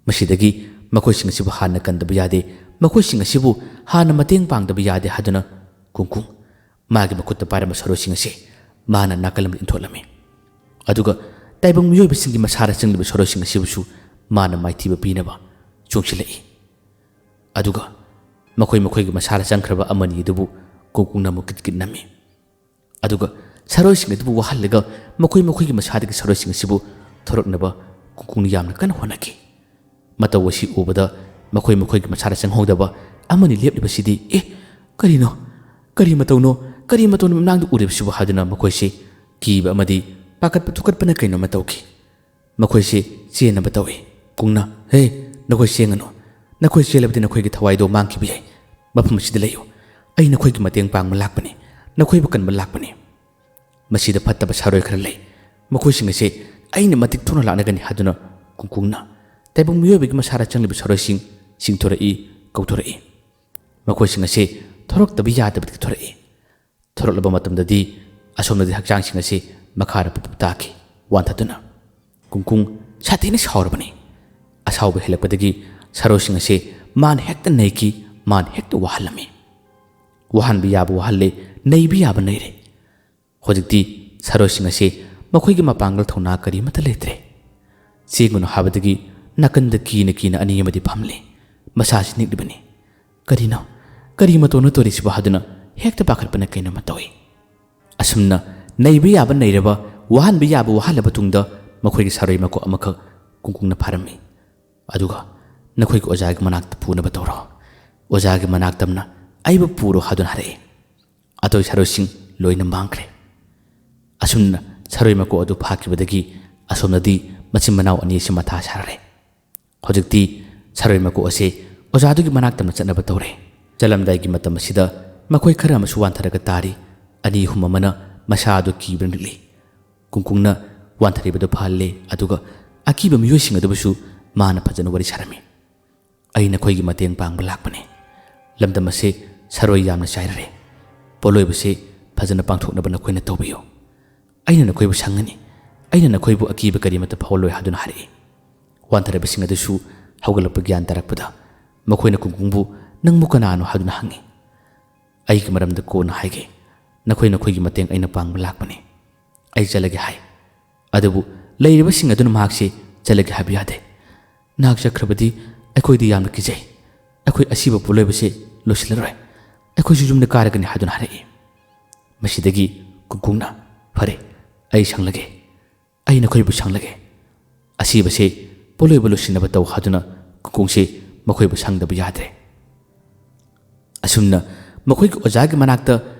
ꯃꯁꯤꯗꯒꯤ ꯃꯈꯣꯏꯁꯤꯡ ꯑꯁꯤꯕꯨ ꯍꯥꯟꯅ ꯀꯟꯗꯕ ꯌꯥꯗꯦ, ꯃꯈꯣꯏꯁꯤꯡ ꯑꯁꯤꯕꯨ ꯍꯥꯟꯅ ꯃꯇꯦꯡ ꯄꯥꯡꯗꯕ ꯌꯥꯗꯦ ꯍꯥꯏꯗꯨꯅ ꯀꯨꯡꯀꯨꯡ ꯃꯥꯒꯤ ꯃꯈꯨꯠꯇ ꯄꯥꯏꯔꯝꯕ ꯁꯔꯣꯏꯁꯤꯡ ꯑꯁꯤ ꯃꯥꯅ ꯅꯥꯀꯜ ꯑꯃꯗ ꯏꯟꯊꯣꯛꯂꯝꯃꯤ꯫ ꯑꯗꯨꯒ ꯇꯥꯏꯕꯪ ꯃꯤꯑꯣꯏꯕꯁꯤꯡꯒꯤ ꯃꯁꯥꯗ ꯆꯪꯂꯤꯕ ꯁꯔꯣꯏꯁꯤꯡ ꯑꯁꯤꯕꯨꯁꯨ ꯃꯥꯅ ꯃꯥꯏꯊꯤꯕ ꯄꯤꯅꯕ ꯆꯣꯡꯁꯤꯜꯂꯛꯏ꯫ ꯑꯗꯨꯒ ꯃꯈꯣꯏ ꯃꯈꯣꯏꯒꯤ ꯃꯁꯥꯗ ꯆꯪꯈ꯭ꯔꯕ ꯑꯃꯅꯤ ꯑꯗꯨꯕꯨ ꯀꯨꯡꯀꯨꯡꯅ ꯑꯃꯨꯛ ꯀꯤꯠ ꯀꯤꯠ ꯅꯝꯃꯤ꯫ ꯑꯗꯨꯒ ꯁꯔꯣꯏꯁꯤꯡ ꯑꯗꯨꯕꯨ ꯋꯥꯍꯜꯂꯒ ꯃꯈꯣꯏ ꯃꯈꯣꯏꯒꯤ ꯃꯁꯥꯗꯒꯤ ꯁꯔꯣꯏꯁꯤꯡ ꯑꯁꯤꯕꯨ ꯊꯣꯔꯛꯅꯕ ꯀꯨꯡꯀꯨꯡꯅ ꯌꯥꯝꯅ ꯀꯟꯅ ꯍꯣꯠꯅꯈꯤ꯫ ꯃꯇꯧ ꯑꯁꯤ ꯎꯕꯗ ꯃꯈꯣꯏ ꯃꯈꯣꯏꯒꯤ ꯃꯁꯥꯗ ꯆꯪꯍꯧꯗꯕ ꯑꯃꯅꯤ ꯂꯦꯞꯂꯤꯕꯁꯤꯗꯤ, "ꯑꯦ, ꯀꯔꯤꯅꯣ? ꯀꯔꯤ ꯃꯇꯧꯅꯣ? ꯀꯔꯤ ꯃꯇꯧꯅꯣ ꯃꯤꯠꯃꯥꯡꯗ ꯎꯔꯤꯕꯁꯤꯕꯨ?" ꯍꯥꯏꯗꯨꯅ ꯃꯈꯣꯏꯁꯤ ꯀꯤꯕ ꯑꯃꯗꯤ ꯄꯥꯈꯠꯄ ꯊꯨꯀꯠꯄꯅ ꯀꯩꯅꯣ ꯑꯃ ꯇꯧꯈꯤ꯫ ꯃꯈꯣꯏꯁꯤ ꯆꯦꯟꯅꯕ ꯇꯧꯏ꯫ ꯀꯨꯡꯅ, "ꯍꯦ, ꯅꯈꯣꯏ ꯆꯦꯟꯒꯅꯨ꯫ ꯅꯈꯣꯏ ꯆꯦꯜꯂꯕꯗꯤ ꯅꯈꯣꯏꯒꯤ ꯊꯋꯥꯏꯗꯣ ꯃꯥꯡꯈꯤꯕ ꯌꯥꯏ꯫ ꯃꯐꯝ ꯑꯁꯤꯗ ꯂꯩꯌꯨ꯫ ꯑꯩ ꯅꯈꯣꯏꯒꯤ ꯃꯇꯦꯡ ꯄꯥꯡꯕ ꯂꯥꯛꯄꯅꯤ꯫ ꯅꯈꯣꯏꯕꯨ ꯀꯟꯕ ꯂꯥꯛꯄꯅꯤ꯫ ꯃꯁꯤꯗ ꯐꯠꯇꯕ ꯁꯥꯔꯣꯏ ꯈꯔ ꯂꯩ꯫ ꯃꯈꯣꯏꯁꯤꯡ ꯑꯁꯤ ꯑꯩꯅ ꯃꯇꯤꯛ ꯊꯣꯛꯅ ꯂꯥꯛꯅꯒꯅꯤ" ꯍꯥꯏꯗꯨꯅ ꯀꯨꯡꯀꯨꯡꯅ ꯇꯥꯏꯕꯪ ꯃꯤꯑꯣꯏꯕꯒꯤ ꯃꯁꯥꯗ ꯆꯪꯂꯤꯕ ꯁꯥꯔꯣꯏꯁꯤꯡ ꯆꯤꯡꯊꯣꯔꯛꯏ, ꯀꯧꯊꯣꯔꯛꯏ꯫ ꯃꯈꯣꯏꯁꯤꯡ ꯑꯁꯤ ꯊꯣꯔꯛꯇꯕ ꯌꯥꯗꯕꯗꯒꯤ ꯊꯣꯔꯛꯏ꯫ ꯊꯣꯔꯛꯂꯕ ꯃꯇꯝꯗꯗꯤ ꯑꯁꯣꯝꯗꯗꯤ ꯍꯛꯆꯥꯡꯁꯤꯡ ꯑꯁꯤ ꯃꯈꯥꯗ ꯄꯨꯞ ꯄꯨꯞ ꯇꯥꯈꯤ, ꯋꯥꯟꯊꯗꯨꯅ꯫ ꯀꯨꯡꯀꯨꯡ ꯁꯥꯊꯤꯅ ꯁꯥꯎꯔꯕꯅꯤ꯫ ꯑꯁꯥꯎꯕ ꯍꯦꯜꯂꯛꯄꯗꯒꯤ ꯁꯔꯣꯏꯁꯤꯡ ꯑꯁꯤ ꯃꯥꯅ ꯍꯦꯛꯇ ꯅꯩꯈꯤ, ꯃꯥꯅ ꯍꯦꯛꯇ ꯋꯥꯍꯜꯂꯝꯃꯤ꯫ ꯋꯥꯍꯟꯕ ꯌꯥꯕ ꯋꯥꯍꯜꯂꯦ, ꯅꯩꯕ ꯌꯥꯕ ꯅꯩꯔꯦ꯫ ꯍꯧꯖꯤꯛꯇꯤ ꯁꯔꯣꯏꯁꯤꯡ ꯑꯁꯤ ꯃꯈꯣꯏꯒꯤ ꯃꯄꯥꯡꯒꯜ ꯊꯧꯅꯥ ꯀꯔꯤꯃꯠꯇ ꯂꯩꯇ꯭ꯔꯦ꯫ ꯆꯦꯟꯒꯅꯨ ꯍꯥꯏꯕꯗꯒꯤ ꯅꯥꯀꯟꯗ ꯀꯤꯅ ꯀꯤꯅ ꯑꯅꯤ ꯑꯃꯗꯤ ꯐꯝꯂꯤ꯫ ꯃꯁꯥꯁꯤ ꯅꯤꯛꯂꯤꯕꯅꯤ꯫ "ꯀꯔꯤꯅꯣ? ꯀꯔꯤ ꯃꯇꯧꯅꯣ ꯇꯧꯔꯤꯁꯤꯕꯣ?" ꯍꯥꯏꯗꯨꯅ ꯍꯦꯛꯇ ꯄꯥꯈꯠꯄꯅ ꯀꯩꯅꯣꯝꯃ ꯇꯧꯏ꯫ ꯑꯁꯨꯝꯅ ꯅꯩꯕ ꯌꯥꯕ ꯅꯩꯔꯕ, ꯋꯥꯍꯟꯕ ꯌꯥꯕ ꯋꯥꯍꯜꯂꯕ ꯇꯨꯡꯗ ꯃꯈꯣꯏꯒꯤ ꯁꯥꯔꯣꯏ ꯃꯀꯣꯛ ꯑꯃꯈꯛ ꯀꯨꯡꯀꯨꯡꯅ ꯐꯥꯔꯝꯃꯤ꯫ ꯑꯗꯨꯒ ꯅꯈꯣꯏꯒꯤ ꯑꯣꯖꯥꯒꯤ ꯃꯅꯥꯛꯇ ꯄꯨꯅꯕ ꯇꯧꯔꯣ꯫ ꯑꯣꯖꯥꯒꯤ ꯃꯅꯥꯛꯇꯝꯅ ꯑꯩꯕꯨ ꯄꯨꯔꯣ ꯍꯥꯏꯗꯨꯅ ꯍꯥꯏꯔꯛꯏ꯫ ꯑꯇꯩ ꯁꯔꯣꯏꯁꯤꯡ ꯂꯣꯏꯅ ꯃꯥꯡꯈ꯭ꯔꯦ꯫ ꯑꯁꯨꯝꯅ ꯁꯔꯣꯏ ꯃꯀꯣꯛ ꯑꯗꯨ ꯐꯥꯈꯤꯕꯗꯒꯤ ꯑꯁꯣꯝꯗꯗꯤ ꯃꯆꯤꯟ ꯃꯅꯥꯎ ꯑꯅꯤ ꯑꯁꯤ ꯃꯊꯥ ꯁꯥꯔꯦ꯫ ꯍꯧꯖꯤꯛꯇꯤ ꯁꯔꯣꯏ ꯃꯀꯣꯛ ꯑꯁꯤ ꯑꯣꯖꯥꯗꯨꯒꯤ ꯃꯅꯥꯛꯇꯝꯅ ꯆꯠꯅꯕ ꯇꯧꯔꯦ꯫ ꯆꯠꯂꯝꯗꯥꯏꯒꯤ ꯃꯇꯝ ꯑꯁꯤꯗ ꯃꯈꯣꯏ ꯈꯔ ꯑꯃꯁꯨ ꯋꯥꯟꯊꯔꯒ ꯇꯥꯔꯤ꯫ ꯑꯅꯤ ꯑꯍꯨꯝ ꯑꯃꯅ ꯃꯁꯥ ꯑꯗꯨ ꯀꯤꯕꯅ ꯅꯤꯛꯂꯤ꯫ ꯀꯨꯡꯀꯨꯡꯅ ꯋꯥꯟꯊꯔꯤꯕꯗꯨ ꯐꯍꯜꯂꯦ, ꯑꯗꯨꯒ ꯑꯀꯤꯕ ꯃꯤꯑꯣꯏꯁꯤꯡ ꯑꯗꯨꯕꯨꯁꯨ ꯃꯥꯅ ꯐꯖꯅ ꯋꯥꯔꯤ ꯁꯥꯔꯝꯃꯤ꯫ "ꯑꯩ ꯅꯈꯣꯏꯒꯤ ꯃꯇꯦꯡ ꯄꯥꯡꯕ ꯂꯥꯛꯄꯅꯤ꯫ ꯂꯝꯗꯝ ꯑꯁꯤ ꯁꯔꯣꯏ ꯌꯥꯝꯅ ꯆꯥꯏꯔꯔꯦ꯫ ꯄꯣꯠꯂꯣꯏꯕꯁꯤ ꯐꯖꯅ ꯄꯥꯡꯊꯣꯛꯅꯕ ꯅꯈꯣꯏꯅ ꯇꯧꯕꯤꯌꯨ꯫ ꯑꯩꯅ ꯅꯈꯣꯏꯕꯨ ꯁꯪꯒꯅꯤ꯫ ꯑꯩꯅ ꯅꯈꯣꯏꯕꯨ ꯑꯀꯤꯕ ꯀꯔꯤꯃꯠꯇ ꯐꯥꯎꯍꯜꯂꯣꯏ" ꯍꯥꯏꯗꯨꯅ ꯍꯥꯏꯔꯛꯏ꯫ ꯋꯥꯟꯊꯔꯕꯁꯤꯡ ꯑꯗꯨꯁꯨ ꯍꯧꯒꯠꯂꯛꯄ ꯒ꯭ꯌꯥꯟ ꯇꯥꯔꯛꯄꯗ ꯃꯈꯣꯏꯅ ꯀꯨꯡꯀꯨꯡꯕꯨ "ꯅꯪꯕꯨ ꯀꯅꯥꯅꯣ?" ꯍꯥꯏꯗꯨꯅ ꯍꯪꯉꯤ꯫ "ꯑꯩꯒꯤ ꯃꯔꯝꯗ ꯀꯣꯟꯅ ꯍꯥꯏꯒꯦ꯫ "ꯅꯈꯣꯏ ꯅꯈꯣꯏꯒꯤ ꯃꯇꯦꯡ ꯑꯩꯅ ꯄꯥꯡꯕ ꯂꯥꯛꯄꯅꯤ꯫ ꯑꯩ ꯆꯠꯂꯒꯦ" ꯍꯥꯏ꯫ ꯑꯗꯨꯕꯨ ꯂꯩꯔꯤꯕꯁꯤꯡ ꯑꯗꯨꯅ ꯃꯍꯥꯛꯁꯤ ꯆꯠꯂꯒꯦ ꯍꯥꯏꯕ ꯌꯥꯗꯦ꯫ "ꯅꯍꯥꯛ ꯆꯠꯈ꯭ꯔꯕꯗꯤ ꯑꯩꯈꯣꯏꯗꯤ ꯌꯥꯝꯅ ꯀꯤꯖꯩ꯫ ꯑꯩꯈꯣꯏ ꯑꯁꯤꯕ ꯄꯣꯠꯂꯣꯏꯕꯁꯦ ꯂꯣꯏꯁꯤꯜꯂꯔꯣꯏ꯫ ꯑꯩꯈꯣꯏꯁꯨ ꯌꯨꯝꯗ ꯀꯥꯔꯒꯅꯤ" ꯍꯥꯏꯗꯨꯅ ꯍꯥꯏꯔꯛꯏ꯫ ꯃꯁꯤꯗꯒꯤ ꯀꯨꯡꯀꯨꯡꯅ, "ꯐꯔꯦ, ꯑꯩ ꯁꯪꯂꯒꯦ꯫ ꯑꯩ ꯅꯈꯣꯏꯕꯨ ꯁꯪꯂꯒꯦ꯫ ꯑꯁꯤꯕꯁꯦ ꯄꯣꯠꯂꯣꯏꯕ ꯂꯣꯏꯁꯤꯟꯅꯕ ꯇꯧ" ꯍꯥꯏꯗꯨꯅ ꯀꯨꯡꯀꯨꯡꯁꯦ ꯃꯈꯣꯏꯕꯨ ꯁꯪꯗꯕ ꯌꯥꯗ꯭ꯔꯦ꯫ ꯑꯁꯨꯝꯅ ꯃꯈꯣꯏꯒꯤ ꯑꯣꯖꯥꯒꯤ ꯃꯅꯥꯛꯇ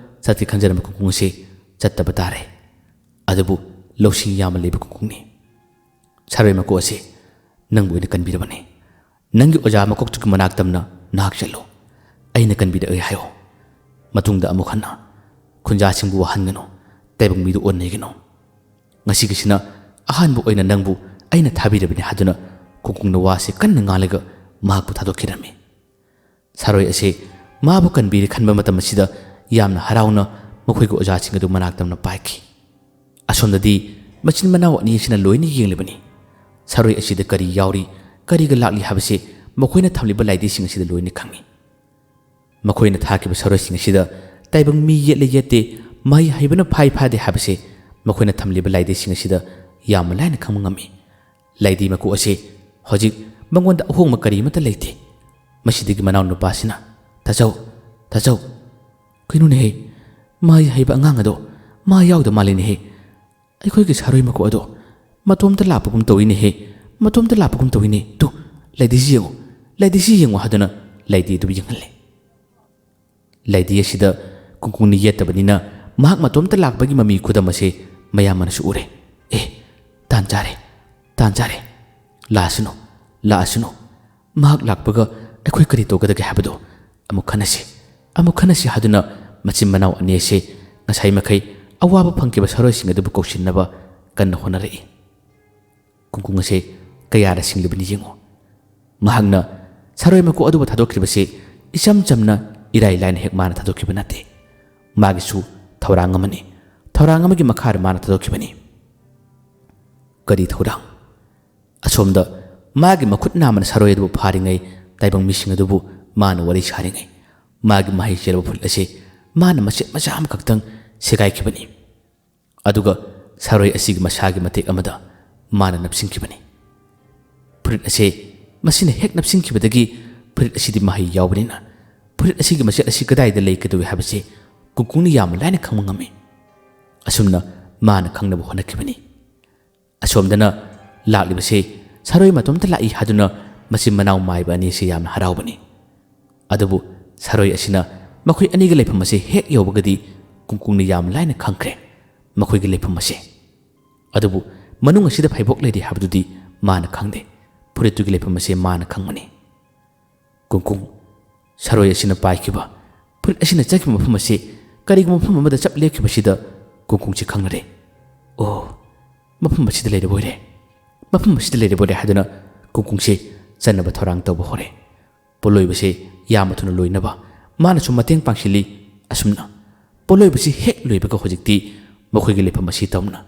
ꯆꯠꯀꯦ ꯈꯟꯖꯔꯝꯕ ꯀꯨꯡꯀꯨꯡ ꯑꯁꯤ ꯆꯠꯇꯕ ꯇꯥꯔꯦ꯫ ꯑꯗꯨꯕꯨ ꯂꯧꯁꯤꯡ ꯌꯥꯝꯅ ꯂꯩꯕ ꯀꯨꯡꯀꯨꯡꯅꯤ꯫ "ꯁꯥꯔꯣꯏ ꯃꯀꯣꯛ ꯑꯁꯤ ꯅꯪꯕꯨ ꯑꯣꯏꯅ ꯀꯟꯕꯤꯔꯕꯅꯤ꯫ ꯅꯪꯒꯤ ꯑꯣꯖꯥ ꯃꯀꯣꯛꯇꯨꯒꯤ ꯃꯅꯥꯛ ꯇꯝꯅ ꯅꯍꯥꯛ ꯆꯠꯂꯨ꯫ ꯑꯩꯅ ꯀꯟꯕꯤꯔꯛꯑꯦ ꯍꯥꯏꯌꯣ꯫ ꯃꯇꯨꯡꯗ ꯑꯃꯨꯛ ꯍꯟꯅ ꯈꯨꯟꯖꯥꯁꯤꯡꯕꯨ ꯋꯥꯍꯟꯒꯅꯨ, ꯇꯥꯏꯕꯪ ꯃꯤꯗꯨ ꯑꯣꯟꯅꯒꯅꯨ꯫ ꯉꯁꯤꯒꯤꯁꯤꯅ ꯑꯍꯥꯟꯕ ꯑꯣꯏꯅ ꯅꯪꯕꯨ ꯑꯩꯅ ꯊꯥꯕꯤꯔꯕꯅꯤ" ꯍꯥꯏꯗꯨꯅ ꯀꯨꯡꯀꯨꯡꯅ ꯋꯥꯁꯦ ꯀꯟꯅ ꯉꯥꯡꯂꯒ ꯃꯍꯥꯛꯄꯨ ꯊꯥꯗꯣꯛꯈꯤꯔꯝꯃꯤ꯫ ꯁꯥꯔꯣꯏ ꯑꯁꯤ ꯃꯥꯕꯨ ꯀꯟꯕꯤꯔꯦ ꯈꯟꯕ ꯃꯇꯝ ꯑꯁꯤꯗ ꯌꯥꯝꯅ ꯍꯔꯥꯎꯅ ꯃꯈꯣꯏꯒꯤ ꯑꯣꯖꯥꯁꯤꯡ ꯑꯗꯨ ꯃꯅꯥꯛ ꯇꯝꯅ ꯄꯥꯏꯈꯤ꯫ ꯑꯁꯣꯝꯗꯗꯤ ꯃꯆꯤꯟ ꯃꯅꯥꯎ ꯑꯅꯤ ꯑꯁꯤꯅ ꯂꯣꯏꯅ ꯌꯦꯡꯂꯤꯕꯅꯤ꯫ ꯁꯥꯔꯣꯏ ꯑꯁꯤꯗ ꯀꯔꯤ ꯌꯥꯎꯔꯤ, ꯀꯔꯤꯒ ꯂꯥꯛꯂꯤ ꯍꯥꯏꯕꯁꯤ ꯃꯈꯣꯏꯅ ꯊꯝꯂꯤꯕ ꯂꯥꯏꯙꯤꯁꯤꯡ ꯑꯁꯤꯗ ꯂꯣꯏꯅ ꯈꯪꯏ꯫ ꯃꯈꯣꯏꯅ ꯊꯥꯈꯤꯕ ꯁꯥꯔꯣꯏꯁꯤꯡ ꯑꯁꯤꯗ ꯇꯥꯏꯕꯪ ꯃꯤ ꯌꯦꯠꯂꯦ ꯌꯦꯠꯇꯦ, ꯃꯍꯩ ꯍꯩꯕꯅ ꯐꯥꯏ ꯐꯥꯗꯦ ꯍꯥꯏꯕꯁꯤ ꯃꯈꯣꯏꯅ ꯊꯝꯂꯤꯕ ꯂꯥꯏꯙꯤꯁꯤꯡ ꯑꯁꯤꯗ ꯌꯥꯝꯅ ꯂꯥꯏꯅ ꯈꯪꯕ ꯉꯝꯃꯤ꯫ ꯂꯥꯏꯙꯤ ꯃꯀꯣꯛ ꯑꯁꯤ ꯍꯧꯖꯤꯛ ꯃꯉꯣꯟꯗ ꯑꯍꯣꯡꯕ ꯀꯔꯤ ꯑꯃꯠꯇ ꯂꯩꯇꯦ꯫ ꯃꯁꯤꯗꯒꯤ ꯃꯅꯥꯎ ꯅꯨꯄꯥꯁꯤꯅ, "ꯇꯥꯖꯧ, ꯇꯥꯖꯧ, ꯀꯩꯅꯣꯅꯦꯍꯦ? ꯃꯍꯩ ꯍꯩꯕ ꯑꯉꯥꯡ ꯑꯗꯣ ꯃꯥ ꯌꯥꯎꯗ ꯃꯥꯜꯂꯤꯅꯦꯍꯦ꯫ ꯑꯩꯈꯣꯏꯒꯤ ꯁꯥꯔꯣꯏ ꯃꯀꯣꯛ ꯑꯗꯣ ꯃꯇꯣꯝꯇ ꯂꯥꯛꯄꯒꯨꯝ ꯇꯧꯏꯅꯦꯍꯦ, ꯃꯇꯣꯝꯇ ꯂꯥꯛꯄꯒꯨꯝ ꯇꯧꯏꯅꯦ꯫ ꯇꯨ, ꯂꯥꯏꯙꯤꯁꯤ ꯌꯦꯡꯉꯨ, ꯂꯥꯏꯙꯤꯁꯤ ꯌꯦꯡꯉꯨ" ꯍꯥꯏꯗꯨꯅ ꯂꯥꯏꯙꯤ ꯑꯗꯨ ꯌꯦꯡꯍꯜꯂꯦ꯫ ꯂꯥꯏꯙꯤ ꯑꯁꯤꯗ ꯀꯨꯡꯀꯨꯡꯅ ꯌꯦꯠꯇꯕꯅꯤꯅ ꯃꯍꯥꯛ ꯃꯇꯣꯝꯇ ꯂꯥꯛꯄꯒꯤ ꯃꯃꯤ ꯈꯨꯗꯝ ꯑꯁꯤ ꯃꯌꯥꯝ ꯑꯃꯅꯁꯨ ꯎꯔꯦ꯫ "ꯑꯦ, ꯇꯥꯟ ꯆꯥꯔꯦ, ꯇꯥꯟ ꯆꯥꯔꯦ꯫ ꯂꯥꯛꯑꯁꯅꯨ, ꯂꯥꯛꯑꯁꯅꯨ꯫ ꯃꯍꯥꯛ ꯂꯥꯛꯄꯒ ꯑꯩꯈꯣꯏ ꯀꯔꯤ ꯇꯧꯒꯗꯒꯦ ꯍꯥꯏꯕꯗꯣ ꯑꯃꯨꯛ ꯈꯟꯅꯁꯤ, ꯑꯃꯨꯛ ꯈꯟꯅꯁꯤ" ꯍꯥꯏꯗꯨꯅ ꯃꯆꯤꯟ ꯃꯅꯥꯎ ꯑꯅꯤ ꯑꯁꯤ ꯉꯁꯥꯏ ꯃꯈꯩ ꯑꯋꯥꯕ ꯐꯪꯈꯤꯕ ꯁꯥꯔꯣꯏꯁꯤꯡ ꯑꯗꯨꯕꯨ ꯀꯧꯁꯤꯟꯅꯕ ꯀꯟꯅ ꯍꯣꯠꯅꯔꯛꯏ꯫ ꯀꯨꯡꯀꯨꯡ ꯑꯁꯦ ꯀꯌꯥꯗ ꯁꯤꯡꯂꯤꯕꯅꯤ ꯌꯦꯡꯉꯨ꯫ ꯃꯍꯥꯛꯅ ꯁꯥꯔꯣꯏ ꯃꯀꯣꯛ ꯑꯗꯨꯕꯨ ꯊꯥꯗꯣꯛꯈꯤꯕꯁꯤ ꯏꯆꯝ ꯆꯝꯅ, ꯏꯔꯥꯏ ꯂꯥꯏꯅ ꯍꯦꯛ ꯃꯥꯅ ꯊꯥꯗꯣꯛꯈꯤꯕ ꯅꯠꯇꯦ꯫ ꯃꯥꯒꯤꯁꯨ ꯊꯧꯔꯥꯡ ꯑꯃꯅꯤ꯫ ꯊꯧꯔꯥꯡ ꯑꯃꯒꯤ ꯃꯈꯥꯗ ꯃꯥꯅ ꯊꯥꯗꯣꯛꯈꯤꯕꯅꯤ꯫ ꯀꯔꯤ ꯊꯧꯔꯥꯡ? ꯑꯁꯣꯝꯗ ꯃꯥꯒꯤ ꯃꯈꯨꯠ ꯅꯥꯝꯃꯅ ꯁꯥꯔꯣꯏ ꯑꯗꯨꯕꯨ ꯐꯥꯔꯤꯉꯩ, ꯇꯥꯏꯕꯪ ꯃꯤꯁꯤꯡ ꯑꯗꯨꯕꯨ ꯃꯥꯅ ꯋꯥꯔꯤ ꯁꯥꯔꯤꯉꯩ, ꯃꯥꯒꯤ ꯃꯍꯩ ꯆꯦꯜꯂꯕ ꯐꯨꯔꯤꯠ ꯑꯁꯤ ꯃꯥꯅ ꯃꯆꯦꯠ ꯃꯆꯥ ꯑꯃꯈꯛꯇꯪ ꯁꯦꯒꯥꯏꯈꯤꯕꯅꯤ꯫ ꯑꯗꯨꯒ ꯁꯥꯔꯣꯏ ꯑꯁꯤꯒꯤ ꯃꯁꯥꯒꯤ ꯃꯇꯦꯛ ꯑꯃꯗ ꯃꯥꯅ ꯅꯞꯁꯤꯟꯈꯤꯕꯅꯤ꯫ ꯐꯨꯔꯤꯠ ꯑꯁꯦ ꯃꯁꯤꯅ ꯍꯦꯛ ꯅꯞꯁꯤꯟꯈꯤꯕꯗꯒꯤ ꯐꯨꯔꯤꯠ ꯑꯁꯤꯗꯤ ꯃꯍꯩ ꯌꯥꯎꯕꯅꯤꯅ ꯐꯨꯔꯤꯠ ꯑꯁꯤꯒꯤ ꯃꯆꯦꯠ ꯑꯁꯤ ꯀꯗꯥꯏꯗ ꯂꯩꯒꯗꯧꯏ ꯍꯥꯏꯕꯁꯤ ꯀꯨꯡꯀꯨꯡꯅ ꯌꯥꯝꯅ ꯂꯥꯏꯅ ꯈꯪꯕ ꯉꯝꯃꯤ꯫ ꯑꯁꯨꯝꯅ ꯃꯥꯅ ꯈꯪꯅꯕ ꯍꯣꯠꯅꯈꯤꯕꯅꯤ꯫ ꯑꯁꯣꯝꯗꯅ ꯂꯥꯛꯂꯤꯕꯁꯤ ꯁꯥꯔꯣꯏ ꯃꯇꯣꯝꯇ ꯂꯥꯛꯏ ꯍꯥꯏꯗꯨꯅ ꯃꯆꯤꯟ ꯃꯅꯥꯎ ꯃꯥꯏꯕ ꯑꯅꯤ ꯑꯁꯤ ꯌꯥꯝꯅ ꯍꯔꯥꯎꯕꯅꯤ꯫ ꯑꯗꯨꯕꯨ ꯁꯥꯔꯣꯏ ꯑꯁꯤꯅ ꯃꯈꯣꯏ ꯑꯅꯤꯒꯤ ꯂꯩꯐꯝ ꯑꯁꯤ ꯍꯦꯛ ꯌꯧꯕꯒꯗꯤ ꯀꯨꯡꯀꯨꯡꯅ ꯌꯥꯝ ꯂꯥꯏꯅ ꯈꯪꯈ꯭ꯔꯦ ꯃꯈꯣꯏꯒꯤ ꯂꯩꯐꯝ ꯑꯁꯤ꯫ ꯑꯗꯨꯕꯨ ꯃꯅꯨꯡ ꯑꯁꯤꯗ ꯐꯩꯕꯣꯛ ꯂꯩꯔꯤ ꯍꯥꯏꯕꯗꯨꯗꯤ ꯃꯥꯅ ꯈꯪꯗꯦ꯫ ꯐꯨꯔꯤꯠꯇꯨꯒꯤ ꯂꯩꯐꯝ ꯑꯁꯤ ꯃꯥꯅ ꯈꯪꯕꯅꯤ꯫ ꯀꯨꯡꯀꯨꯡ, ꯁꯥꯔꯣꯏ ꯑꯁꯤꯅ ꯄꯥꯏꯈꯤꯕ, ꯐꯨꯔꯤꯠ ꯑꯁꯤꯅ ꯆꯠꯈꯤꯕ ꯃꯐꯝ ꯑꯁꯤ ꯀꯔꯤꯒꯨꯝꯕ ꯃꯐꯝ ꯑꯃꯗ ꯆꯞ ꯂꯦꯞꯈꯤꯕꯁꯤꯗ ꯀꯨꯡꯀꯨꯡꯁꯤ ꯈꯪꯂꯔꯦ꯫ ꯑꯣ, ꯃꯐꯝ ꯑꯁꯤꯗ ꯂꯩꯔꯕ ꯑꯣꯏꯔꯦ, ꯃꯐꯝ ꯑꯁꯤꯗ ꯂꯩꯔꯕ ꯑꯣꯏꯔꯦ ꯍꯥꯏꯗꯨꯅ ꯀꯨꯡꯀꯨꯡꯁꯤ ꯆꯠꯅꯕ ꯊꯧꯔꯥꯡ ꯇꯧꯕ ꯍꯧꯔꯦ꯫ ꯄꯣꯠꯂꯣꯏꯕꯁꯤ ꯌꯥꯝꯅ ꯊꯨꯅ ꯂꯣꯏꯅꯕ ꯃꯥꯅꯁꯨ ꯃꯇꯦꯡ ꯄꯥꯡꯁꯤꯜꯂꯤ꯫ ꯑꯁꯨꯝꯅ ꯄꯣꯠꯂꯣꯏꯕꯁꯤ ꯍꯦꯛ ꯂꯣꯏꯕꯒ ꯍꯧꯖꯤꯛꯇꯤ ꯃꯈꯣꯏꯒꯤ ꯂꯩꯐꯝ ꯑꯁꯤ ꯇꯝꯅ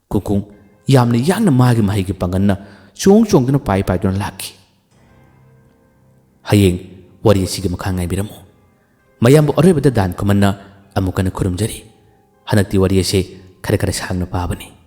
ꯀꯨꯡꯀꯨꯡ ꯌꯥꯝꯅ ꯌꯥꯡꯅ ꯃꯥꯒꯤ ꯃꯍꯩꯒꯤ ꯄꯥꯡꯒꯜꯅ ꯆꯣꯡ ꯆꯣꯡꯗꯨꯅ ꯄꯥꯏ ꯄꯥꯏꯗꯨꯅ ꯂꯥꯛꯈꯤ꯫ ꯍꯌꯦꯡ ꯋꯥꯔꯤ ꯑꯁꯤꯒꯤ ꯃꯈꯥ ꯉꯥꯏꯕꯤꯔꯝꯃꯨ꯫ ꯃꯌꯥꯝꯕꯨ ꯑꯔꯣꯏꯕꯗ ꯗꯥꯟ ꯈꯨꯃꯟꯅ ꯑꯃꯨꯛ ꯍꯟꯅ ꯈꯨꯔꯨꯝꯖꯔꯤ꯫ ꯍꯟꯗꯛꯇꯤ ꯋꯥꯔꯤ ꯑꯁꯤ ꯈꯔ ꯈꯔ ꯁꯥꯡꯅ ꯄꯥꯕꯅꯤ꯫